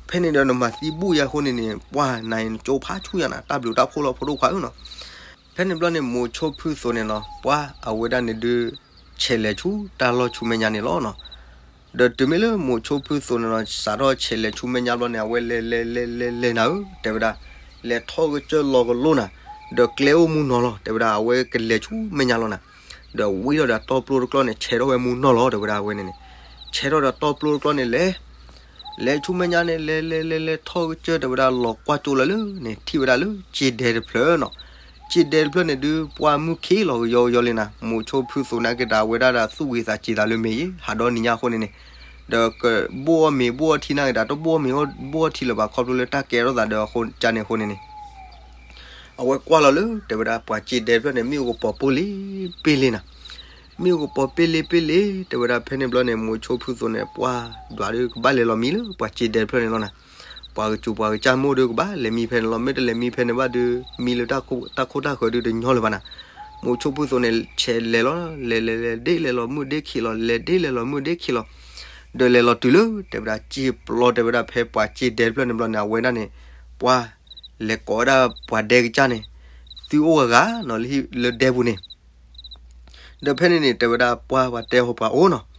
ဖဲန့ၣ်ဒီးနမၤသံဘူၣ်ယါအဃိန့ၣ်န့ၣ် ပှၤနၤအံၤနကၠိဖးဆူၣ်ညါနၤ, တၢ်ဘျုးတၢ်ဖှိၣ်လီၤ ဖိဒိၣ်ခွါဧၢနီၤ. ဖဲန့ၣ်ဘျီန့ၣ် မိၤဆိဖုသိးန့ၣ်နီၤ ပှၤအဝဲဒၣ်န့ၣ်ဒုး ဆဲးလဲၤဆူတၢ်လီၢ်ဆူမဲာ်ညါန့ၣ်လီၤနီၤ. ဒီးတုၤမ့ၢ်လၢမိၤဆိဖုသိးန့ၣ်နီၤ စးထီၣ်ဆဲးလဲၤဆူမဲာ်ညါဘျီန့ၣ် အဝဲလဲၤလဲၤလဲၤလဲၤလဲၤနၤဧၢ တဲဝဲဒၣ်, လဲၤထီၣ်ကစၢၢ်လီၤကလိနၤ, ဒီးကျဲအိၣ်မူနီၤလီၤ တဲဝဲဒၣ်, အဝဲကလဲၤဆူမဲာ်ညါလီၤနၤ. ဒီးဝံထီၣ်ဒီးတီပျိတကျီၢ်န့ၣ် ဆဲးထီၣ်ဝဲမူနီၢ်လီၤ တဲဝဲဒၣ်အဝဲန့ၣ်န့ၣ်, ဆဲးထီၣ်ဒီးတီပျိတကျီၢ်န့ၣ်လဲၤ လဲၤဆူမဲာ်ညါန့ၣ် လဲၤလဲၤလဲၤလဲၤထီၣ်ကစၢၢ် တဲဝဲဒၣ်, လီၤကွၢ်ကၠိလၢလၢန့ၣ် ထံၣ်ဝဲဒၣ်လၢစ့ဒဲတဖျၢၣ်နီၤ. စ့ဒဲတဖျၢၣ်န့ၣ်ဒုး ပှၢ်မုၢ်ခံလီၤကယီကယီလံနၤ, မိၤဆိဖုသိးန့ၣ်က့ၤဒီး အဝဲဒၣ်ဒီးသူၣ်ဝံၤသးစဲၤသးလၢမ့ၢ်ယဲ ဟးဒီနံၤညါအဃိန့ၣ်န့ၣ်, ဒီးကဘိၣ်အီၣ်မ့ၤဘိၣ်အီၣ်ထံန့ၣ်က့ၤဒီး တဘိၣ်အီၣ်မ့ၤဘိၣ်အီၣ်ထံလၢၤဘၣ် ခီဖျိလၢတၢ်ကဲထီၣ်သးဒီးအဃိကန့ၣ်အဃိန့ၣ်န့ၣ် အဝဲကွၢ်လီၤလၢ တဲဝဲဒၣ် ပှၤစ့ဒဲတဖျၢၣ်န့ၣ် မ့ၣ်အူကပီၤပ့လ့ပ့လ့နၤ. မ့ၣ်အူကပီၤပ့လ့ပ့လ့ တဲဝဲဒၣ်, ဖဲန့ၣ်ဘျီန့ၣ် မိၤဆိဖုသိးန့ၣ် ပှၢ်ဒွးဒုးကဘၣ်လဲၤလီၤမံလၢပှၤစ့ဒဲတဖျၢၣ်န့ၣ်လီၤနၤ. ပှၤကစူၤပှၤကစၢ်မ့ၢ်အိၣ်ဒုးကဘၣ်လဲၤမံဖဲန့ၣ်လီၤ, မ့ၢ်တလဲၤမံဖဲန့ၣ်ဘၣ်ဒုး မံလၢတၢ်ခိတၢ်ဃၢၤဒုးတညီလၢၤဘၣ်နၤ. မိၤဆိဖုသိးန့ၣ် ဆဲးလဲၤလီၤ လဲၤလဲၤလဲၤဒ့လဲၤလီၤမုၢ်ဒ့ခံးလီၤ လဲၤဒ့လဲၤလီၤမုၢ်ဒ့ခံးလီၤ, ဒီးလဲၤလီၤတုၤလၢ တဲဝဲဒၣ် စ့ပျီ တဲဝဲဒၣ် ဖဲပှၤစ့ဒဲတဖျၢၣ်န့ၣ်ဘျီန့ၣ် အဝဲဒၣ်န့ၣ် ပှၢ်လဲၤကိးဝဲဒၣ်ပှၤဒဲကစၢ်န့ၣ် သုအိၣ်ဂၤဂၤနီၤ လၢဒဲပူၤန့ၣ် ဒီးဖဲန့ၣ်န့ၣ် တဲဝဲဒၣ် ပှၢ်ပှၤတဲဟီပှၤအိၣ်နီၤ.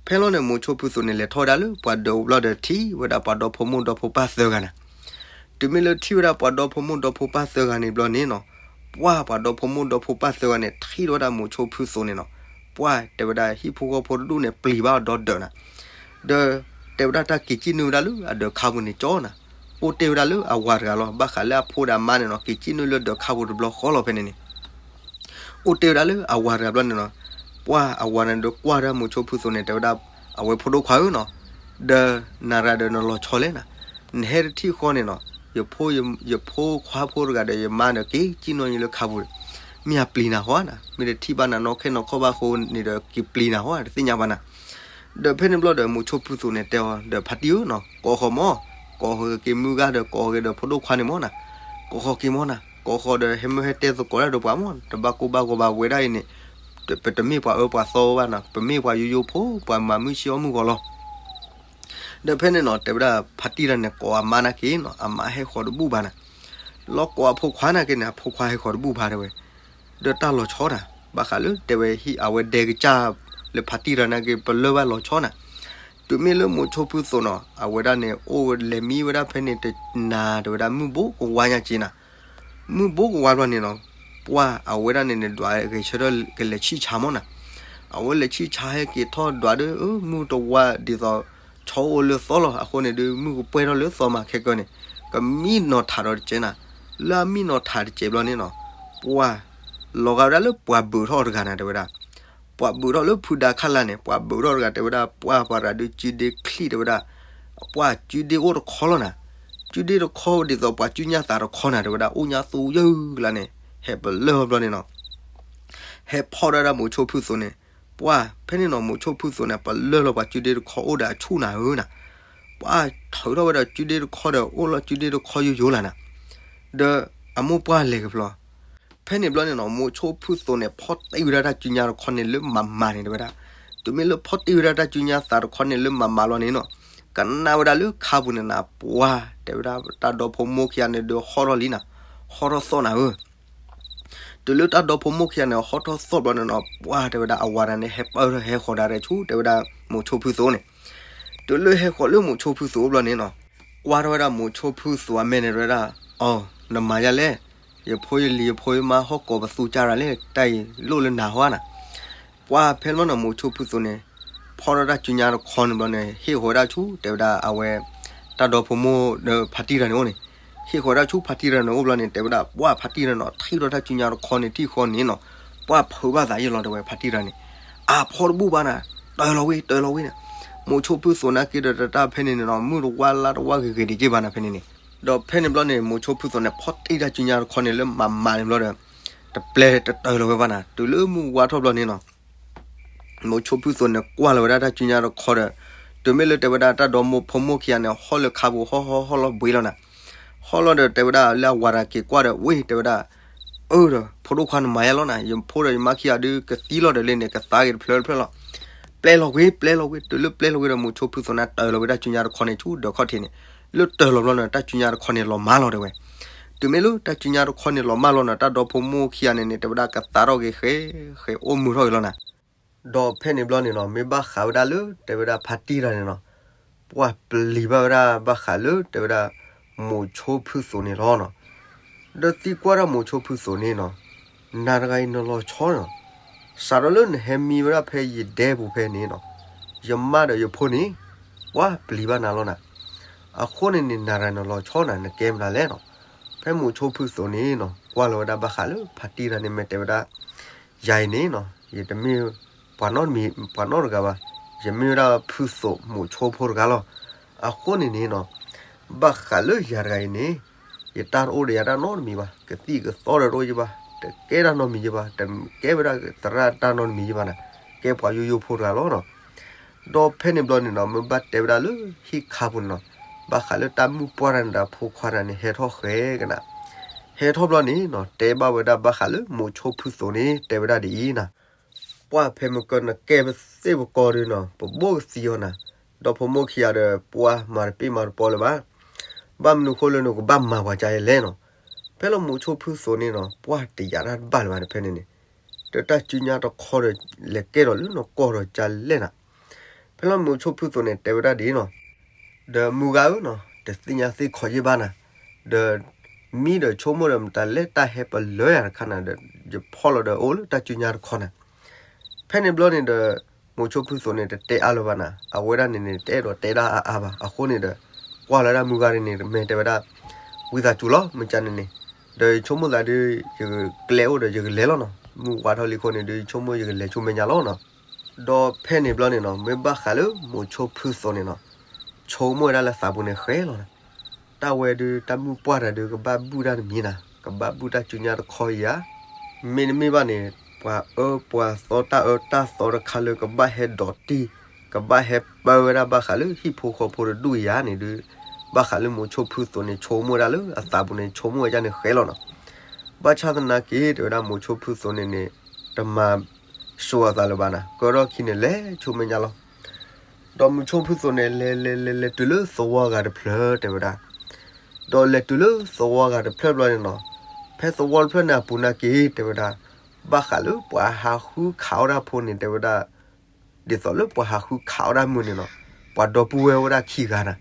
ဖဲလီၤန့ၣ် မိၤဆိဖုသိးန့ၣ် လဲၤထီၣ်ဝဲဒၣ်လၢပှၤဒၢးပူၤဘျီဒီး ထံၣ်ဝဲဒၣ်ပှၤဒီဖိမိၢ်ဒီဖိပၢ်သၢဂၤနၤ. တုၤမ့ၢ်လၢထံၣ်ဝဲဒၣ်ပှၤဒီဖိမိၢ်ဒီဖိပၢ်သၢဂၤန့ၣ်ဘျီန့ၣ်နီၤ, ပှၢ်ပှၤဒီဖိမိၢ်ဒီဖိပၢ်သၢဂၤန့ၣ် ထံၣ်ထီၣ်ဝဲဒၣ်မိၤဆိဖုသိးန့ၣ်နီၤ, ပှၢ်တဲဝဲဒၣ် ဟံၣ်ဖိဃီဖိတဒူၣ်န့ၣ် ပျံၤဘၣ်အီၤဒီဒၢးနၤ. ဒီးတဲဝဲဒၣ် တၢ်က့ၤစံၣ်နုာ်ဝဲဒၣ်လၢအဒၢးခါပူၤန့ၣ်ကၠီနၤ, အိၣ်တ့ၢ်ဝဲဒၣ်လၢအဝၤတဂၤလီၤ. ဘၣ်ဃးလၢအဖိဒီးအမါန့ၣ်နီၤ က့ၤစံၣ်နုာ်လၢဒၢးခါပူၤတဘျီဃီလီၤ ဖဲန့ၣ်န့ၣ် အိၣ်တ့ၢ်ဝဲဒၣ်လၢအဝၤတဂၤဘျီန့ၣ်နီၤ, ပှၢ်အဝၤန့ၣ်ဒီးကွၢ်ဒၣ်မိၤဆိဖုသိးန့ၣ် တဲဝဲဒၣ် အဝဲဖိဒိၣ်ခွါဧၢနီၤ, ဒီးနၤရၤဒီးနလီၤဆီလဲၣ်နၤ, နဟဲတထံၣ်ဃီန့ၣ်နီၤ, ယဖိခွါဖိတဂၤဒီးယမါဒီးက့ၤစံၣ်နီၣ်ယလၢခါပူၤ, မ့ၢ်အပျံၤနၤဟီဧါနၤ, မ့ၢ်တထံၣ်ဘၣ်နၤနီၢ်ခဲနီၢ်ခီၣ်ဘၣ်အဃိန့ၣ်ဒီး က့ၤပျံၤနၤဟီဧါ တသ့ၣ်ညါဘၣ်နၤ. ဒီးဖဲန့ၣ်ဘျီဒီး မိၤဆိဖုသိးန့ၣ်တဲအီၤဒီး ဖါတံၢ်ဧၢနီၤ, ကိးဃီၤမၢ်, ကိးဃီၤက့ၤမုၢ်ဂၤဒီး ကိးဃီၤက့ၤဒီးဖိဒိၣ်ခွါန့ၣ်မၢ်နၤ, ကိးဃီၤက့ၤမၢ်နၤ, ကိးဃီၤဒီး ဟဲမ့ၢ်ဟဲတဲသကိးတၢ်ဒီးပှၤမၢ်, တဘၣ်ကိၢ်ဘၣ်ဂီၤဘၣ်ဝဲဒၣ်အံၤန့ၣ်, ပတမ့ၢ်ပှၤအၢပှၤသီဘၣ်နၤ, ပမ့ၢ်ပှၤယိယိဖိ ပှၤမၤမုၢ်ဆ့ၣ်အီၣ်မုၢ်ဂီၤလီၤ. ဒီးဖဲန့ၣ်နီၤ တဲဝဲဒၣ် ဖါတံၢ်တဂၤန့ၣ် ကိးအမါနာ်က့နီၤ, အမါဟဲဃီၤတဘူၣ်ဘၣ်နၤ, လီၤကိးအဖိခွါနာ်က့န့ၣ် အဖိခွါဟဲဃီၤတဘူၣ်ဘၣ်တဲဝဲ, ဒီးတၢ်လီၤဆီနၤ, ဘၣ်ဃးလၢတဲဝဲဟံၣ်အဝဲဒဲကစၢ် လၢဖါတံၢ်တဂၤနာ်က့ ပလၢၢ်ဘၣ်လီၤဆီနၤ. တုၤမ့ၢ်လၢမိၤဆိဖုသိးနီၤ အဝဲဒၣ်န့ၣ် အိၣ်လဲၤမံဝဲဒၣ်ဖဲန့ၣ်တနၤ တဲဝဲဒၣ် မုၢ်ဘိးကဝါညါက့နၤ, မုၢ်ဘိးကဝါဘျီန့ၣ်နီၤ, ပှၢ်အဝဲဒၣ်န့ၣ်န့ၣ် ဒွးဂဲၤဆၢထၢၣ်ကလဲၤဆံၣ်ဆါမၢ်နၤ, အဝဲလဲၤဆံၣ်ဆါဟဲက့ၤထီၣ်ဒွးဒီး မုၢ်တဝါဒ်သိး ဆီအိၣ်လၢသီလီၤ, အဃိန့ၣ်ဒုး မုၢ်ကပှဲၤထီၣ်လၢသီမးခဲကၢန့ၣ်, ကမံနီၤထးဒီးတကဲနၤ, လၢအမံနီၤထးတကဲဘျီန့ၣ်နီၤ, ပှၢ်လီၤဂာ်ဝဲဒၣ်လၢပှၤဘုးထီၣ်တဂၤနၤ တဲဝဲဒၣ်, ပှၤဘုးထီၣ်လၢဖုဒါခါလၢ်န့ၣ် ပှၤဘုးထီၣ်တဂၤတဲဝဲဒၣ် ပှၢ်ပှၤတဂၤဒုး စုဒ့ချံၣ်တဲဝဲဒၣ်, ပှၢ်စုဒ့အိၣ်တခီလီၤနၤ, စုဒ့တခီဒ်သိးပှၤစုညါသးတခီနၤ တဲဝဲဒၣ် အိၣ်ညါသူယုၢ်ကလါန့ၣ် ဟဲပလၢၢ်ဘျီန့ၣ်နီၤ, ဟဲဖီၣ်ဒၣ်ဒၣ်မိၤဆိဖုသိးန့ၣ်, ပှၢ်ဖဲန့ၣ်နီၤ မိၤဆိဖုသိးန့ၣ် ပလၢၢ်လီၤပှၤစုဒ့တခီအိၣ်ဒီးအဆူၣ်နၤဧၢနၤ, ပှၢ်ထုးထီၣ်ဝဲဒီးစုဒ့တခီဒီး အိၣ်လီၤစုဒ့တခီယိယိလၢနၤ, ဒီးအမိၢ်ပှၢ်လဲၤကဖျီ ဖဲန့ၣ်ဘျီန့ၣ်နီၤ မိၤဆိဖုသိးန့ၣ် ဖီၣ်တံၢ်ဝဲဒၣ်တၢ်စုညါတခီန့ၣ်လၢမၤမၤန့ၣ် တဲဝဲဒၣ်, တ တုၤမ့ၢ်လၢဖီၣ်တံၢ်ဝဲဒၣ်တၢ်စုညါသးတခီန့ၣ်လၢမၤမၤလီၤန့ၣ်နီၤ, ကနၣ်ဝဲဒၣ်လၢခါပူၤန့ၣ်နၤ ပှၢ်တဲဝဲဒၣ်တၢ်ဒီဖိမိၢ်ခံဂၤန့ၣ်ဒီးဟီၣ်ထီၣ်လံနၤ, ဟီၣ်ထီၣ်သီၣ်နၤဧၢ တုၤလၢတၢ်ဒီဖိမိၢ်ခံဂၤန့ၣ် ဟီၣ်ထီၣ်သီၣ်ဘျီန့ၣ်နီၤ ပှၢ်တဲဝဲဒၣ်အဝၤတဂၤန့ၣ် ဟဲပၢၢ်ထီၣ်ဟဲဃီၤဒၣ်ရဲၣ်ဆူ တဲဝဲဒၣ်မိၤဆိဖုသိးန့ၣ်, တုၤလၢဟဲဃီၤလၢမိၤဆိဖုသိးအိၣ်ဘျီန့ၣ်နီၤ, ကွၢ်ထီၣ်ဝဲဒၣ်မိၤဆိဖုသိးအမဲာ်န့ၣ်တဲဝဲဒၣ်, အိ, နမၤယၤလဲၣ်, ယဖိယလံၤယဖိယမါဟီၣ်ကိးပသူကၢ်ရၤလဲၣ် တၢ်အံၤလိၣ်လၢနၤဟီဧါနၤ, ပှၢ်ဖဲန့ၣ်ဘျီန့ၣ် မိၤဆိဖုသိးန့ၣ် ဖီၣ်ထီၣ်တၢ်စုညါတခီန့ၣ်ဘျီန့ၣ် ဟ့ၣ်ဃီၤဝဲဒၣ်ဆူ တဲဝဲဒၣ်အဝဲ တၢ်ဒီဖိမိၢ်ဒီးဖါတံၢ်တဂၤန့ၣ်အိၣ်န့ၣ်, ဟ့ၣ်ဃီၤဝဲဒၣ်ဆူဖါတံၢ်တဂၤန့ၣ်အိၣ်ဘျီန့ၣ် တဲဝဲဒၣ် ပှၢ်ဖါတံၢ်တဂၤန့ၣ် ထံၣ်ထီၣ်တၢ်စုညါတခီန့ၣ် ထံၣ်ဃီန့ၣ်နီၤ, ပှၢ်ဖုးဘၣ်သးယဲၢ်လီၤတဲဝဲဖါတံၢ်တဂၤန့ၣ်, အဖီၣ်တဘူၣ်ဘၣ်နၤ, တၢၤလီၤဝံၤ တၢၤလီၤဝံၤနၤ, မိၤဆိဖုသိးနာ်က့ဒီးတၢ်ဖဲန့ၣ်န့ၣ်နီၤ မုၢ်တဝါလါတဝါဂ့ၤဂ့ၤဒံးက့ဘၣ်နၤဖဲန့ၣ်န့ၣ်, ဒီးဖဲန့ၣ်ဘျီန့ၣ် မိၤဆိဖုသိးန့ၣ် ဖီၣ်တံၢ်တၢ်စုညါတခီန့ၣ်လၢမၤမၤန့ၣ်ဘျီဒီး တပျဲတတၢၤလီၤဝဲဘၣ်နၤ တုၤလၢမုၢ်ဝါထီၣ်ဘျီန့ၣ်နီၤ မိၤဆိဖုသိးန့ၣ် ကွၢ်လီၤဝဲဒၣ်တၢ်စုညါတခီဒီး တုၤမ့ၢ်လၢတဲဝဲဒၣ်တၢ်ဒီမိၢ်ဖိမိၢ်ခံဂၤန့ၣ် ဟီၣ်လၢခါပူၤဟီၣ်ဟီၣ်ဟီၣ်လီၤဘှံးလီၤနၤ, ဟီၣ်လီၤဒီးတဲဝဲဒၣ်လၢအဝၤတဂၤက့ၤကွၢ်ဒီး ဝ့ၢ်တဲဝဲဒၣ်, အၢဒီး ဖိဒိၣ်ခွါနမၤယါလီၤနၤ ယဖိဒီးယမါခံဂၤဒုးကသံလီၤဒီးလၢန့ၣ် ကသါက့ၤတဖျၢၣ်တဖျၢၣ်လီၤ, ပျဲလီၤကွံာ် ပျဲလီၤကွံာ် တုၤလၢပျဲလီၤကွံာ်ဒီးမိၤဆိဖုသိးန့ၣ် တၢၤလီၤဝဲဒၣ်စုညါတခီန့ၣ်ဆူဒၢးခီၣ်ထံးန့ၣ်, လၢတၢၤလီၤဘျီန့ၣ် တၢ်စုညါတခီန့ၣ်လီၤမၢ်လီၤတဲဝဲ, တုၤမ့ၢ်လၢတၢ်စုညါတခီန့ၣ်လီၤမၢ်လီၤန့ၣ် တၢ်ဒီဖိမိၢ်ခံဂၤန့ၣ်န့ၣ် တဲဝဲဒၣ်ကသါထီၣ်က့ၤဃဲ ဃဲအိၣ်မုာ်ထီၣ်က့ၤလီၤနၤ ဒီးဖဲန့ၣ်ဘျီန့ၣ်နီၤ မ့ၢ်ဘၣ်ဃးဝဲဒၣ်လၢတဲဝဲဒၣ်ဖါတံၢ်တဂၤန့ၣ်နီၤ, ပှၢ်ပျံၤဘၣ်ဝဲဒၣ်ဘၣ်ဃးလၢတဲဝဲဒၣ် မိၤဆိဖုသိးန့ၣ်လီၤနီၤ, ဒီးသံကွၢ်ဒၣ်မိၤဆိဖုသိးန့ၣ်နီၤ, နၤတဂၤအံၤနလီၤဆီနီၤ, စးထီၣ်လၢနဟဲမံဝဲဒၣ်ဖဲယဒဲပူၤဖဲန့ၣ်နီၤ, ယမါဒီးယဖိန့ၣ် ပှၢ်ပျံၤဘၣ်နၤလီၤနၤ, အဃိန့ၣ်န့ၣ် နၤတဂၤနလီၤဆီနၤ နကဲမနုၤလဲၣ်နီၤ, ဖဲမိၤဆိဖုသိးန့ၣ်နီၤ ကွၢ်လီၤဝဲဒၣ်ဘၣ်ဃးလၢဖါတံၢ်တဂၤန့ၣ် မ့ၢ်တဲဝဲဒၣ် ယၤအံၤန့ၣ်နီၤ ယတမ့ၢ်ပှၤနီတမံၤ ပှၤနီတဂၤဘၣ်, ယမ့ၢ်ဝဲဒၣ်ဖုသိးမိၤဆိဖိတဂၤလီၤ. အဃိန့ၣ်န့ၣ်နီၤ ဘၣ်ဃးလၢယၤတဂၤအံၤန့ၣ် ယတၢ်တအိၣ်ဒီးယၤတၢ်နီတမံၤဘၣ်, ကသံၣ်ကသီဒီးတအိၣ်ယဘၣ်, တကဲတၢ်နီတမံၤယဘၣ်, တကဲဝဲဒၣ်သရၣ်တၢ်နီတမံၤယဘၣ်နၤ, ကဲပှၤယိယိဖိတဂၤလီၤနီၤ. ဒီးဖဲန့ၣ်ဘျီန့ၣ်နီၤ မ့ၢ်ဘၣ်တဲဝဲဒၣ်လၢဟံၣ်ခါပူၤန့ၣ်နီၤ ဘၣ်ဃးလၢတၢ်မုၣ်ပှၢ်တဂၤန့ၣ်ဒီးအဖိခွါတဂၤန့ၣ် ဟဲထီၣ်ဃဲကနၤ, ဟဲထီၣ်ဘျီန့ၣ်နီၤ တဲဘၣ်ဝဲဒၣ်ဘၣ်ဃးလၢမိၤဆိဖုသိးန့ၣ် တဲဝဲဒၣ်ဒ်အံၤနၤ, ပှၢ်ဖဲမုၢ်ကနကဲပသ့ၣ်ပကီၢ်ဒုနီၤ ပဘိၣ်ကသံအီၤနၤ, ဒီးဖိမိၢ်ခံဂၤဒီးပှၢ်မၤတပ့ၢ်မၤတပီလၢၤဘၣ်, ဘၣ်မနုၤဃိလၢနကဘၣ်မၤပှၤကါယဲလဲၣ်နီၤ. ဖဲလၢမိၤဆိဖုသိးန့ၣ်နီၤ ပှၢ်တယာ်တၢ်တဘၣ်လၢၤဘၣ်န့ၣ်ဖဲန့ၣ်န့ၣ်, ဒီးတၢ်စုညါတခီဒီး လဲၤကဲထီၣ်လၢနကီၢ်ဒီးကါလဲၣ်နၤ. ဖဲလၢမိၤဆိဖုသိးန့ၣ် တဲဝဲဒၣ်ဒ်နီၤ ဒီးမုၢ်ဂၤဧၢနီၤ တသ့ၣ်ညါသ့ၣ်ခီယဲၢ်ဘၣ်နၤ, ဒီးမံဒီးဆိကမိၣ်ဒီးမတၤလဲၣ်တၢ်ဟဲပလၢယၤတခါနၤဒီး ယဖီၣ်လီၤဒီးအိၣ်လၢတၢ်စုညါတခီနၤ. ဖဲန့ၣ်ဘျီန့ၣ်ဒီး မိၤဆိဖုသိးန့ၣ် တတဲအါလၢၤဘၣ်နၤ, အဝဲဒၣ်န့ၣ်န့ၣ် တအဲၣ်ဒိးတဲဒၣ်အါအါဘၣ်. အဃိန့ၣ်ဒီး ကွၢ်လီၤဒၣ်မုၢ်ဂၤန့ၣ်န့ၣ် မ့ၢ်တဲဝဲဒၣ် ဝံသးစူၤလီၤ မ့ၢ်ကန့ၣ်န့ၣ်, ဒီးယဆိကမိၣ်သးဒုး ယကျဲအိၣ်ဒီးယကလဲၤလီၤနီၤ, မုၢ်ဝါထီၣ်လံအဃိန့ၣ်ဒီး ယဆိကမိၣ်ယကလဲၤဆူမဲာ်ညါလီၤနီၤ. ဒီးဖဲန့ၣ်ဘျီန့ၣ်နီၤ မ့ၢ်ဘၣ်ဃးလၢမိၤဆိဖုသိးန့ၣ်နီၤ ဆိကမိၣ်ဝဲဒၣ်လၢသးပူၤန့ၣ်ဃဲလီၤ. တၢ်ဝဲဒုး တၢ်မုၣ်ပှၢ်တဂၤဒုး ကဘၣ်ဘူၣ်တၢ်တမံၤနၤ, ကဘၣ်ဘူၣ်တၢ်စုညါတခီဧါ, မ့တမ့ၢ်ဘၣ်န့ၣ် ပှၤအၢပှၤသီတၢ်အၢတၢ်သီတခါလၢကဘၣ်ဟဲဒိးတံၢ်, ကဘၣ်ဟဲပၢဝဲဒၣ်ဘၣ်ဃးလၢဟံၣ်ဖိဃီဖိတဒူၣ်အံၤဧါန့ၣ်ဒုး ဘၣ်ဃးလၢမိၤဆိဖုသိးန့ၣ် ဆိကမိၣ်ဝဲဒၣ်လၢအသးပူၤန့ၣ် ဆိကမိၣ်ဝဲဒၣ်န့ၣ်ဃဲလီၤနီၤ. ဘၣ်ဆၣ်သနာ်က့ တဲဝဲဒၣ်မိၤဆိဖုသိးန့ၣ်န့ၣ် တမၤစိၤအသးလၢၤဘၣ်နၤ, ကၢထီၣ်ခံန့ၣ်လဲၤဆူမဲာ်ညါလီၤ. ဒီးမိၤဆိဖုသိးန့ၣ် လဲၤလဲၤလဲၤလဲၤတုၤလၢသဝီဂၤတဖျၢၣ်တဲဝဲဒၣ်, ဒီးလဲၤတုၤလၢသဝီဂၤတဖျၢၣ်ဘျီန့ၣ်နီၤ, ဖဲသဝီတဖျၢၣ်န့ၣ်အပူၤနာ်က့ တဲဝဲဒၣ် ဘၣ်ဃးလၢပှၤဟးဃုခးအီၣ်တၢ်ဖိန့ၣ် တဲဝဲဒၣ် ဒ်သိးလၢပှၤဟးဃုခးအီၣ်တၢ်မုၢ်န့ၣ်နီၤ, ပှၤဒီပုၢ်ဝဲၢ်အိၣ်ဝဲဒၣ်ခံဂၤနၤ,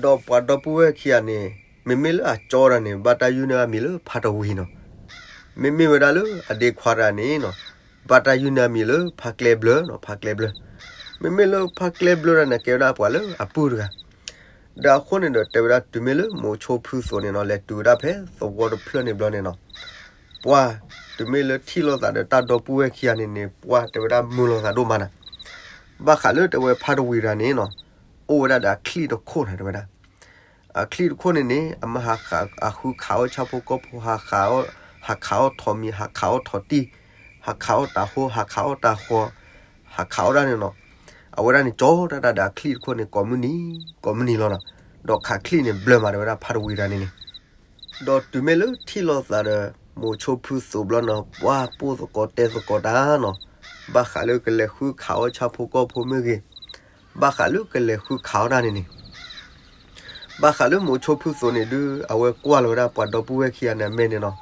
ဒီးပှၤဒီပုၢ်ဝဲၢ်ခံဂၤန့ၣ် မ့မ့ၢ်လၢအကၠီတဂၤန့ၣ် ဘၣ်တၢ်ယုၢ်န့ၢ်အမံၤလၢဖါတဝံၤနီၤ, မ့မ့ၢ်ဝဲဒၣ်လၢအဒ့ခွါတဂၤန့ၣ်နီၤ, ဘၣ်တၢ်ယုၢ်န့ၢ်အမံၤလၢဖါကျဲဘျၢနီၤ, ဖါကျဲဘျၢ, မ့မ့ၢ်လၢဖါကျဲဘျၢတဂၤန့ၣ် ကဲဝဲဒၣ်ပှၤလၢအပုၢ်တဂၤ ဒီးအဃိန့ၣ်ဒီး တဲဝဲဒၣ်တုၤမ့ၢ်လၢမိၤဆိဖုသိးန့ၣ်နီၤ လဲၤတုၤဝဲဒၣ်ဖဲသဝီတဖျၢၣ်န့ၣ်ဘျီန့ၣ်နီၤ, ပှၤတုၤမ့ၢ်လၢထံၣ်လိာ်သးဒီးတၢ်ဒီပုၢ်ဝဲၢ်ခံဂၤန့ၣ်န့ၣ် ပှၤတဲဝဲဒၣ်မုာ်လိာ်သးဒိၣ်မးနၤ, ဘၣ်ဃးလၢတဲဝဲဖါတဝံၤတဂၤန့ၣ်နီၤ, အိၣ်ဝဲဒၣ်ဒီးအချံၣ်တခိၣ်နၤ တဲဝဲဒၣ် အချံၣ်တခိၣ်န့ၣ်န့ၣ် အမ့ၢ်ဟးဃုခးအီၣ်ဆၣ်ဖိကီၢ်ဖိ, ဟးဃုခး, ဟးခးအီၣ်ထိးမံၤ, ဟးခးအီၣ်ထိးတံၢ်, ဟးခးအီၣ်တၤဟိ, ဟးခးအီၣ်တၤဃီၤ, ဟးခးအီၣ်ဒၣ်န့ၣ်နီၤ, အဝဲဒၣ်န့ၣ် ကၠီတၢ်ဒၣ်ဒီးအချံၣ်တခိၣ်န့ၣ် ကိးမုၢ်နံၤ ကိးမုၢ်နံၤလီၤနီၤ, ဒီးခးချံၣ်န့ၣ် ဘျၢမးတဲဝဲဒၣ်ဖါတဝံၤတဂၤန့ၣ်န့ၣ် ဒီးတုၤမ့ၢ်လၢထံၣ်လိာ်သးဒီး မိၤဆိဖုသိးဘျီနီၤ ပှၤပိၢ်သကိးတဲသကိးတၢ်နီၤ, ဘၣ်ဃးလၢကလဲၤဃုခးအီၣ်ဆၣ်ဖိကီၢ်ဖိမ့ၢ်ဂ့ၤ, ဘၣ်ဃးလၢကလဲၤဃုခးအီၣ်တၢ်န့ၣ်န့ၣ် ဘၣ်ဃးလၢမိၤဆိဖုသိးန့ၣ်ဒုး အဝဲကွၢ်လီၤဝဲဒၣ်ပှၤဒီပုၢ်ဝဲၢ်ခံဂၤန့ၣ်အမဲာ်န့ၣ်နီၤ,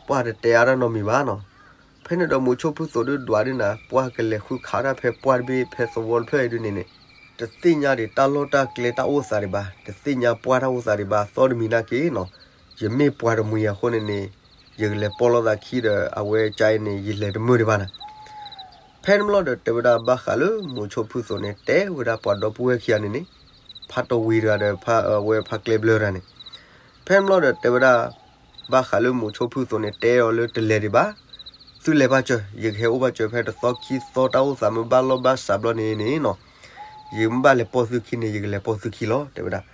ပှၢ်တတဲအါတၢ်နီတမံၤဘၣ်နီၤ. ဖဲန့ၣ်ဒီးမိၤဆိဖုသိးဒုးဒွးဒ်နၤ ပှၢ်ကလဲၤဃုခးတၢ်ဖဲပှၢ်တဘ့ၣ်ဖဲသဝီတဖျၢၣ်အံၤဒုးန့ၣ်န့ၣ်, တသ့ၣ်ညါဒံးတၢ်လီၢ်တၢ်ကျဲတၢ်အိၣ်သးဒံးဘၣ်, တသ့ၣ်ညါပှၢ်တၢ်အိၣ်သးဒံးဘၣ် သီတမံၤနာ်က့နီၤ, ယမ့ၢ်ပှၤတမှံၤအဃိန့ၣ်န့ၣ်, ယကလဲၤပိာ်လိာ်သးခံဒီး အဝဲကအံၤန့ၣ် ယလဲၤတမုာ်ဒံးဘၣ်နၤ. ဖဲန့ၣ်ဘျီဒီးတဲဝဲဒၣ်ဘၣ်ဃးလၢမိၤဆိဖုသိးန့ၣ် တဲဝဲဒၣ်ပှၤဒီပုၢ်ဝဲၢ်ခံဂၤန့ၣ်န့ၣ်, ဖါတဝံၤတဂၤဒီး ဖါအဝဲဖါကျဲဘျၢတဂၤန့ၣ်, ဖဲန့ၣ်ဘျီဒီးတဲဝဲဒၣ် ဘၣ်ဃးလၢမိၤဆိဖုသိးန့ၣ် တဲအီၤလၢတလဲၤဒံးဘၣ်, သုလဲၤဘၣ်စၢၤ ယကဟဲအိၣ်ဘၣ်စၢၤဖဲတသီခံသီတၢ်အိၣ်သးမ့ၢ်ဘၣ်လီၢ်ဘၣ်စးဘျီန့ၣ်န့ၣ်နီၤ, ယမ့ၢ်ဘၣ်လဲၤပိာ်သုခံန့ၣ် ယကလဲၤပိာ်သုခံလီၤ တဲဝဲဒၣ်.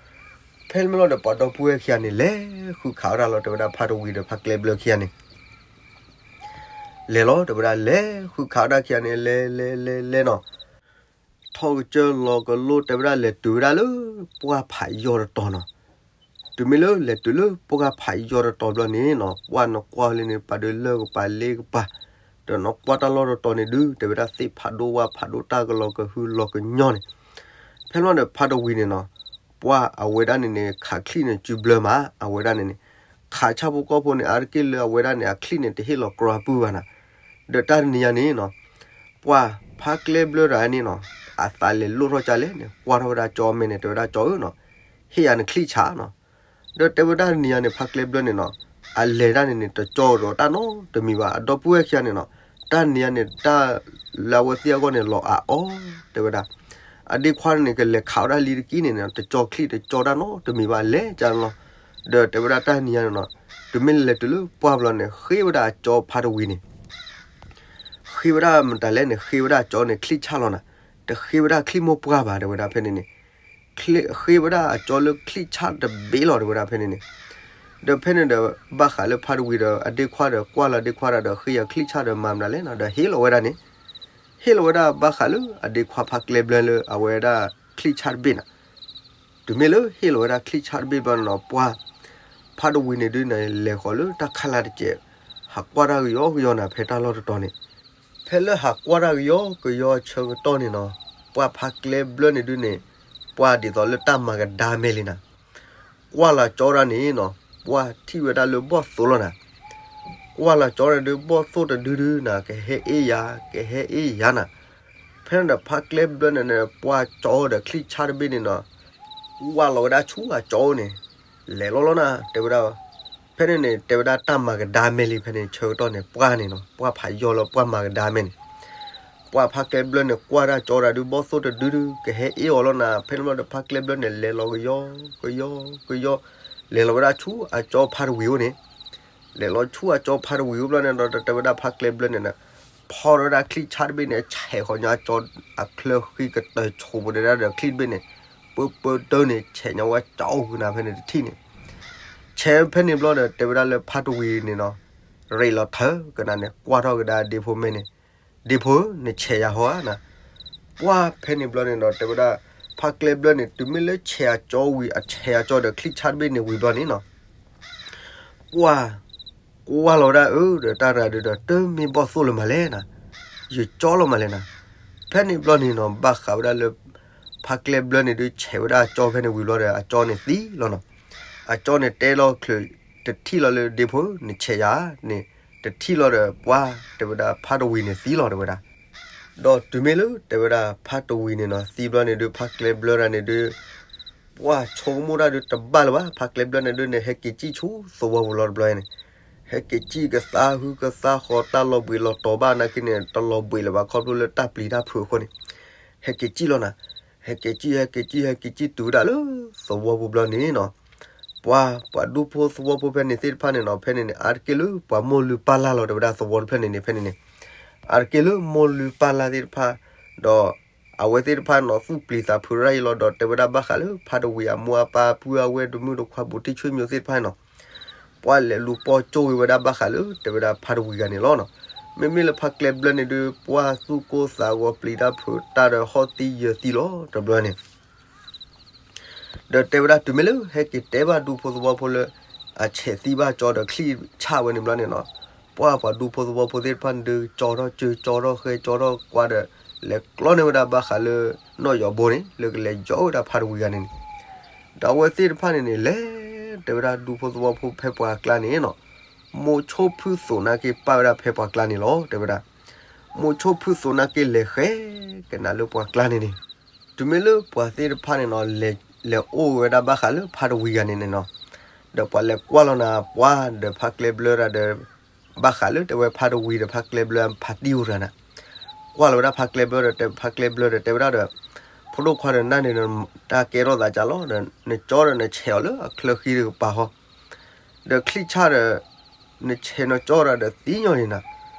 ဖဲန့ၣ်ဘျီဒီးပှၤဒီပုၢ်ဝဲၢ်ခံဂၤန့ၣ် လဲၤဃုခးဝဲဒၣ်လီၤ တဲဝဲဒၣ်ဖါတဝံၤဒီးဖါကျဲဘျၢခံဂၤန့ၣ် လဲၤလီၤ တဲဝဲဒၣ် လဲၤဃုခးဝဲဒၣ်ခံဂၤန့ၣ် လဲၤလဲၤလဲၤလဲၤနီၤ, ထီၣ်ကစၢၢ်လီၤကလိ တဲဝဲဒၣ်လဲၤတုၤဝဲဒၣ်လၢ ပှၢ်ဖးယီၤတတီၤနီၤ. တုၤမ့ၢ်လၢလဲၤတုၤလၢပှၢ်ဖးယီၤတတီၤဘျီန့ၣ်နီၤ, ပှၢ်နကွၢ်လၢန့ၣ် ပာ်ဒုးလၢကပၤလ့ကပၤ, ဒီးနကွၢ်တၢ်လီၢ်တတီၤန့ၣ်ဒုး တဲဝဲဒၣ်သ့ၣ်ဖးဒိၣ်ဝၣ်ဖးဒိၣ်တၢ်ကလီၤကဟုလီၤကညီန့ၣ်, ဖဲလီၤဒီးဖါတဝံၤန့ၣ်နီၤ, ပှၢ်အဝဲဒၣ်န့ၣ်န့ၣ် ခးချံၣ်န့ၣ်စုဘျၢမး အဝဲဒၣ်န့ၣ်န့ၣ်, ခးဆၣ်ဖိကီၢ်ဖိန့ၣ် အါတက့ၢ်လၢအဝဲဒၣ်န့ၣ် အချံၣ်န့ၣ် တဟ့ၣ်လီၤကြီအပုၢ်ဘၣ်နၤ, ဒီးတၢ်တနံၤညါန့ၣ်နီၤ, ပှၢ်ဖါကျဲဘျၢတဂၤန့ၣ်နီၤ, အသးလဲၤလိၣ်ထီၣ်ကၢ်လဲၣ်န့ၣ် ကွၢ်ထီၣ်ဝဲဒၣ်ကၠီအမဲာ်န့ၣ် တဲဝဲဒၣ်ကၠီဧၢနီၤ, ဟ့ၣ်ယၤနချံၣ်ဆးနီၤ, ဒီးတဲဝဲဒၣ်တနံၤညါန့ၣ် ဖါကျဲဘျၢန့ၣ်နီၤ, အလဲၤတၢ်န့ၣ်န့ၣ် တကၠီဒီးတၢ်နီတမံၤဘၣ် အဒီပုၢ်ဝဲၢ်ခံဂၤန့ၣ်နီၤ, တၢ်နံၤညါန့ၣ် တၢ်လၢအဝဲသ့ၣ်အဂီၢ်န့ၣ် လီၤအးအီၤ တဲဝဲဒၣ်, အဒ့ခွါန့ၣ် ကလဲၤခးဝဲဒၣ်လံတကံန့ၣ်န့ၣ် တကၠီချံၣ်တကၠီတၢ်နီတမံၤဘၣ် လဲၤကၢ်လီၤ, ဒီးတဲဝဲဒၣ်တၢ်နံၤညါန့ၣ်နီၤ, တုၤမ့ၢ်လဲၤတုၤလၢပှၢ်ဘျီန့ၣ် ဃ့ဝဲဒၣ်အကၠီဖါတဝံၤန့ၣ် ဃ့ဝဲဒၣ်မတၤလဲၣ်န့ၣ် ဃ့ဝဲဒၣ်အကၠီန့ၣ် ချံၣ်ဆၣ်လီၤနၤ, တဃ့ဝဲဒၣ်ချံၣ်မိၢ်ပှၢ်ဘၣ် တဲဝဲဒၣ်ဖဲန့ၣ်န့ၣ်, ဃ့ဝဲဒၣ်အကၠီလၢချံၣ်ဆၣ်တဘ့ၣ်လီၤ တဲဝဲဒၣ်ဖဲန့ၣ်န့ၣ်, ဒီးဖဲန့ၣ်ဒီး ဘၣ်ဃးလၢဖါတဝံၤဒီး အဒ့ခွါဒီး ကွၢ်လီၤဒ့ခွါဒီး ဃ့ယၤချံၣ်ဆၣ်ဒီးမၤမတၤလဲၣ်နီၤ ဒီးဟ့ၣ်လီၤဝဲဒၣ်န့ၣ်, ဟ့ၣ်လီၤဝဲဒၣ်ဘၣ်ဃးလၢအဒ့ခွါဖါကျဲဘျၢလၢအဝဲဒၣ်ချံၣ်ဆၣ်တဘ့ၣ်နၤ တုၤမ့ၢ်လၢဟ့ၣ်လီၤဝဲဒၣ်ချံၣ်ဆၣ်တဘ့ၣ်ဘျီန့ၣ်နီၤ ပှၢ်ဖါတဝံၤန့ၣ်ဒုးန့ၣ် လဲၤဃီၤလၢတၢ်ခါလၢ်တစဲး, ဟးကွၢ်တၢ်ကယီကယီနၤ ဖဲတၢ်လီၢ်တတီၤန့ၣ်, ဖဲလၢဟးကွၢ်တၢ်ကယီကယီအဆၢကတီၢ်န့ၣ်နီၤ, ပှၢ်ဖါကျဲဘျၢန့ၣ်ဒုးန့ၣ်, ပှၢ်ဒ်သိးလၢတၢ်မၤကဒါမဲာ်လံနၤ, ကွၢ်လီၤကၠီတၢ်န့ၣ်နီၤ, ပှၢ်ထံၣ်ဝဲဒၣ်လၢဘီၣ်သိၣ်လီၤနၤ, ကွၢ်လီၤကၠီန့ၣ်ဒုး ဘီၣ်သိၣ်တဒုဒုနၤ ကဟဲအ့ၣ်ယၤ ကဟဲအ့ၣ်ယၤနၤ, ဖဲန့ၣ်ဒီးဖါကျဲဘျၢန့ၣ်န့ၣ် ပှၢ်ကၠီဒီးချံၣ်ဆၣ်တဘ့ၣ်န့ၣ်နီၤ, ကွၢ်လီၤဝဲဒၣ်ဆူအကၠီန့ၣ်, လဲၤလီၤလီၤနၤ တဲဝဲဒၣ်, ဖဲန့ၣ်န့ၣ် တဲဝဲဒၣ်တၢ်မၤကဒါမဲာ်လံ ဖဲန့ၣ်ဆၢကတီၢ်န့ၣ် ပှၢ်န့ၣ်နီၤ ပှၢ်ဖးယီၤလၢပှၢ်မၤကဒါမဲာ်န့ၣ်, ပှၢ်ဖါကျဲဘျၢန့ၣ် ကွၢ်ဒၣ်ကၠီတၢ်ဒုး ဘီၣ်သိၣ်တဒုဒု ကဟဲအ့ၣ်အီၤလီၤနၤ, ဖဲန့ၣ်ဘျီဒီးဖါကျဲဘျၢန့ၣ် လဲၤလီၤကယီကယီကယီ, လဲၤလီၤဝဲဒၣ်ဆူအကၠီဖါတဝံၤအိၣ်န့ၣ် လဲၤလီၤဆူအကၠီဖါတဝံၤအိၣ်ဘျီန့ၣ်ဒီး တဲဝဲဒၣ်ဖါကျဲဘျၢန့ၣ်န့ၣ်, ဖီၣ်ဝဲဒၣ်ချံၣ်ဆၣ်တဘ့ၣ်န့ၣ် ဆဲးဃီၤညါကၠီအချၢဃံကတၢၢ်ဆိးပူၤန့ၣ်ဒၣ်ဒီးချံၣ်တဘ့ၣ်န့ၣ်, ပၢပၢတၢၢ်န့ၣ် ဆဲးညါဝဲကၠီအိၣ်ကနၤဖဲန့ၣ်တထံၣ်န့ၣ်, ဆဲးဖဲန့ၣ်ဘျီဒီး တဲဝဲဒၣ်လၢဖါတဝံၤန့ၣ်နီၤ, ရ့းလီၤထၢကနၤန့ၣ် ကွၢ်ထီၣ်ကဒါဒ့ဖိမဲာ်န့ၣ်, ဒ့ဖိဧၢ နဆဲးယၤဟီဧါနၤ, ပှၢ်ဖဲန့ၣ်ဘျီန့ၣ်ဒီး တဲဝဲဒၣ် ဖါကျဲဘျၢန့ၣ် တုၤမ့ၢ်လၢဆဲးအကၠီဝံၤ အဆဲးအကၠီဒီးချံၣ်ဆၣ်တဘ့ၣ်န့ၣ်ဝံၤဘျီန့ၣ်နီၤ ကွၢ်, ကွၢ်လီၤဝဲဒၣ်အၢ ဒီးတၢ်တဂၤဒုးဒီး တမ့ၢ်ဘီၣ်သိၣ်လၢၤမးလဲၣ်နၤ, ယကၠီလီၤမးလဲၣ်နၤ, ဖဲန့ၣ်ဘျီန့ၣ်နီၤ ဘၣ်ဃးဝဲဒၣ်လၢ ဖါကျဲဘျၢန့ၣ်ဒုး ဆဲးဝဲဒၣ်အကၠီဖဲန့ၣ်ဝံၤဘျီဒီး အကၠီန့ၣ်သံလီၤနီၤ, အကၠီန့ၣ်တဲလီၤချုး တထံၣ်လီၤလၢဒ့ဖိ နဆဲးယၤန့ၣ်, တထံၣ်လီၤဒီးပှၢ် တဲဝဲဒၣ်ဖါတဝံၤန့ၣ်သံလီၤ တဲဝဲဒၣ် ဒီးတုၤမ့ၢ်လၢတဲဝဲဒၣ်ဖါတဝံၤန့ၣ်နီၤ သံဘျီန့ၣ်ဒုး ဖါကျဲဘျၢတဂၤန့ၣ်ဒုး ပှၢ်ဆိကမိၣ်တၢ်ဒုးတဘၣ်လၢၤဘၣ်, ဖါကျဲဘျၢန့ၣ်ဒုးန့ၣ် ဟဲက့ၤစံၣ်ဆူသဝီပူၤလီၤတဘျီန့ၣ်, ဟဲက့ၤစံၣ်ကသါဟုကသါဃီၤ တၢ်လီၤဘှံးလီၤတီၤဘၣ်နာ်က့န့ၣ် တလီၤဘှံးလၢၤဘၣ် ခီဖျိလၢတၢ်ပျံၤတၢ်ဖုးအဃိန့ၣ်, ဟဲက့ၤစံၣ်လီၤနၤ, ဟဲက့ၤစံၣ် ဟဲက့ၤစံၣ် ဟဲက့ၤစံၣ်တုၤဝဲဒၣ်လၢသဝီပူၤဘျီန့ၣ်နီၤ ပှၤ ပှၤဒူဖိသဝီဖိဖဲန့ၣ်သ့ၣ်တဖၣ်န့ၣ်နီၤ ဖဲန့ၣ်န့ၣ် အါတက့ၢ်လၢပှၤမိၢ်လုၢ်ပၢ်လၢ်လီၤ တဲဝဲဒၣ်သဝီတဖျၢၣ်န့ၣ်န့ၣ် ဖဲန့ၣ်န့ၣ် အါတက့ၢ်လၢမိၢ်လုၢ်ပၢ်လၢ်သ့ၣ်တဖၣ် ဒီး အဝဲသ့ၣ်တဖၣ်နီၤ သူၣ်ပျံၤသးဖုးရၣ်အံၤလီၤ ဒီးတဲဝဲဒၣ်ဘၣ်ဃးလၢဖါတဝံၤအမိၢ်အပၢ်ပုၢ်အဝဲၢ်တမုၣ်တခွါဘူးတံၢ်ဆွေမျိုးသ့ၣ်တဖၣ်န့ၣ်နီၤ ပှၤလဲၤလူၤပိာ်ကၠိဝံၤဝဲဒၣ်ဘၣ်ဃးလၢတဲဝဲဒၣ်ဖါတဝံၤဂၤန့ၣ်လီၤနီၤ မ့မ့ၢ်လၢဖါကျဲဘျၢန့ၣ်ဒုး ပှၤသူၣ်ကိၢ်သးဂီၤပျံၤတၢ်ဖုးတၢ်ဒီးဟီၣ်သံယၢၤသံလီၤ တဘျီန့ၣ် ဒီးတဲဝဲဒၣ်တုၤမ့ၢ်လၢဟဲက့ၤတဲဘၣ်ဒူဖိသဝီဖိလၢ အဆဲးသံဘၣ်ကၠီဒီးချံၣ်ဆၣ်ဝဲန့ၣ်ဘျီန့ၣ်နီၤ, ပှၢ်ပှၤဒူဖိသဝီဖိသ့ၣ်တဖၣ်န့ၣ်ဒုး ကၠီထီၣ်စၢၤ ကၠီထီၣ်ဃဲ ကၠီထီၣ်ကွၢ်ဒီး လဲၤကျီန့ၢ်ဝဲဒၣ်ဘၣ်ဃးလၢ နီၣ်ယီၤဘိန့ၣ် လၢကလဲၤယီၤဝဲဒၣ်ဖါတဝံၤဂၤန့ၣ်န့ၣ်, ဒီးအဝဲသ့ၣ်တဖၣ်န့ၣ်န့ၣ် လဲၤတဲဝဲဒၣ်ဒူဖိသဝီဖိဖဲပှၤကျါန့ၣ်နီၤ, မိၤဆိဖုသိးနာ်က့ပာ်ဝဲဒၣ်ဖဲပှၤကျါန့ၣ်လီၤ တဲဝဲဒၣ်. မိၤဆိဖုသိးနာ်က့လဲၤဃဲ ကနၣ်လၢပှၤကျါန့ၣ်န့ၣ်, တုၤမ့ၢ်လၢပှၤသ့ၣ်တဖၣ်န့ၣ်နီၤ လဲၤအိၣ်ဝဲဒၣ်ဘၣ်ဃးလၢဖါတဝံၤဂၤန့ၣ်န့ၣ်နီၤ, ဒီးပှၤလဲၤကွၢ်လီၤနၤပှၢ်ဒီးဖါကျဲဘျၢတၢ်ဒီး ဘၣ်ဃးလၢတဲဝဲဖါတဝံၤဒီးဖါကျဲဘျၢဖါတံၢ်အိၣ်တဂၤန့ၣ်, ကွၢ်လီၤဝဲဒၣ်ဖါကျဲဘျၢဒီးတဲဖါကျဲဘျၢဒီးတဲဝဲဒၣ်ဒီး, ဖိဒိၣ်ခွါဒီးနၤန့ၣ် တၢ်ကဲထီၣ်သးကၢ်လီၤဒီး နကၠီဒီးနဆဲးအီၤလၢအချၢဃံတကပၤဃီ ဒီးချံၣ်ဆၣ်ဒီး နဆဲးနကၠီဒီးသံညီန့ၣ်နၤ,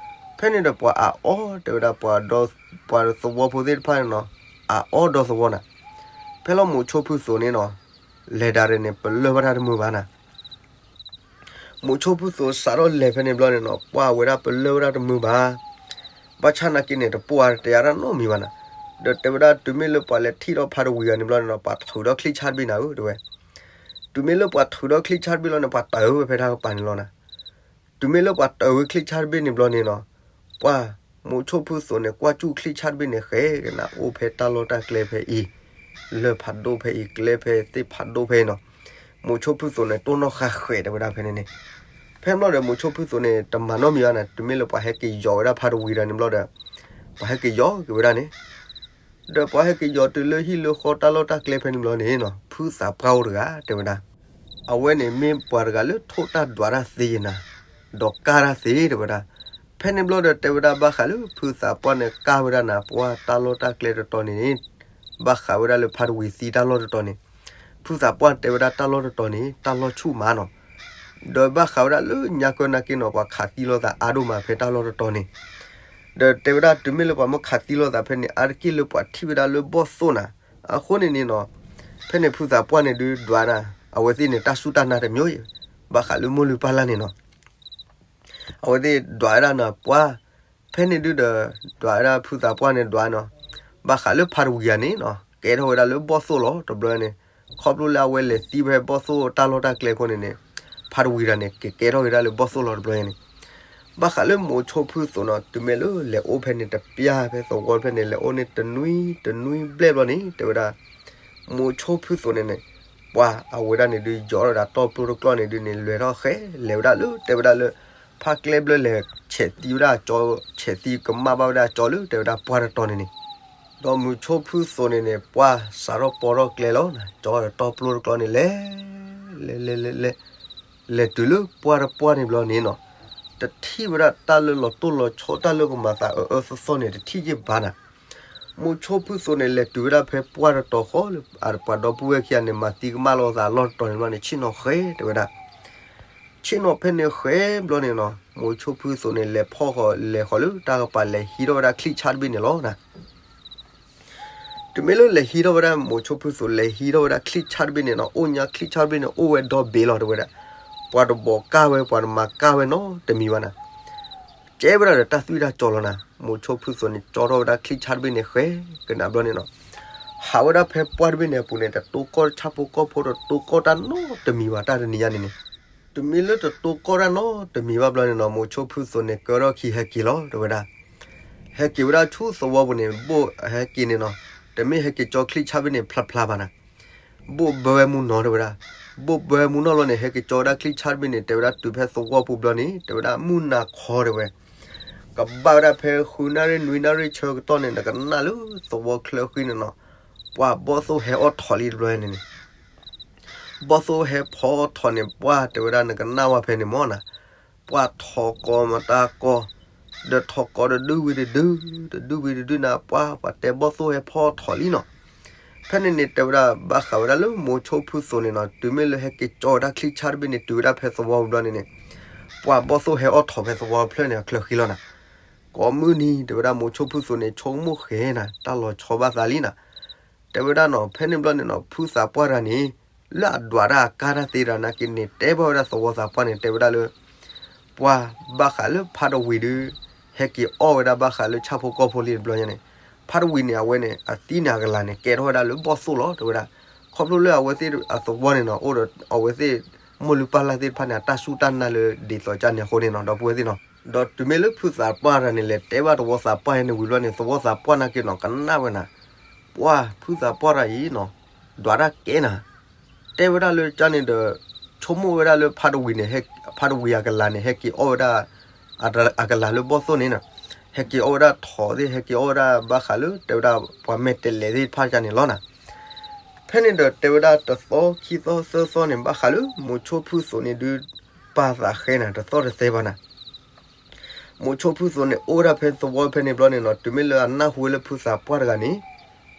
ဖဲန့ၣ်ဒီးပှၤအါအီၣ်တဲဝဲဒၣ် ပှၤသဝီဖိသ့ၣ်တဖၣ်န့ၣ်နီၤ, အါအီၣ်ဒီသဝီနၤ, ဖဲလီၤမိၤဆိဖုသိးန့ၣ်နီၤ, လဲၤဒၣ်ရဲၣ်န့ၣ် ပလၢၢ်ဘၣ်တၢ်တမုာ်ဘၣ်နၤ မိၤဆိဖုသိးစးထီၣ်လဲၤဖဲန့ၣ်ဘျီန့ၣ်နီၤ ပှၢ်ဝဲဒၣ်ပလၢၢ်ဝဲဒၣ်တမုာ်ဘၣ်, ဘၣ်ဆၣ်နာ်က့န့ၣ် တပိၢ်အါတယါတၢ်နီတမံၤဘၣ်နၤ, ဒီးတဲဝဲဒၣ်တုၤမ့ၢ်လၢပှၤလဲၤထံၣ်ထီၣ်ဖါတဝံၤဂၤန့ၣ်ဘျီန့ၣ်နီၤ ပှၤထုးဒီးချံၣ်ဆၣ်တဘ့ၣ်နၤဧၢ တဲဝဲ, တုၤမ့ၢ်လၢပှၤထုးဒီးချံၣ်ဆၣ်တဘ့ၣ်လီၤန့ၣ် ပှၤတၢၢ်ဝဲဖဲတၢ်ကပၤန့ၣ်လီၤနၤ တုၤမ့ၢ်လၢပှၤတၢၢ်ဝဲချံၣ်ဆၣ်တဘ့ၣ်န့ၣ်ဘျီန့ၣ်နီၤ, ပှၢ်မိၤဆိဖုသိးန့ၣ် ကွၢ်ကၠူၣ်ချံၣ်ဆၣ်တဘ့ၣ်န့ၣ် ဃဲကနၣ်အိၣ်ဖဲတၢ်လီၢ်တၢ်ကျဲဖဲအံၤ, လၢၢ်ဖးဒိၣ်ဖဲအံၤ ကျဲဖဲသ့ၣ်ဖးဒိၣ်ဖဲအံၤနီၤ, မိၤဆိဖုသိးန့ၣ် တိၢ်နီၣ်ဃာ်ဃဲးတဲဝဲဒၣ်ဖဲန့ၣ်န့ၣ်, ဖဲန့ၣ်ဘျီဒီး မိၤဆိဖုသိးန့ၣ် တမၤနီတမံၤဘၣ်နၤ တုၤမ့ၢ်လၢပှၤဟဲက့ၤယီၤဝဲဒၣ်ဖါတဝံၤတဂၤန့ၣ်ဘျီဒီး, ပှၤဟဲက့ၤယီၤက့ၤဝဲဒၣ်န့ၣ် ဒီးပှၤဟဲက့ၤယီၤတုၤလၢဟံၣ်လၢဃီတၢ်လီၢ်တၢ်ကျဲဖဲန့ၣ်ဘျီန့ၣ်နီၤ ဖုသးပှၢ်အိၣ်တဂၤတဲဝဲဒၣ်, အဝဲန့ၣ်မ့ၢ်ပှၤတဂၤလၢထိၣ်တၢ်ဒွးတၢ်သ့နၤ, ဒီးကၢ်တၢ်သ့တဲဝဲဒၣ်, ဖဲန့ၣ်ဘျီဒီးတဲဝဲဒၣ်ဘၣ်ဃးလၢဖုသးပှၢ်န့ၣ်ကၢ်ဝဲဒၣ်နၤ ပှၢ်တၢ်လီၢ်တၢ်ကျဲတတီၤန့ၣ်န့ၣ်, ဘၣ်ဃးဝဲဒၣ်လၢဖါတဝံၤသံတၢ်လီၢ်တတီၤန့ၣ်, ဖုသးပှၢ်တဲဝဲဒၣ်တၢ်လီၢ်တတီၤန့ၣ် တၢ်လီၢ်ဆူၣ်မးနီၤ ဒီးဘၣ်ဃးဝဲဒၣ်လၢညါကၢနာ်က့နီၤ ပှၤခးသံလိာ်သးအါဒိၣ်မးဖဲတၢ်လီၢ်တတီၤန့ၣ်, ဒီးတဲဝဲဒၣ်တုၤမ့ၢ်လၢပှၤမ့ၢ်ခးသံလိာ်သးဖဲန့ၣ် အါတက့ၢ်လၢပှၤထံၣ်ဝဲဒၣ်လၢဘီၣ်သိၣ်နၤ, အဃိန့ၣ်န့ၣ်နီၤ, ဖဲန့ၣ်ဖုသးပှၢ်န့ၣ်ဒုးဒွးနၤ, အဝဲသ့ၣ်န့ၣ်တၢ်စူၢ်တၢ်နာ်တမံၤ, ဘၣ်ဃးလၢမိၢ်လုၢ်ပၢ်လၢ်န့ၣ်နီၤ အဝဲသ့ၣ်ဒွးဝဲဒၣ်နၤပှၢ်, ဖဲန့ၣ်ဒုးဒီး, ဒွးဝဲဒၣ်ဖုသးပှၢ်န့ၣ်ဒွးနီၤ, ဘၣ်ဃးလၢဖါတဝံၤဂၤန့ၣ်နီၤ ကဲထီၣ်ဝဲဒၣ်လၢဘီၣ်သိၣ်လီၤတဘျီန့ၣ်, ခီဖျိလၢအဝဲလဲၤသံဖဲဘီၣ်သိၣ်တၢ်လီၢ်တၢ်ကျဲအဃိန့ၣ်န့ၣ်, ဖါတဝံၤတဂၤန့ၣ် ကကဲထီၣ်က့ၤဒၣ်လၢဘီၣ်သိၣ်လီၤတဘျီန့ၣ်, ဘၣ်ဃးလၢမိၤဆိဖုသိးနီၤ တုၤမ့ၢ်လၢလဲၤအိၣ်ဖဲန့ၣ်တပျၢ်ဖဲသဝီဖဲန့ၣ် လဲၤအိၣ်န့ၣ်တနွံတနွံဘျဲၣ်ဘျီန့ၣ် တဲဝဲဒၣ်, မိၤဆိဖုသိးန့ၣ်န့ၣ်, ပှၢ်အဝဲဒၣ်န့ၣ်ဒုးယီၤဒီးတီၢ်ပျိတကျီၢ်န့ၣ်ဒုးန့ၣ် လဲၤထီၣ်ဃဲလဲၤဝဲဒၣ်လၢတဲဝဲဒၣ်လၢ ဖါကျဲဘျၢလဲၤဆဲးသံဝဲဒၣ်ကၠီ, ဆဲးသံကမၣ်ဘၣ်ဝဲဒၣ်ကၠီလၢတဲဝဲဒၣ်ပှၢ်တတီၤန့ၣ်န့ၣ်, ဒီးမိၤဆိဖုသိးန့ၣ်န့ၣ် ပှၢ်စးထီၣ်ပိာ်ထီၣ်ကျဲလီၤ, ကၠီဒီးတီၢ်ပျိတကျီၢ်န့ၣ်လဲၤ, လဲၤလဲၤလဲၤလဲၤ, လဲၤတုၤလၢပှၢ်တပှၢ်န့ၣ်ဘျီန့ၣ်နီၤ, တထံၣ်ဝဲဒၣ်တၢ်လၢလီၤတိၢ်လီၤဆီ တၢ်လၢကမၤသးအၢအၢသီသီန့ၣ် တထံၣ်ယ့ၢ်ဘၣ်နၤ မိၤဆိဖုသိးန့ၣ် လဲၤတုၤဝဲဒၣ်ဖဲပှၢ်တတီၤဃီလၢ အပှၤဒီပုၢ်ဝဲၢ်ခံဂၤန့ၣ် မၤသံကမၣ်လိာ်သးအလီၢ်တတီၤန့ၣ်ဘျီန့ၣ် ဆ့ၣ်နီၤဃဲတဲဝဲဒၣ်, ဆ့ၣ်နီၤဖဲန့ၣ်ဃဲဘျီန့ၣ်နီၤ မိၤဆိဖုသိးန့ၣ် လဲၤဖီၣ်ဃီၤလဲၤဃီၤလၢတၢ်ကပၤ လဲၤဟံးထီၣ်ဝဲဒၣ်ချံၣ်ဆၣ်တဘ့ၣ်န့ၣ်လီၤနၤ တုၤမ့ၢ်လၢလဲၤဟံးထီၣ်ဝဲဒၣ် မိၤဆိဖုသိး လဲၤဟံးထီၣ်ဝဲဒၣ်ချံၣ်ဆၣ်တဘ့ၣ်န့ၣ်နီၤ အိၣ်ညါချံၣ်ဆၣ်တဘ့ၣ်န့ၣ် အိၣ်ဝဲဒီဘ့ၣ်လီၤတဲဝဲဒၣ်, ပှၤတဘီးကၢ်ဝဲ ပှၤတမၤကၢ်ဝဲနီတမံၤဘၣ်နၤ ကဲဝဲဒၣ်ဒီးတၢ်သွံၣ်တၢ်စီၤလီၤနၤ, မိၤဆိဖုသိးန့ၣ် ကၠီထီၣ်ဝဲဒၣ်ချံၣ်ဆၣ်တဘ့ၣ်န့ၣ်ဃဲကနၣ်ဘျီန့ၣ်နီၤ, ဟးဝဲဒၣ်ဖဲပှၢ်တဘ့ၣ်န့ၣ်အပူၤန့ၣ် တတိၢ်ကီၢ်ဆၣ်ဖိကီၢ်ဖိ တတိၢ်ကီၢ်တၢ်နီတမံၤဘၣ်တၢ်တနံၤညါန့ၣ်န့ၣ်, တုၤမ့ၢ်လၢတတိၢ်ကီၢ်တၢ်နီတမံၤဘၣ်ဘျီန့ၣ်နီၤ မိၤဆိဖုသိးန့ၣ် ကၢထီၣ်ခံဟဲက့ၤလီၤတဲဝဲဒၣ်, ဟဲက့ၤဝဲဒၣ်ဆူသဝီပူၤန့ၣ် ဘိၣ်ဟဲက့ၤန့ၣ်နီၤ, တမ့ၢ်ဟဲက့ၤကၠီချံၣ်ဆၣ်ဘ့ၣ်န့ၣ်ဖျါဖျါဘၣ်နၤ ဘိၣ်ဘၢဝဲမူနီၤတဲဝဲဒၣ်, ဘိၣ်ဘၢဝဲမူနီၤလီၤန့ၣ် ဟဲက့ၤကၠီဝဲဒၣ်ချံၣ်ဆၣ်တဘ့ၣ်န့ၣ် တဲဝဲဒၣ်တုၤဖဲသဝီပူၤဘျီန့ၣ် တဲဝဲဒၣ်မုၢ်နၤခီတဲဝဲ, ကဘၣ်ဝဲဒၣ်ဖဲဃုနၣ်ရံၣ်နွံနၣ်ရံၣ်ဆၢကတီၢ်န့ၣ် နကနၣ်လၢသဝီချၢဃံန့ၣ်နီၤ, ပှၤဘီၣ်သိၣ်ဟဲအီၣ်ထိးလံတဘျီန့ၣ်န့ၣ် ဘီၣ်သိၣ်ဟဲဖီအီၣ်ထိးန့ၣ် ပှၢ်တဲဝဲဒၣ်နကနၣ်ဝဲဖဲန့ၣ်မ့ၢ်နၤ, ပှၢ်ထိးကိးမတၤကိး, ဒီးထိးကိးတဒုဝံၤတဒု, တဒုဝံၤတဒုနၤ ပှၢ်ပှၤတဲဘီၣ်သိၣ်ဟဲဖီအီၣ်ထိးလံနီၤ, ဖဲန့ၣ်န့ၣ် တဲဝဲဒၣ်ဘၣ်ဃးဝဲဒၣ်လၢမိၤဆိဖုသိးန့ၣ်နီၤ တုၤမ့ၢ်လၢဟဲက့ၤကၠီဝဲဒၣ်ချံၣ်ဆၣ်တဘ့ၣ်န့ၣ် တုၤဝဲဒၣ်ဖဲသဝီပူၤဘျီန့ၣ်န့ၣ်, ပှၤဘီၣ်သိၣ်ဟဲအီၣ်ထိးဖဲသဝီဖျၢၣ်န့ၣ် အချၢဃံလီၤနၤ, ကိးမုၢ်နံၤ တဲဝဲဒၣ်မိၤဆိဖုသိးန့ၣ် ဆိကမိၣ်ဃဲနၤ တၢ်လီၤဆီဘၣ်သးလံနၤ, တဲဝဲဒၣ်နီၤ ဖဲန့ၣ်ဘျီန့ၣ်နီၤ ဖုသးပှၢ်တဂၤန့ၣ် လၢအဒွးတၢ်အကါတၢ်သ့တဂၤနာ်က့န့ၣ် တဲဘၣ်ဝဲဒၣ်သဝီသးပှၢ်န့ၣ် တဲဝဲဒၣ်လၢ ပှၢ်ဘၣ်ဃးလၢဖါတဝံၤဒုး ဟဲက့ၤအီၣ်ဝဲဒၣ်ဘၣ်ဃးလၢဆၣ်ဖိကီၢ်ဖိလံတဘျီညါန့ၣ်, ဖါတဝံၤန့ၣ် အဝဲန့ၣ် အသံန့ၣ်အကလၤန့ၣ် ကဲထီၣ်ဝဲဒၣ်လၢဘီၣ်သိၣ်လီၤ တဲဝဲဒၣ်, ခီဖျိလၢအဝဲသ့ၣ်အသဝီန့ၣ်နီၤ အိၣ်ဒီးအဝဲသ့ၣ် မိၢ်လုၢ်ပၢ်လၢ်သ့ၣ်တဖၣ်န့ၣ် အတၢ်စူၢ်တၢ်နာ်လၢဒ်သိးကန့ၣ်အဃိန့ၣ်နီၤ ဒီပုၢ်ဝဲၢ်သ့ၣ်နီၤ ဒီးတုၤမ့ၢ်လၢဖုသးပှၢ်တဂၤန့ၣ် လဲၤတဲဘၣ်သဝီသးပှၢ်ဟဲန့ၣ်ဝံၤဘျီန့ၣ် သဝီသးပှၢ်နာ်က့နီၤ ကနၣ်ဝဲနၤ, ပှၢ်ဖုသးပှၢ်တဂၤအံၤနီၤ ဒွးတၢ်ကဲနၤ, တဲဝဲဒၣ်လၢကန့ၣ်ဒီး ဆိကမိၣ်ဝဲဒၣ်လၢဖါတဝံၤန့ၣ် ဖါတဝံၤအကလၤန့ၣ် ဟဲက့ၤအီၣ်ဝဲဒၣ် အကလၤလၢဘီၣ်သိၣ်န့ၣ်နီၤ, ဟဲက့ၤအီၣ်ဝဲဒၣ်ထိးသ့ၣ် ဟဲက့ၤအီၣ်ဝဲဒၣ်ဘၣ်ဃးလၢတဲဝဲဒၣ်ပှၤမဲာ်တဲးလဲးသ့ၣ်တဖၣ်န့ၣ်လီၤနၤ. ဖဲန့ၣ်ဒီးတဲဝဲဒၣ်တသီခံသီသၢသီန့ၣ် ဘၣ်ဃးလၢမိၤဆိဖုသိးန့ၣ်ဒုး ပာ်သးဃဲနၤ တသီတသဲဘၣ်နၤ မိၤဆိဖုသိးန့ၣ် အိၣ်ဝဲဒၣ်ဖဲသဝီဖဲန့ၣ်ဘျီန့ၣ်နီၤ တုၤမ့ၢ်လၢအနၢ်ဟူဝဲလၢဖုသးပှၢ်တဂၤန့ၣ်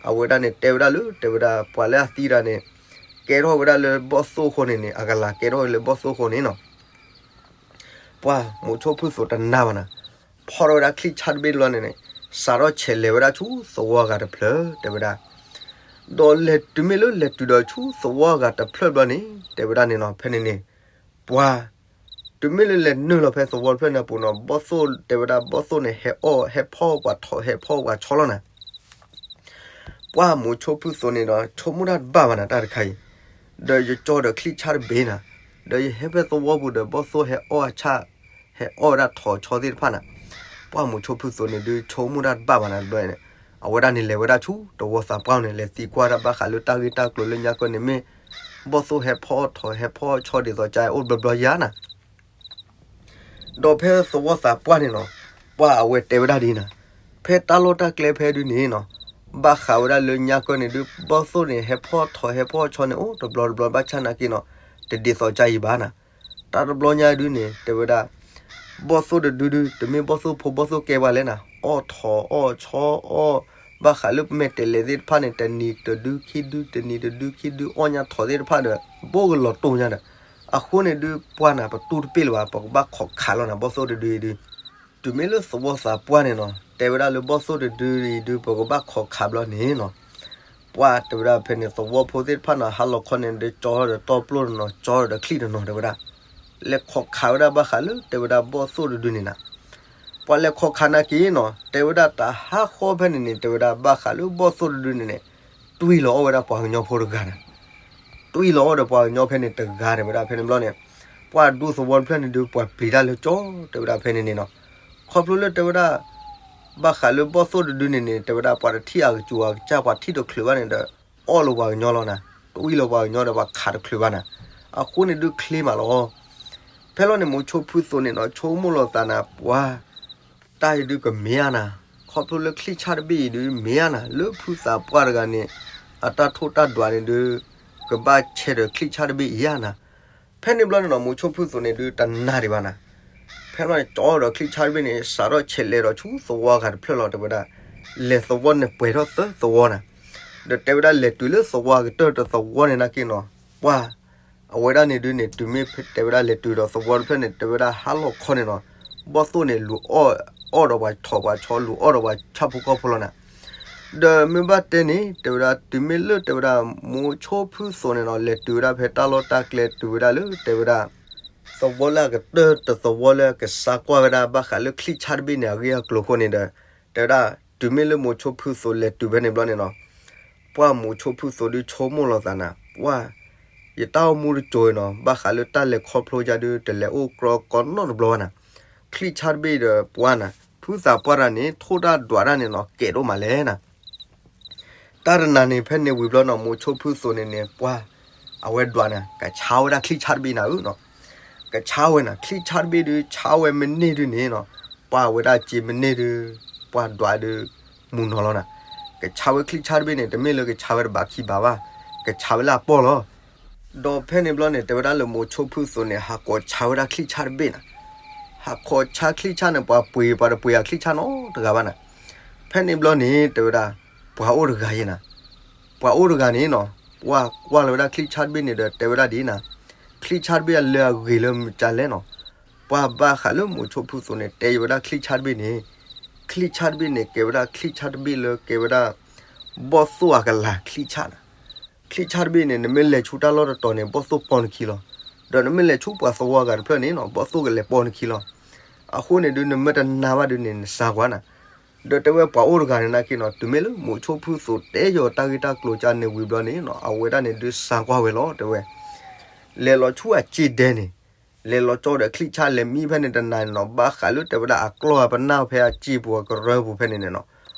အဝဲဒၣ်န့ၣ်တဲဝဲဒၣ်လၢ တဲဝဲဒၣ်ပှၤလၢအသံတဂၤန့ၣ် ကဲထီၣ်ဝဲဒၣ်လၢဘီၣ်သိၣ်အဃိန့ၣ်န့ၣ် အကလၤကဲထီၣ်ဝဲလၢဘီၣ်သိၣ်အဃိန့ၣ်နီၤ ပှၢ်မိၤဆိဖုသိးတနာ်ဘၣ်နၤ, ဖီၣ်ထီၣ်ဝဲဒၣ်ချံၣ်ဆၣ်တဘ့ၣ်တဘျီန့ၣ်န့ၣ် စးထီၣ်ဆဲးလဲၤဝဲဒၣ်ဆူသဝီအဂၤတဖျၢၣ် တဲဝဲဒၣ် ဒီးလဲၤတုၤမ့ၢ်လၢလဲၤတုၤဒီးဆူသဝီအဂၤတဖျၢၣ်ဘျီန့ၣ် တဲဝဲဒၣ်န့ၣ်နီၤ ဖဲန့ၣ်န့ၣ် ပှၢ် တုၤမ့ၢ်လၢလဲၤနုာ်လီၤဖဲသဝီတဖျၢၣ်န့ၣ်အပူၤနီၤ ဘီၣ်သိၣ်တဲဝဲဒၣ် ဘီၣ်သိၣ်န့ၣ် ဟဲအီၣ် ဟဲဖီၣ်ပှၤထိး ဟဲဖီၣ်ပှၤဆီလီၤနၤ ပှၢ်မိၤဆိဖုသိးန့ၣ်ဒီး ဆိကမိၣ်တၢ်တဘၣ်ဘၣ်နၤ တၢ်တခါအံၤ, ဒီးယကၠီဒီးချံၣ်ဆၣ်တဘ့ၣ်နၤ, ဒီးယဟဲဖဲသဝီပူၤဒီး ဘီၣ်သိၣ်ဟဲအီၣ်အဆၣ် ဟဲအီၣ်ဝဲဒၣ်ထိးဆီသ့ၣ်တဖၣ်နၤ, ပှၢ်မိၤဆိဖုသိးန့ၣ်ဒုး ဆိကမိၣ်တၢ်တဘၣ်ဘၣ်နၤတဘျီန့ၣ်, အဝဲဒၣ်န့ၣ်လဲၤဝဲဒၣ်ဆူ သဝီသးပှၢ်န့ၣ် လဲၤသံကွၢ်တၢ်ဘၣ်ဃးလၢတၢ်ဂ့ၢ်တၢ်ကျိၤလၢညါကီၢ်န့ၣ်မ့ၢ် ဘီၣ်သိၣ်ဟဲဖီၣ်ထိး ဟဲဖီၣ်ဆီဒ်သိးကအိၣ်တဘျီဘျီယါနၤ ဒီးဖဲသဝီသးပှၢ်န့ၣ်နီၤ, ပှၢ်အဝဲတဲဝဲဒၣ်ဒ်နၤ, ဖဲတၢ်လီၢ်တၢ်ကျဲဖဲဒုန့ၣ်နီၤ, ဘၣ်ဃးဝဲဒၣ်လၢညါကီၢ်န့ၣ်ဒုး ဘီၣ်သိၣ်န့ၣ် ဟဲဖီၣ်ထိး ဟဲဖီၣ်ဆီန့ၣ် အိၣ်တဘျီတဘျီဘၣ်ဆၣ်နာ်က့နီၤ, တဒ်သိးကါအံၤဘၣ်နၤ, တၢ်တဘျီညါဒုန့ၣ် တဲဝဲဒၣ် ဘီၣ်သိၣ်တဒုဒု တမ့ၢ်ဘီၣ်သိၣ်ဖိဘီၣ်သိၣ်ကဲဘၣ်လဲၣ်နၤ, အီၣ်ထိးအီၣ်ဆီအီၣ် ဘၣ်ဃးလၢပမဲာ်တဲးလဲးသ့ၣ်တဖၣ်န့ၣ် တနံၤတဒုခံဒု တနံၤတဒုခံဒု အီၣ်ညါထိးသ့ၣ်တဖၣ်ဒီး ဘိၣ်ကလီၤတိၢ်ညါဒီး အဃိန့ၣ်ဒုးပှၢ်နၤ ပတူၢ်တပ့ၢ်လၢၤဘၣ် ပကဘၣ်ခိးခးလီၤနၤ ဘီၣ်သိၣ်တဒုအံၤဒုး, တုၤမ့ၢ်လၢသဝီသးပှၢ်န့ၣ်နီၤ တဲဝဲဒၣ်လၢဘီၣ်သိၣ်တဒုအံၤဒုး ပကဘၣ်ခိးခးဘျီန့ၣ်နီၤ ပှၢ်တဲဝဲဒၣ်ဖဲန့ၣ် သဝီဖိသ့ၣ်တဖၣ်န့ၣ် ဟါလီၤခီန့ၣ် ဒီးကၠီဒီးတီၢ်ပျိၢ်တနီၤ ကၠီဒီးချံၣ်တနီၤ တဲဝဲဒၣ်, လဲၤခိးခးဝဲဒၣ်ဘၣ်ဃးလၢ တဲဝဲဒၣ်ဘီၣ်သိၣ်တဒုန့ၣ်နၤ, ပှၢ်လဲၤခိးခးနာ်က့နီၤ တဲဝဲဒၣ်တဟါဃီဖဲန့ၣ်န့ၣ် တဲဝဲဒၣ်ဘၣ်ဃးလၢဘီၣ်သိၣ်တဒုန့ၣ်န့ၣ် တွံၢ်လီၤအီၣ်ဝဲဒၣ်ပှၤကညီဖိတဂၤနၤ တွံၢ်လီၤအီၣ်ဒီးပှၤကညီဖဲန့ၣ်တဂၤ တဲဝဲဒၣ်ဖဲန့ၣ်ဘျီန့ၣ်, ပှၢ်ဒူသဝီတဖျၢၣ်န့ၣ်ဒုး ပှၤပျံၤတၢ်လၢကၠီ တဲဝဲဒၣ်ဖဲန့ၣ်န့ၣ်နီၤ, ခီဖျိလၢတဲဝဲဒၣ် ဘၣ်ဃးလၢဘီၣ်သိၣ်တဒုန့ၣ်န့ၣ် တဲဝဲဒၣ်ပှၤတထံၣ်အကစူၤအကစၢ် ပှၤထံၣ်တချုးဘၣ်န့ၣ်ဒီး အီၣ်လၢပှၤကညီလီၤနၤ, တွံၢ်လီၤပှၤကညီဒီးပှၤခးတချုးဘၣ်နၤ, အဃိန့ၣ်ဒုးချ့မးလီၤ ဖဲလီၤန့ၣ် မိၤဆိဖုသိးန့ၣ်နီၤ ဆိကမိၣ်လီၤသးနၤ ပှၢ် တၢ်အံၤဒုးကမ့ၢ်ဧါနၤ, ခီဖျိလၢချံၣ်ဆၣ်တဘ့ၣ်အံၤဒုးမ့ၢ်ဧါနၤ လၢဖုသးပှၢ်တဂၤန့ၣ် အတၢ်ထိၣ်တၢ်ဒွးန့ၣ်ဒုး ကဘၣ်ဆဲးဒီးချံၣ်ဆၣ်တဘ့ၣ်အံၤဧါနၤ, ဖဲန့ၣ်ဘျီန့ၣ်နီၤ မိၤဆိဖုသိးန့ၣ်ဒုးတနာ်ဒံးဘၣ်နၤ, ဖဲလီၤန့ၣ် ကၠီဒီးချံၣ်ဆၣ်တဘ့ၣ်န့ၣ် စးထီၣ်ဆဲးလဲၤဒီးဆူသဝီအဂၤတဖျၢၣ်လီၤ တဲဝဲဒၣ်, လဲၤသဝီန့ၣ်ပှဲၤထီၣ်သၢသဝီနၤ, ဒီးတဲဝဲဒၣ်လဲၤတုၤလၢသဝီအကတၢၢ်တသဝီန့ၣ်နာ်က့နီၤ, ပှၢ် အဝဲဒၣ်န့ၣ်ဒုးန့ၣ် တုၤမ့ၢ်တဲဝဲဒၣ်လဲၤတုၤဒီးသဝီတဖျၢၣ်န့ၣ် တဲဝဲဒၣ်ဟါလီၤခီန့ၣ်နီၤ, ဘီၣ်သိၣ်န့ၣ် လူၤအီၣ် အီၣ်ဒီးပှၤထိးပှၤဆီ လူၤအီၣ်ဒီးပှၤဆၣ်ဖိကီၢ်ဖိလီၤနၤ, ဒီးမ့ၢ်ဘၣ်တဲန့ၣ် တဲဝဲဒၣ်တုၤမ့ၢ်လၢတဲဝဲဒၣ် မိၤဆိဖုသိးန့ၣ်နီၤ လဲၤတုၤဝဲဒၣ်ဖဲတၢ်လီၢ်တၢ်ကျဲတုၤဝဲဒၣ်လၢတဲဝဲဒၣ် သဝီလၢအကတၢၢ်တသဝီလၢကစါကွၢ်ဝဲဒၣ်ဘၣ်ဃးလၢချံၣ်ဆၣ်တဘ့ၣ်န့ၣ် အဂ့ၢ်အကျိၤအဃိန့ၣ်ဒီး တဲဝဲဒၣ် တုၤမ့ၢ်လၢမိၤဆိဖုသိးလဲၤတုၤဖဲန့ၣ်ဘျီန့ၣ်နီၤ, ပှၢ်မိၤဆိဖုသိးဒုးဆိကမိၣ်လီၤသးနၤ ပှၢ် ယတၢ်အိၣ်မူတစိၤအံၤနီၤ ဘၣ်ဃးလၢတၢ်လဲၤခီဖျိယါဒုး တလဲၤအိၣ်ကြီကီနီတဘျီဘၣ်နၤ, ချံၣ်ဆၣ်တဘ့ၣ်ဒီးပှၢ်နၤ ဖုသးပှၢ်တၢ်န့ၣ် ထိၣ်တၢ်ဒွးတၢ်န့ၣ်နီၤ ကဲးဒိၣ်မးလဲၣ်နၤ တၢ်တနၤန့ၣ် ဖဲန့ၣ်ဝံၤဘျီနီၤ မိၤဆိဖုသိးန့ၣ်န့ၣ် ပှၢ် အဝဲဒွးနၤ ကဆါဝဲဒၣ်ချံၣ်ဆၣ်တဘ့ၣ်နၤဧၢနီၤ, ကဆါဝဲနၤ ချံၣ်ဆၣ်တဘ့ၣ်ဒုး ဆါဝဲမ့ၢ်န့ၢ်ဒုးန့ၣ်နီၤ, ပှၢ်ဝဲဒၣ်စ့မ့ၢ်န့ၢ်ဒုး ပှၢ်ဒွးဒုး မုာ်နီၤလီၤနၤ, ကဆါဝဲချံၣ်ဆၣ်တဘ့ၣ်န့ၣ် တမ့ၢ်လၢကဆါဝဲတဘးခံဘးဘၣ်, ကဆါဝဲလၢအပီၢ်လီၤ. ဒီးဖဲန့ၣ်ဘျီန့ၣ် တဲဝဲဒၣ်လၢမိၤဆိဖုသိးန့ၣ် ဟးကိးဆါဝဲဒၣ်ချံၣ်ဆၣ်တဘ့ၣ်နၤ, ဟးကိးဆါချံၣ်ဆၣ်န့ၣ် ပှၤပှ့ၤ ပှၤတပှ့ၤအချံၣ်ဆၣ်နီတဂၤဘၣ်နၤ, ဖဲန့ၣ်ဘျီန့ၣ် တဲဝဲဒၣ် ပှၤအိၣ်တဂၤယဲနၤ, ပှၤအိၣ်တဂၤန့ၣ်နီၤ ပှၢ်ကွၢ်လီၤဝဲဒၣ်ချံၣ်ဆၣ်တဘ့ၣ်န့ၣ်ဒီး တဲဝဲဒၣ်ဒ်နၤ, ချံၣ်ဆၣ်တဘ့ၣ်အလၢအဂ့ၤလၢမတၤလဲၣ်နီၤ, ပှၢ်ဘၣ်ဃးလၢမိၤဆိဖုသိးန့ၣ် တဲယဝဲဒၣ်ချံၣ်ဆၣ်တဘ့ၣ်န့ၣ်, ချံၣ်ဆၣ်တဘ့ၣ်န့ၣ် ကဲဝဲဒၣ်ချံၣ်ဆၣ်တဘ့ၣ်လၢကဲဝဲဒၣ် ဘီၣ်သိၣ်အကလၤချံၣ်ဆၣ်နၤ, ချံၣ်ဆၣ်တဘ့ၣ်န့ၣ် နမ့ၢ်လဲၤဆူတၢ်လီၢ်တတီၤန့ၣ် ဘီၣ်သိၣ်ပိာ်နခံလီၤ, ဒီးနမ့ၢ်လဲၤဆူပှၤသဝီအဂၤတဖျၢၣ်န့ၣ်နီၤ ဘီၣ်သိၣ်ကလဲၤပိာ်နခံလီၤ, အဃိန့ၣ်ဒုး နမ့ၢ်တနာ်ဘၣ်ဒုးန့ၣ် နစါကွၢ်နၤ ဒီးတဲဝဲပှၤအိၣ်တဂၤန့ၣ်နာ်က့နီၤ တုၤမ့ၢ်လၢမိၤဆိဖုသိးတဲယီၤတၢ်ဂ့ၢ်တၢ်ကျိၤကန့ၣ်ဝံၤဘျီန့ၣ်နီၤ အဝဲဒၣ်န့ၣ်ဒုးစါကွၢ်ဝဲလီၤ တဲဝဲ, လဲၤလီၤဆူအစ့ဒဲန့ၣ်, လဲၤလီၤကၠီဒီးချံၣ်ဆၣ်လဲၤမံဖဲန့ၣ်တနၤန့ၣ်နီၤ, ဘၣ်ဃးလၢတဲဝဲဒၣ်အကျီၢ်အပနၢ်ဖဲအစ့ပူၤအကရၢပူၤဖဲန့ၣ်န့ၣ်နီၤ,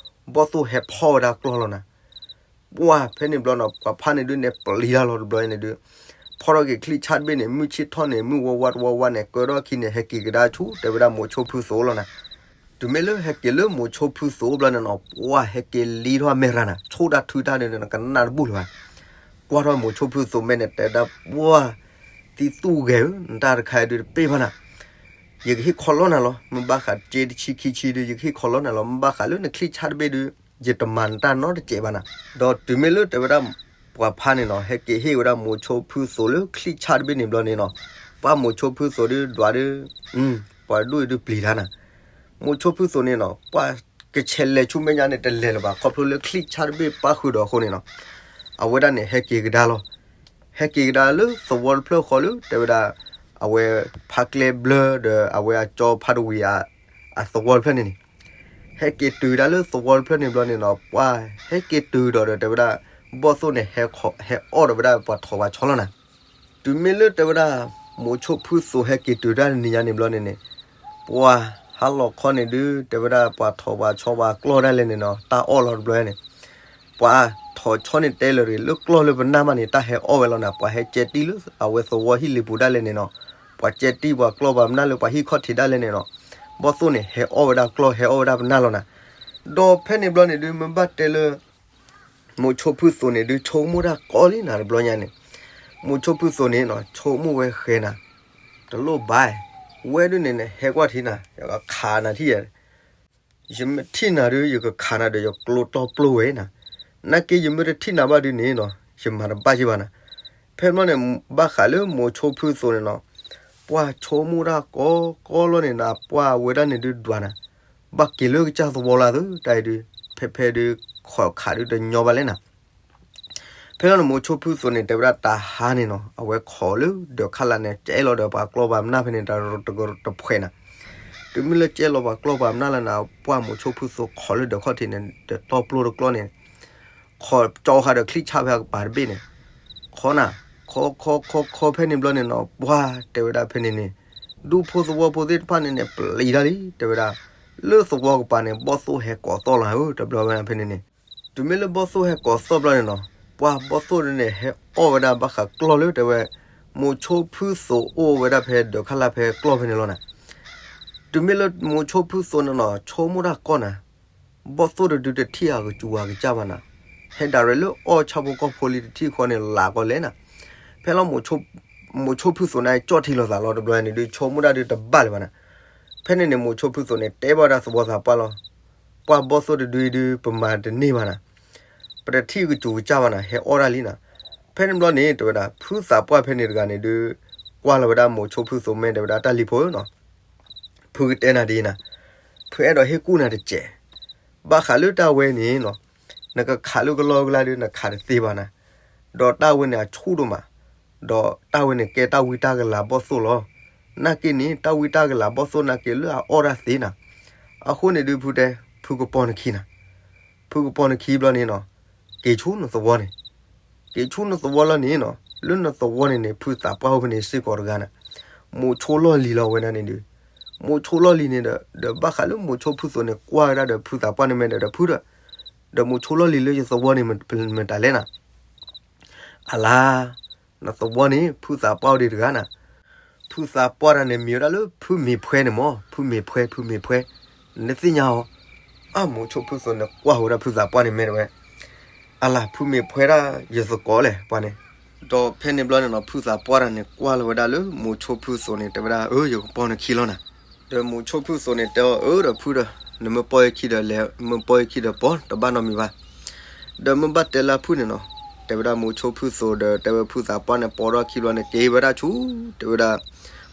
ဘီၣ်သိၣ်ဟဲဖီၣ်ဝဲဒၣ်ကျီၢ်လီၤနၤ. ပှၢ်ဖဲန့ၣ်ဘျီနီၤ ပှၤဖးန့ၣ်ဒုးန့ၣ်ပျံၤတၢ်လီၤတဘျီန့ၣ်ဒုး, ဖီၣ်ထီၣ်က့ၤချံၣ်ဆၣ်တဘ့ၣ်န့ၣ် မုၢ်ဆ့ၣ်ထီၣ်န့ၣ် မုၢ်ဝါဝါတဝါဝါန့ၣ် ကၢထီၣ်ခံန့ၣ် ဟဲက့ၤကဒါဆူတဲဝဲဒၣ်မိၤဆိဖုသိးလီၤနၤ. တုၤမ့ၢ်လၢဟဲက့ၤလၢမိၤဆိဖုသိးဘျီန့ၣ်နီၤ ပှၢ်ဟဲက့ၤလံထီၣ်မဲရၤနၤ ဆိၣ်တၢ်ထုတၢ်ဒုးန့ၣ် ကနၣ်တဘူၣ်လၢၤဘၣ်. ကွၢ်ထီၣ်မိၤဆိဖုသိးမဲန့ၣ် တဲဒၣ်ပှၢ် သံသူၣ်ဂဲၤဧၢ, နတၢ်တခါအံၤဒုးတပ့ၢ်ဘၣ်နၤ, ယကဟ့ၣ်ခီလီနၤလီၤ, မ့ၢ်ဘၣ်ဃးစ့တဆံခံဆံဒုး ယကဟ့ၣ်ခီလီနၤလီၤ, မ့ၢ်ဘၣ်ဃးလၢနချံၣ်ဆၣ်တဘ့ၣ်ဒုး ယတမၤနတၢ်နီတစဲးဘၣ်နၤ. ဒီးတုၤမ့ၢ်လၢတဲဝဲဒၣ် ပှၤဖးန့ၣ်နီၤ ဟဲက့ၤဟ့ၣ်ဝဲဒၣ်မိၤဆိဖုသိးလၢချံၣ်ဆၣ်တဘ့ၣ်န့ၣ်ဘျီန့ၣ်နီၤ, ပှၢ်မိၤဆိဖုသိးဒုးဒွးဒုး, ပှၤဒူၣ်အံၤဒုးပျံၤတၢ်နၤ. မိၤဆိဖုသိးန့ၣ်နီၤ ပှၢ်ကဆဲးလဲၤဆူမဲာ်ညါန့ၣ် တလဲၤလၢၤဘၣ် ခီဖျိလၢချံၣ်ဆၣ်တဘ့ၣ်ပၣ်ဃုာ်ဒီးအဃိန့ၣ်နီၤ, အဝဲဒၣ်န့ၣ်ဟဲက့ၤကဒါလီၤ. ဟဲက့ၤကဒါလၢသဝီတဖျၢၣ်ဃီလၢ တဲဝဲဒၣ် အဝဲဖးကျဲဘျၢဒီး အဝဲအကၠီဖးတဝံၤ အသဝီတဖျၢၣ်န့ၣ်န့ၣ်, ဟဲက့ၤတုၤဒၣ်လၢသဝီတဖျၢၣ်န့ၣ်ဘျီန့ၣ်နီၤ ပှၢ်ဟဲက့ၤတုၤဒီးဒီးတဲဝဲဒၣ် ဘီၣ်သိၣ်န့ၣ် ဟဲအီၣ်ဒီးဝဲဒၣ်ပှၤထိးပှၤဆီလီၤနၤ. တုၤမ့ၢ်လၢတဲဝဲဒၣ် မိၤဆိဖုသိးဟဲက့ၤတုၤတၢ်တနံၤညါန့ၣ်ဘျီန့ၣ်န့ၣ်, ပှၢ်ဟါလီၤခီန့ၣ်ဒုး တဲဝဲဒၣ်ပှၤထိးပှၤဆီပှၤကျီၢ်ဒၣ်လဲာ်န့ၣ်နီၤ တၢ်အီၣ်လီၤတဘျီန့ၣ်, ပှၤထိးဆီန့ၣ်တဲလၢၤရံၣ် လၢကျီၢ်လၢပနၢ်မးန့ၣ် တၢ်ဟဲအီၣ်ဝဲလီၤနၤ, ပှၤဟဲကဲတံၢ်လၢအဝဲသဝီဟံၣ်လ့ပူၤဒၣ်လဲာ်န့ၣ်နီၤ, ပှၤကဲတံၢ်ပှၤကျီၢ်ပှၤပနၢ်လၢပှၤဟံၣ်ခီၣ်ထံးဒၣ်လဲာ်န့ၣ်နီၤ, ဘီၣ်သိၣ်န့ၣ် ဟဲအီၣ်ဝဲဒၣ်ကျီၢ် ဟဲအီၣ်ဝဲဒၣ်ပနၢ်လီၤနၤ. ဒီးဖဲန့ၣ်ဘျီန့ၣ်ဒုး မ့ၢ်ဘၣ်တဲလၢ မိၤဆိဖုသိးန့ၣ်ဒုး ဆိကမိၣ်တၢ်ကီလံနၤတဘျီညါန့ၣ်, မိၤဆိဖုသိးန့ၣ်နီၤ ဆိကမိၣ်ဝဲဃဲနၤ, တလိၣ်ဘၣ်, ဝဲဒုးန့ၣ်န့ၣ် ဟဲကွၢ်ထံနၤ ယကခးနၤထံၣ်ယၤ, ယမ့ၢ်ထံၣ်နၤဒုး ယကခးနၤဒီးယကျိတီပျိဝဲနၤ, နာ်က့ယမ့ၢ်တထံၣ်နၤဘၣ်ဒုးန့ၣ်နီၤ ယမၤတဘၣ်ယဘၣ်နၤ. ဖဲဘျီန့ၣ် ဘၣ်ဃးလၢမိၤဆိဖုသိးန့ၣ်နီၤ, ပှၢ်ဆိကမိၣ်တၢ်ကီကီလီၤန့ၣ်နၤ ပှၢ်ဝဲဒၣ်န့ၣ်ဒုးဒွးနၤ, ဘၣ်က့ၤလၢကစၢ်သဝီလၢသု တၢ်အံၤဒုး ဖဲဖဲဒုး ခိးခးဒုးတညီဘၣ်လဲၣ်နၤ. ဖဲလီၤန့ၣ် မိၤဆိဖုသိးန့ၣ် တဲဝဲဒၣ်တဟါန့ၣ်နီၤ အဝဲခိးလၢဒၢးခါလာ်န့ၣ် ကဲလီၤဒီးပှၤကျီၢ်ပှၤပနၢ်ဖဲန့ၣ် တကတဖှဲးနၤ, တုၤမ့ၢ်လၢကဲလီၤပှၤကျီၢ်ပှၤပနၢ်လၢနၤ ပှၢ်မိၤဆိဖုသိးခိးလၢဒၢးခီၣ်ထံးန့ၣ် ဒီးတီပျိတကျီၢ်န့ၣ် ခိးကၠီဃာ်ဒီးချံၣ်ဆၣ်ဖဲအကပၤတဘ့ၣ်န့ၣ်, ခိးနၤ, ခိးခိးခိးခိးဖဲန့ၣ်ဘျီန့ၣ်နီၤ ပှၢ်တဲဝဲဒၣ်ဖဲန့ၣ်န့ၣ်, ဒူဖိသဝီဖိသ့ၣ်တဖၣ်န့ၣ်န့ၣ် ပျံၤတၢ်လံ တဲဝဲဒၣ်, လၢသဝီကပၤန့ၣ် ဘီၣ်သိၣ်ဟဲကိးသီၣ်လီၤဧၢ တဘျီဝဲဖဲန့ၣ်န့ၣ်, တုၤမ့ၢ်လၢဘီၣ်သိၣ်ဟဲကိးသီၣ်ဘျီန့ၣ်နီၤ ပှၢ်ဘီၣ်သိၣ်ဒုးန့ၣ် ဟဲအီၣ်ဝဲဒၣ်ဘၣ်ဃးကျီၢ်လၢတဲဝဲ, မိၤဆိဖုသိးအိၣ်ဝဲဒၣ်ဖဲဒၢးခါလာ်ဖဲကျီၢ်ဖဲန့ၣ်လီၤနၤ. တုၤမ့ၢ်လၢမိၤဆိဖုသိးန့ၣ်နီၤ ဆိကမိၣ်တၢ်ကီနၤ, ဘီၣ်သိၣ်တဒုတထံၣ်အကစူၤအကစၢ်ဘၣ်နၤ, ဟဲဒၣ်ရဲၣ်လၢအီၣ်ဆၣ်ဖိကီၢ်ဖိလံတထံၣ်ဃီန့ၣ် လၢ်ကီလဲၣ်နၤ. ဖဲလီၤ မိၤဆိဖုသိးန့ၣ် ကၠီၣ်ထံလီၤသးလီၤတဘျီန့ၣ်ဒုး ဆိကမိၣ်တၢ်ဒုးတဘၣ်လၢၤဘၣ်နၤ. ဖဲန့ၣ်န့ၣ် မိၤဆိဖုသိးန့ၣ် တဲဘၣ်ဝဲဒၣ်သဝီသးပှၢ်လီၤ, ပှၢ်ဘီၣ်သိၣ်တဒုအံၤဒုး ပမၤတန့ၢ်ဘၣ်နၤ, ပတထံၣ်အကစူၤကစၢ်ဘၣ်နၤ ဟဲအီၣ်တၢ်လံနၤ. ဖဲန့ၣ်ဘျီန့ၣ် တဲဝဲဒၣ် ဖုသးပှၢ်ဖဲန့ၣ်တဂၤန့ၣ်ဒုး ကွၢ်လီၤဝဲဒၣ်မိၤဆိဖုသိးမဲာ် တဲဝဲဒၣ်တၢ်လံၤဖိဧၢနီၤ, ဖုကတဲနၤဒ်အံၤနၤ, ဖုအဲၣ်ဒိးဟ့ၣ်ကူၣ်နၤတစဲး, ဘၣ်ဃးလၢတၢ်ဝဲန့ၣ်နီၤ, နကခးလၢကလီကလါဒုး နခးတသ့ဘၣ်နၤ, ဒီးတၢ်ဝဲန့ၣ်အဆူၣ်ဒိၣ်မး, ဒီးတၢ်ဝဲန့ၣ်ကဲတၢ်ဝံတၢ်ကလၤဘီၣ်သိၣ်လီၤ. နာ်က့န့ၣ် တၢ်ဝံတၢ်ကလၤဘီၣ်သိၣ်နာ်က့လၢအအီၣ်တၢ်သ့နၤ, အဃိန့ၣ်ဒုးဖုတဲ, ဖုကပီၤနခံနၤ, ဖုကပီၤနခံဘျီန့ၣ်နီၤ, က့ၤဆူနသဝီန့ၣ် က့ၤဆူနသဝီလီၤန့ၣ်နီၤ, လၢနသဝီန့ၣ်န့ၣ် ဖုသးပှၢ်အိၣ်ဖဲန့ၣ်စ့ၢ်ကီးတဂၤနၤ, မိၤဆိလီၢ်လံၤလီၤဝဲဒၣ်န့ၣ်ဒုး, မိၤဆိလီၢ်လံၤန့ၣ်ဒီး ဒီးဘၣ်ဃးလၢမိၤဆိဖုသိးန့ၣ် ကွၢ်ဝဲဒၣ်ဒီးဖုသးပှၢ်န့ၣ်မဲာ်ဒီး ဒီးဖုဒီး, ဒီးမိၤဆိလီၢ်လံၤလၢယသဝီန့ၣ်မတၤလဲၣ်နၤ, အလါ နသဝီန့ၣ် ဖုသးပှၢ်အိၣ်ဒံးတဂၤနၤ, ဖုသးပှၢ်တၢ်န့ၣ်မံၤဝဲဒၣ်လၢဖုမ့ၤဖှဲန့ၣ်မၢ်, ဖုမ့ၤဖှဲ ဖုမ့ၤဖှဲ, နသ့ၣ်ညါအီၤ, အါ မိၤဆိဖုသိးန့ၣ်ကွၢ်ဝဲဒၣ်ဖုသးပှၢ်န့ၣ်မဲာ်တဝဲ, အလါ ဖုမ့ၤဖှဲဒၣ်ယသကိးလဲၣ် ပှၤန့ၣ်, ဒီးဖဲန့ၣ်ဘျီန့ၣ်နီၤ ဖုသးပှၢ်တၢ်န့ၣ်ကွၢ်လီၤဝဲဒၣ်လၢမိၤဆိဖုသိးန့ၣ် တဲဝဲဒၣ် အၢ ယကပီၤနခံလီၤနၤ, ဒီးမိၤဆိဖုသိးန့ၣ်တဲအီၤ အၢ ဒီးဖုဒီး, နမ့ၢ်ပီၤယခံဒီးလဲၤ, မ့ၢ်ပီၤယခံဒီးပီၤ တဘၣ်နီတမံၤဘၣ် ဒီးမ့ၢ်ဘၣ်တဲလၢဖုန့ၣ်နီၤ, တဲဝဲဒၣ်မိၤဆိဖုသိးဒီး တဲဝဲဖုသးပှၢ်န့ၣ် ပိာ်ထီၣ်ခံဘျီန့ၣ် က့ၤဝဲဒၣ်ဆူ တဲဝဲဒၣ်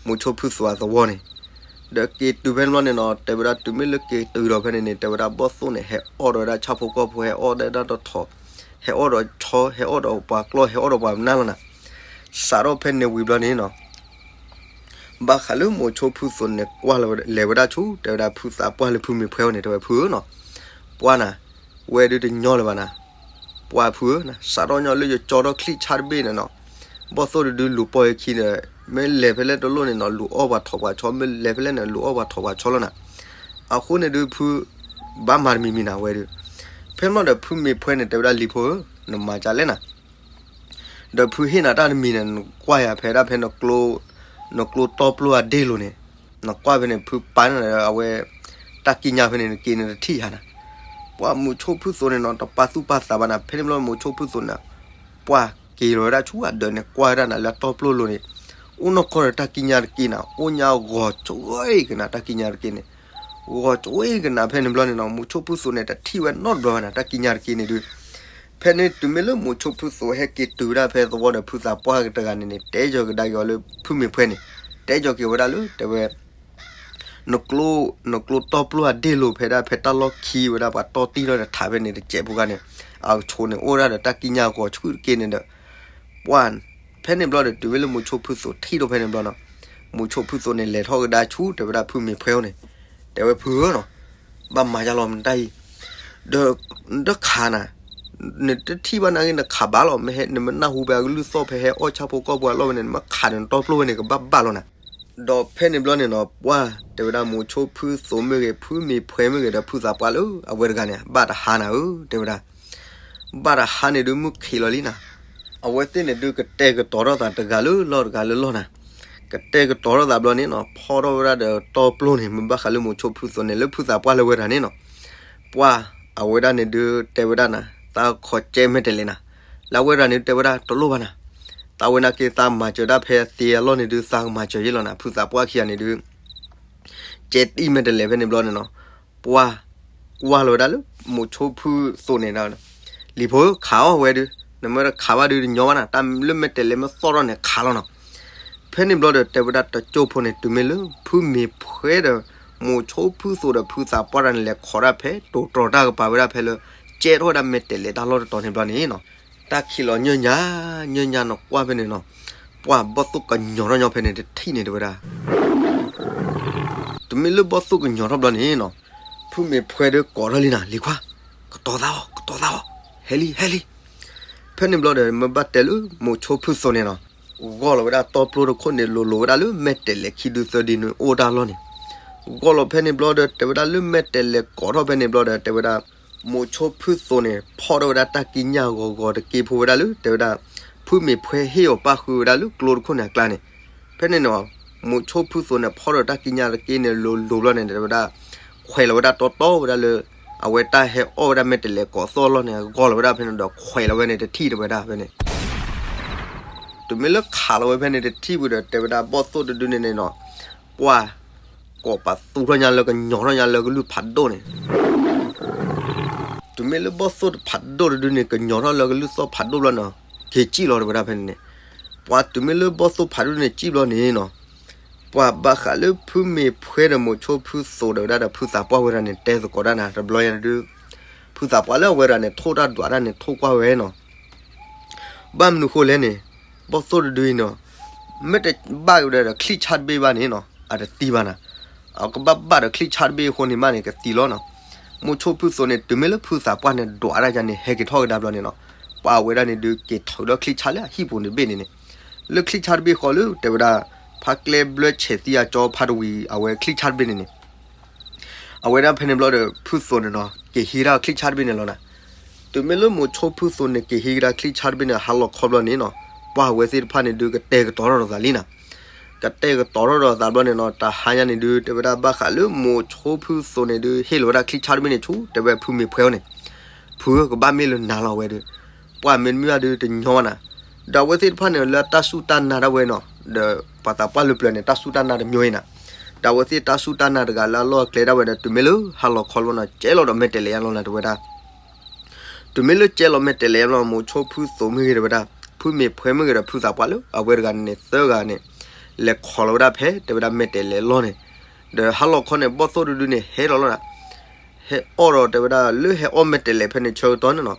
မိၤဆိဖုသိးအသဝီန့ၣ်, ဒီးက့ၤတုၤဖဲန့ၣ်ဘျီန့ၣ်နီၤ တဲဝဲဒၣ်တုၤမ့ၢ်လၢက့ၤတုၤဒီးဖဲန့ၣ်န့ၣ် တဲဝဲဒၣ်ဘီၣ်သိၣ်န့ၣ် ဟဲအီၣ်ဒီးဝဲဒၣ်ဆၣ်ဖိကီၢ်ဖိ ဟဲအီၣ်ဒၣ်တၢ်တထီၣ်, ဟဲအီၣ်ဒီးဆီ ဟဲအီၣ်ဒီးပှၤကျီၢ် ဟဲအီၣ်ဒီးပှၤပနၢ်လီၤနၤ, စးထီၣ်ဖဲန့ၣ်ဝံၤဘျီန့ၣ်နီၤ ဘၣ်ဃးလၢမိၤဆိဖုသိးန့ၣ် ကွၢ်လီၤဝဲဒၣ်, လဲၤဝဲဒၣ်ဆူ တဲဝဲဒၣ်ဖုသးပှၢ်လၢဖုမ့ၤဖှဲအအိၣ်န့ၣ် တဲဝဲဖုဧၢနီၤ, ပှၢ်နၤ, ဝဲဒုးတညီလၢၤဘၣ်နၤ, ပှၢ်ဖုဧၢ, စးထီၣ်ညီလၢယကၠီထီၣ်ချံၣ်ဆၣ်တဘ့ၣ်န့ၣ်နီၤ, ဘီၣ်သိၣ်တဒုလူၤပိာ်ယခံဒီး မ့ၢ်လဲၤဖဲလဲၣ်တလိၣ်န့ၣ်နီၤ လူၤအီၣ်ပှၤထိးပှၤဆီ, မ့ၢ်လဲၤဖဲလဲၣ်န့ၣ် လူၤအီၣ်ပှၤထိးပှၤဆီလီၤနၤ. အဃိန့ၣ်ဒုး ဖုဘၣ်မၤတမံၤမံၤနၤဝဲဒုး. ဖဲန့ၣ်ဘျီဒီး ဖုမ့ၢ်ဖှဲန့ၣ် တဲဝဲဒၣ်လံၤဖိဧၢ, နမၤဒ်လဲၣ်နၤ. ဒီးဖုဟ့ၣ်နၤတၢ်တမံၤန့ၣ် နကွၢ်ယၤဖဲဒၣ်ဖဲ နကျိတီပျိအဒ့ၣ်လိၤန့ၣ်, နကွၢ်ဖဲန့ၣ် ဖုပာ်န့ၣ်အဝဲ တၢ်ကံးညာ်ဖဲန့ၣ် နက့ၤန့ၣ်တထံၣ်ယၤနၤ. ပှၤမိၤဆိဖုသိးန့ၣ်နီၤ တပာ်သူၣ်ပာ်သးဘၣ်နၤ. ဖဲန့ၣ်ဘျီမိၤဆိဖုသိးန့ၣ် ပှၤက့ၤလီၤဝဲဒၣ်ဆူအဒၢးန့ၣ် ကွၢ်ဝဲဒၣ်နၤလၢတီပျိလိၤန့ၣ် အိၣ်နီၢ်ကီၢ်ဒီးတၢ်ကံးညာ်တက့ၢ်နၤ, အိၣ်ညါဂီၤကွ့ကနၤ တၢ်ကံးညာ်တက့ၢ်န့ၣ်, ဂီၤကွ့ကနၤဖဲန့ၣ်ဘျီန့ၣ်နီၤ မိၤဆိဖုသိးန့ၣ် တထံၣ်ဝဲနီတဘျီဘၣ်နၤ တၢ်ကံးညာ်တက့ၢ်န့ၣ်ဒုး. ဖဲန့ၣ်တုၤမ့ၢ်လၢမိၤဆိဖုသိးဟဲက့ၤတုၤဝဲဒၣ်ဖဲသဝီဒီး ဖုသးပှၢ်တဂၤန့ၣ်န့ၣ် တဲယီၤကဒါက့ၤအီၤလၢဖုမ့ၢ်ဖှဲန့ၣ်, တဲယီၤက့ၤဝဲဒၣ်လၢ တဲဝဲ နကျိ, နကျိတီပျိအဒ့ၣ်လိၤဖဲဒၣ်ဖဲတၢ်လီၢ်ခံဝဲဒၣ် ပှၤတီတံၢ်ထီၣ်တထးဖဲန့ၣ် တစဲးဖိခါန့ၣ် အကဆိးန့ၣ် အိၣ်ဝဲဒၣ်ဒီးတၢ်ကံးညာ်ဂီၤဆူၣ်တက့ၢ်န့ၣ်ဒီး ပှၤ ဖဲန့ၣ်ဘျီဒီးတုၤမ့ၢ်လၢမိၤဆိဖုသိးထံၣ်ထီၣ်ဖဲန့ၣ်ဘျီနီၤ မိၤဆိဖုသိးန့ၣ် လဲၤထီၣ်ကဒါဆူ တဲဝဲဒၣ်ဖုမ့ၢ်ဖှဲအအိၣ်န့ၣ်, တဲဝဲဖုဧၢနီၤ, ဘၣ်မၤယါလီၤမတၢ်အံၤ, ဒီး ဒီးခးနၤ, နတထံၣ်ဘၣ်နာ်က့ နခးဘၣ်လီၤ, မ့ၢ်ဟဲ နမ့ၢ်နၢ်ဟူဖဲအကလုၢ်သီၣ်ဖဲဟဲအီၣ်ဆၣ်ဖိကီၢ်ဖိအလီၢ်ဝဲန့ၣ် နမ့ၢ်ခးဒီးနတီပျိဝဲန့ၣ် ကဘၣ်ဘၣ်လီၤနၤ. ဒီးဖဲန့ၣ်ဘျီန့ၣ်နီၤ ပှၤ တဲဝဲဒၣ်မိၤဆိဖုသိးမ့ၢ်ဂ့ၤ ဖုမ့ၢ်ဖှဲမ့ၢ်ဂ့ၤဒီး ဖုသးပှၢ်လၢအဝဲတဂၤန့ၣ် ဘၣ်တဟါနၤဧၢ တဲဝဲဒၣ် ဘၣ်တဟါန့ၣ်ဒုး မုၢ်ခံးလီၤလံနၤ, အဝဲသ့ၣ်န့ၣ်ဒုး ကတဲာ်ကတီၤထီၣ်သးတဂၤလၢလီၢ်တဂၤလၢလီၢ်နၤ, ကတဲာ်ကတီၤထီၣ်သးဘျီန့ၣ်နီၤ ဖီၣ်ထီၣ်ဝဲဒၣ်ဒီးတီပျိန့ၣ် မ့ၢ်ဘၣ်ဃးလၢမိၤဆိဖုသိးန့ၣ် လၢဖုသးပှၢ်လၢဝဲတဂၤန့ၣ်နီၤ, ပှၤ အဝဲဒၣ်န့ၣ်ဒုး တဲဝဲဒၣ်နၤ သးခီကဲမဲာ်တဲးလဲးနၤ, လၢအဝဲတဂၤန့ၣ်ဒုး တဲဝဲဒၣ်တလိၣ်ဘၣ်နၤ, သးဝဲနာ်က့ သးမၤစၢၤဒၣ်ဖဲအသ့အလီၢ်န့ၣ်ဒုး သးကမၤစၢၤယ့ၣ်လီၤနၤ, ဖုသးပှၢ်ခံဂၤန့ၣ်ဒုး ကဲတံၢ်မဲာ်တဲးလဲးဖဲန့ၣ်ဘျီန့ၣ်နီၤ, ပှၤ ကွၢ်လီၤဝဲဒၣ်လၢ မိၤဆိဖုသိးန့ၣ်ဒီး လံၤဖိဧၢ ခးအီၣ်ဝဲဒုး, နမ့ၢ်တခးဘၣ်ဒုးတညီဘၣ်နၤ, တၢ်လၢမဲာ်တဲးလဲးမ့ၢ်သီၣ်ထီၣ်န့ၣ် ခးလီၤနီၤ. ဖဲန့ၣ်ဘျီဒီး တဲဝဲဒၣ်တကၠိဖိန့ၣ် တုၤမ့ၢ်လၢ ဖုမ့ၢ်ဖှဲဒီး မိၤဆိဖုသိးဒီးဖုသးပှၢ်တဂၤန့ၣ် လဲၤခိးဒၣ်ဖဲ တိၤတြီၤတၢ်ကပၤဝဲဒၣ်ဖဲလၢ ကဲထီၣ်ဝဲဒၣ်မဲာ်တဲးလဲးတၢ်လီၢ်တတီၤန့ၣ်ဘျီန့ၣ်နီၤ, တၢ်ခံးလီၤညၢၢ်ညါ, ညၢၢ်ညါနီၤ ကွၢ်ဖဲန့ၣ်နီၤ, ပှၤဘီၣ်သိၣ်ကညီၤထီၣ်ညီဖဲန့ၣ်တထံၣ်န့ၣ် တဲဝဲဒၣ် တုၤမ့ၢ်လၢဘီၣ်သိၣ်ကညီၤထီၣ်ဘျီန့ၣ်နီၤ, ဖုမ့ၢ်ဖှဲဒုးကိးထီၣ်လံနၤ လံၤခွါ, ကတီၤသးအီၤ ကတီၤသးအီၤ, ဟဲလံ ဟဲလံ. ဖဲန့ၣ်ဘျီဒီး မ့ၢ်ဘၣ်တဲလၢ မိၤဆိဖုသိးန့ၣ်နီၤ, ဂီၢ်လီၤဝဲဒၣ်တီပျိတခိၣ်န့ၣ် လိၤလိၤဝဲဒၣ်လၢမဲာ်တဲးလဲးခံဒုသၢဒုန့ၣ်အိၣ်တၢ်လီၢ်န့ၣ်, ဂီၢ်လီၤဖဲန့ၣ်ဘျီဒီး တဲဝဲဒၣ်လၢမဲာ်တဲးလဲးကိးထီၣ်ဖဲန့ၣ်ဘျီဒီး တဲဝဲဒၣ် မိၤဆိဖုသိးန့ၣ် ဖီၣ်ထီၣ်ဝဲဒၣ်တၢ်ကံးညာ်ဂီၤဂီၤတက့ဖိဝဲဒၣ်လၢ တဲဝဲဒၣ် ဖုမ့ၢ်ဖှဲဟ့ၣ်အီၤပၣ်ဃုာ်ဝဲဒၣ်လၢကျိတခိၣ်န့ၣ်အကျါန့ၣ်, ဖဲန့ၣ်နီၤ, မိၤဆိဖုသိးန့ၣ် ဖီၣ်ထီၣ်တၢ်ကံးညာ်တက့န့ၣ် လိၤလိၤဘျီန့ၣ် တဲဝဲဒၣ် ခွဲးလီၤဝဲဒၣ်တီတီဝဲဒၣ်လၢ အဝဲတၢ်ဟဲအီၣ်ဝဲဒၣ်မဲာ်တဲးလဲးကိးသီၣ်အလီၢ်န့ၣ် ဂီၢ်လီၤဝဲဒၣ်ဖဲန့ၣ်ဒီး ခွဲးလီၤဝဲန့ၣ်တထံၣ်တဲဝဲဒၣ်ဖဲန့ၣ် တုၤမ့ၢ်လၢခးလီၤဝဲဖဲန့ၣ်တထံၣ်ဝံၤဒီး တဲဝဲဒၣ်ဘီၣ်သိၣ်တဒုန့ၣ်န့ၣ်နီၤ, ပှၤ ကိးပသူထီၣ်ညါလၢကညီၤထီၣ်ညါလၢကလုၢ်ဖးဒိၣ်န့ၣ်, တုၤမ့ၢ်လၢဘီၣ်သိၣ်တဖးဒိၣ်တဒုန့ၣ် ကညီၤထီၣ်လၢကလုၢ်သီၣ်ဖးဒိၣ်ဘျီန့ၣ် က့ၤစံၣ်လီၤတဲဝဲဒၣ်ဖဲန့ၣ်န့ၣ်, ပှၤတုၤမ့ၢ်လၢဘီၣ်သိၣ်ဖးဒိၣ်န့ၣ်စံၣ်ဘျီန့ၣ်နီၤ, ပှၤဘၣ်ဃးလၢဖုမ့ၢ်ဖှဲဒီးမိၤဆိဖုသိးတဲဝဲဒၣ်ဒီး ဖုသးပှၢ်ဝဲဒၣ်န့ၣ် တဲသကိးတၢ်နၤ တဘျီညါဒုး ဖုသးပှၢ်လၢအဝဲဒၣ်န့ၣ် ထိၣ်တၢ်ဒွးတၢ်န့ၣ် ထိၣ်ကွၢ်ဝဲနီၤ ဘၣ်မနုၤဃိလဲၣ်န့ၣ်, ဘီၣ်သိၣ်တဒုအံၤနီၤ, မ့ၢ်တဘၣ်ကဒီးချံၣ်ဆၣ်တဘ့ၣ်ဘၣ်န့ၣ်နီၤ အတသံဘၣ်နၤ, အကဘၣ်ဘၣ်ဒီးချံၣ်ဆၣ်တဘ့ၣ်အဃိန့ၣ်မးန့ၣ် ကသံလီၤနီၤ. မိၤဆိဖုသိးန့ၣ် တုၤမ့ၢ်လၢဖုသးပှၢ်န့ၣ် ဒွးတၢ်ယါန့ၣ် ဟဲက့ၤထီၣ်ကဒါဘျီန့ၣ်နီၤ, ပှၤဝဲဒၣ်န့ၣ်ဒုး က့ၤထုးဒီးချံၣ်ဆၣ်လၢအဟံၣ်ပူၤတဘ့ၣ်န့ၣ်န့ၣ်, လၢချံၣ်ဆၣ်တဘ့ၣ်ဃီလၢ တဲဝဲဒၣ် ဖါကျဲဘျၢဆဲးသံအကၠီဖါတဝံၤ အဝဲချံၣ်ဆၣ်တဘ့ၣ်န့ၣ်န့ၣ် အဝဲဒၣ်ဖဲန့ၣ်ဘျီဒီး ဖုသိးန့ၣ်နီၤ က့ၤဟံးဒၣ်ချံၣ်ဆၣ်တဘ့ၣ်န့ၣ်လီၤနၤ. တုၤမ့ၢ်လၢမိၤဆိဖုသိးန့ၣ် က့ၤဟံးကဒါချံၣ်ဆၣ်တဘ့ၣ်န့ၣ် ဟါလီၤခီဘျီန့ၣ်နီၤ, ပှၤဝဲသ့ၣ်တဖၣ်န့ၣ်ဒုး ကတဲာ်ကတီၤထီၣ်ဒီးသးလံနၤ. ကတဲာ်ကတီၤထီၣ်ဒီးသးဘျီန့ၣ်နီၤ, တဟါညါန့ၣ်ဒုး တဲဝဲဒၣ်ဘၣ်ဃးလၢမိၤဆိဖုသိးန့ၣ်ဒုး ဟ့ၣ်လီၤဝဲဒၣ်ချံၣ်ဆၣ်တဘ့ၣ်န့ၣ်ဆူ တဲဝဲဖုမ့ၢ်ဖှဲအအိၣ်န့ၣ်, ဖုဧၢကဘၣ်မ့ၢ်လၢနၤလီၤဝဲဒီး, ပှၤမ့တမ့ၢ်ဘၣ်ဒုးတညီဘၣ်နၤ. ဒီးအဝဲသ့ၣ်တဖၣ်န့ၣ် လၢတၢ်စူၢ်တၢ်နာ်ဒၣ်ဝဲနီၤ, ဒီးပှၤသးပှၢ်လၢပျၢၤန့ၣ် တၢ်စူၢ်တၢ်နာ်တမျိုးအံၤနၤ. ဒီးအဝဲသ့ၣ်တၢ်စူၢ်တၢ်နာ်တဂၤလၢအလီၢ်အကျဲဒၣ်ဝဲဒီး တုၤမ့ၢ်လၢဟါလီၤခီလီၤနီၤ ကဲလီၤဒီးမဲာ်တဲးလဲးယါလီၤနၤ တဲဝဲဒၣ် တုၤမ့ၢ်လၢကဲလီၤမဲာ်တဲးလဲးယါလီၤ မိၤဆိဖုသိးမ့ၢ်ဂ့ၤတဲဝဲဒၣ်, ဖုမ့ၢ်ဖှဲမ့ၢ်ဂ့ၤဒီး ဖုသးပှၢ်လၢအဝဲတဂၤန့ၣ်န့ၣ် သၢဂၤန့ၣ် လဲၤခိးလီၤဝဲဒၣ်ဖဲ တဲဝဲဒၣ်မဲာ်တဲးလဲးလီၢ်န့ၣ်, ဒီးဟါလီၤခီန့ၣ် ဘီၣ်သိၣ်တဒုန့ၣ် ဟဲလီၤလီၤနၤ, ဟဲအီၣ်ဒီးတဲဝဲဒၣ်လၢဟဲအီၣ်မဲာ်တဲးလဲးဖဲန့ၣ်ဆၢကတီၢ်န့ၣ်နီၤ,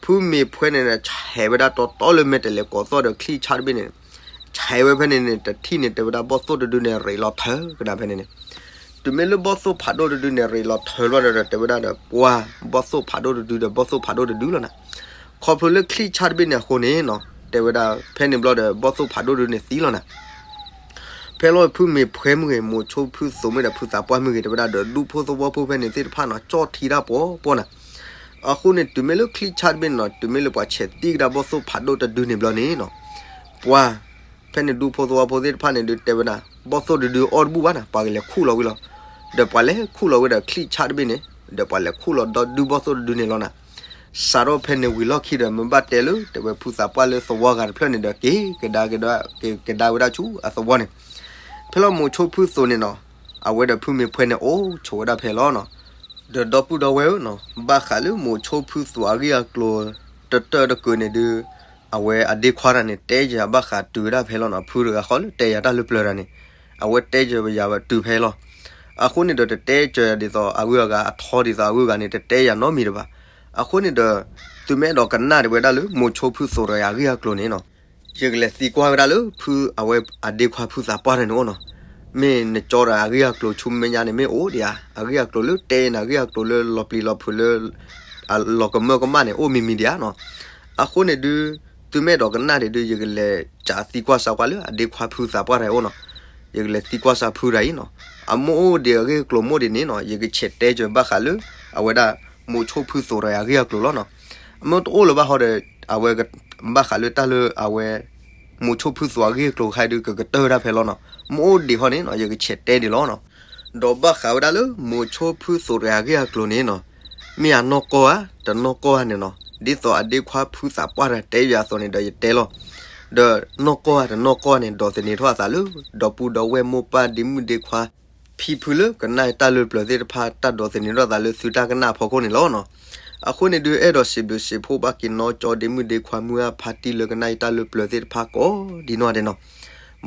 ဖုမ့ၢ်ဖှဲန့ၣ်န့ၣ် ဆဲးဝဲဒၣ်တီတီလၢမဲာ်တဲးလဲးကိးသီၣ်ဒီးချံၣ်ဆၣ်တဘ့ၣ်န့ၣ်, ဆဲးဝဲဖဲန့ၣ်န့ၣ် တထံၣ်န့ၣ် တဲဝဲဒၣ်ဘီၣ်သိၣ်တဒုန့ၣ် ရ့းလီၤထၢကဒါဖဲန့ၣ်န့ၣ်, တုၤမ့ၢ်လၢဘီၣ်သိၣ်ဖးဒိၣ်တဒုန့ၣ် ရ့းလီၤထၢဘျီဒီး တဲဝဲဒၣ်ဒီး ပှၤဘီၣ်သိၣ်ဖးဒိၣ်တဒုဒီး ဘီၣ်သိၣ်ဖးဒိၣ်တဒုလီၤနၤ. ခီဖျိလၢချံၣ်ဆၣ်တဘ့ၣ်န့ၣ်အဃိန့ၣ်နီၤ, တဲဝဲဒၣ်ဖဲန့ၣ်ဘျီဒီး ဘီၣ်သိၣ်ဖးဒိၣ်တဒုန့ၣ်သံလီၤနၤ. ဖဲလီၤဖုမ့ၢ်ဖှဲမ့ၢ်ဂ့ၤ, မိၤဆိဖုသိးမ့ၢ်ဒီးဖုသးပှၢ်မ့ၢ်ဂ့ၤ တဲဝဲဒၣ်ဒီး ဒူဖိသဝီဖိဖဲန့ၣ်သ့ၣ်တဖၣ်နီၤ ကၠီၣ်ထံတၢ်ပီပီနၤ. အဃိန့ၣ် တုၤမ့ၢ်လၢချံၣ်ဆၣ်တဘ့ၣ်န့ၣ်နီၤ, တုၤမ့ၢ်လၢပှၤဆဲးသံကဒါဘီၣ်သိၣ်ဖးဒိၣ်တဒုန့ၣ်ဘျီန့ၣ်နီၤ, ပှၤဖဲန့ၣ်ဒူဖိသဝီဖိသ့ၣ်တဖၣ်န့ၣ်ဒုးတဲဝဲဒၣ် ဘီၣ်သိၣ်တဒုအီၣ်တဘူၣ်ဘၣ်နၤ, ပှၤကလဲၤခူၣ်လီၤဝံၤလီၤ. ဒီးပှၤလဲၤခူၣ်လီၤဝဲဒီးချံၣ်ဆၣ်တဘ့ၣ်န့ၣ်, ဒီးပှၤလဲၤခူၣ်လီၤဒီဒူဘီၣ်သိၣ်တဒုန့ၣ်လီၤနၤ. စးထီၣ်ဖဲန့ၣ်ဝံၤလီၢ်ခံဒီး မ့ၢ်ဘၣ်တဲလၢ တဲဝဲဖုသးပှၢ်လၢသဝီဂၤတဖျၢၣ်န့ၣ်ဒီး က့ၤကဒါက့ၤဒီး က့ၤကဒါဝဲဒၣ်ဆူအသဝီန့ၣ်. ဖဲလီၤမိၤဆိဖုသိးန့ၣ်နီၤ, အဝဲဒီးဖုမ့ၢ်ဖှဲန့ၣ်အိၣ်ဆိးဝဲဒၣ်ဖဲလီၤနီၤ. ဒီးဒီပုၢ်ဒီဝဲၢ်ဧၢနီၤ, ဘၣ်ဃးလၢမိၤဆိဖုသိးအဂ့ၢ်အကျိၤ တတၢၢ်တကုာ်န့ၣ်ဒုး အဝဲအဒ့ခွါတၢ်န့ၣ် တဲယၤဘၣ်ဃးတုၤဝဲဒၣ်ဖဲလီၤနီၤ. ဖုတဂၤဃီလၢတဲယၤတၢ်လၢပျၢၤတၢ်န့ၣ် အဝဲတဲယၤဝဲတုၤဖဲလီၤ. အဃိန့ၣ်ဒီး တတဲကၢၤယၤဒ်သိးအဂုၤအဂၤ အထီဒ်သိးအဂုၤအဂၤန့ၣ် တတဲယၤနီတမံၤတဘၣ်. အဃိန့ၣ်ဒီး သုမ့ၢ်အဲၣ်ဒိးကနၣ်ဒံးဝဲဒၣ်လၢ မိၤဆိဖုသိးတဂၤအဂ့ၢ်အကျိၤန့ၣ်နီၤ, ယကလဲၤသံကွၢ်ဝဲဒၣ်လၢ ဖုအဝဲအဒ့ခွါဖုသးပှၢ်တၢ်န့ၣ်အိၣ်နီၤ. မ့ၢ်နကၠီဒီးအဂ့ၢ်အကျိၤဆူမဲာ်ညါန့ၣ် မ့ၢ်အိၣ်ဒံးဧါ, အဂ့ၢ်အကျိၤလၢတဲနၤ အဂ့ၢ်အကျိၤလၢလီၤပျံၤလီၤဖုးလၢ အလီၤကမၢကမၣ်န့ၣ် အိၣ်မံၤမံၤဒံးဧါနီၤ. အဃိန့ၣ်ဒုး သုမ့ၢ်အဲၣ်ဒိးကနၣ်ဒံးဒုး ယကလဲၤကးသံကွၢ်စးကွၢ်လၢအဒ့ခွါဖုသးပှၢ်တၢ်အိၣ်နီၤ. ယကလဲၤသံကွၢ်စးဖုတၢ်အံၤနီၤ, အမိၢ်အိၣ်ဒံးအဂ့ၢ်အကျိၤမိၢ်ဒံးန့ၣ်နီၤ, ယကဆဲးတဲကၢၤဘၣ်ဃးလၢ အဝဲဒၣ် မိၤဆိဖုသိးတဂၤအဂ့ၢ်အကျိၤလီၤနီၤ. အမိၢ်တအိၣ်လၢၤဘၣ်ဃီဒီး အဝဲ ဘၣ်ဃးလၢတၢ်လၢအဝဲ မိၤဆိဖုသိးအဂ့ၢ်အကျိၤခါအံၤဒုး ကကတၢၢ်ဝဲဒၣ်ဖဲလီၤနီၤ. မိၢ်အိၣ်ဒံးဃီန့ၣ်နီၤ ယကဆဲးတဲဒံးလီၤနီၤ. ဒီးဘၣ်ဃးဝဲဒၣ်လၢ မိၤဆိဖုသိးတဂၤအဂ့ၢ်အကျိၤန့ၣ်နီၤ, မ့ၢ်အနီၢ်ကီၢ်ဧါ တနီၢ်ကီၢ်ဧါန့ၣ်နီၤ, ဒ်သိးအဒ့ခွါဖုသးပှၢ်တၢ်တဲယၤအသိးန့ၣ်ဒီးယတဲလီၤ. ဒီးနီၢ်ကီၢ်ဧါ တနီၢ်ကီၢ်ဧါန့ၣ် ဒိးသန့ၤထီၣ်အသးလၢ ဒီပုၢ်ဒီဝဲၢ်မိၢ်ပၢ်ဒ့မုၣ်ဒ့ခွါ ဖံဖုလၢကနၣ်တၢ်လၢပျၢၤသ့ၣ်တဖၣ် တၢ်ဒိးသန့ၤထီၣ်သးလၢသုတၢ်ကနၣ်အဖီခိၣ်န့ၣ်လီၤနီၤ. အဃိန့ၣ်ဒုး အဲၣ်ဒိးစံးဘျုးစံးဖှိၣ်ဘၣ်က့ၤနီၢ်ကၠီဒ့မုၣ်ဒ့ခွါမုၢ်အါဖါတံၢ်လၢကနၣ်ယတၢ်လၢပျၢၤသ့ၣ်တဖၣ်ကိးဒံးနီၢ်ဂၤဒဲးနီၤ.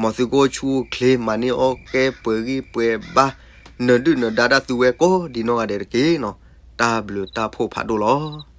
မ်သုကအိၣ်ဆူၣ်အိၣ်ချ့ မၤန့ၢ်အီၣ်ကဲ ပှဲၤဂံၢ်ပှဲၤဘါ နၢၤဒုၣ်နၢၤဒါဒၣ်သုဝဲကိးဒံးနီၢ်ဂၤဒဲးတက့ၢ်နီၤ. တၢ်ဘျုးတၢ်ဖှိၣ်ဖးဒိၣ်လီၤ.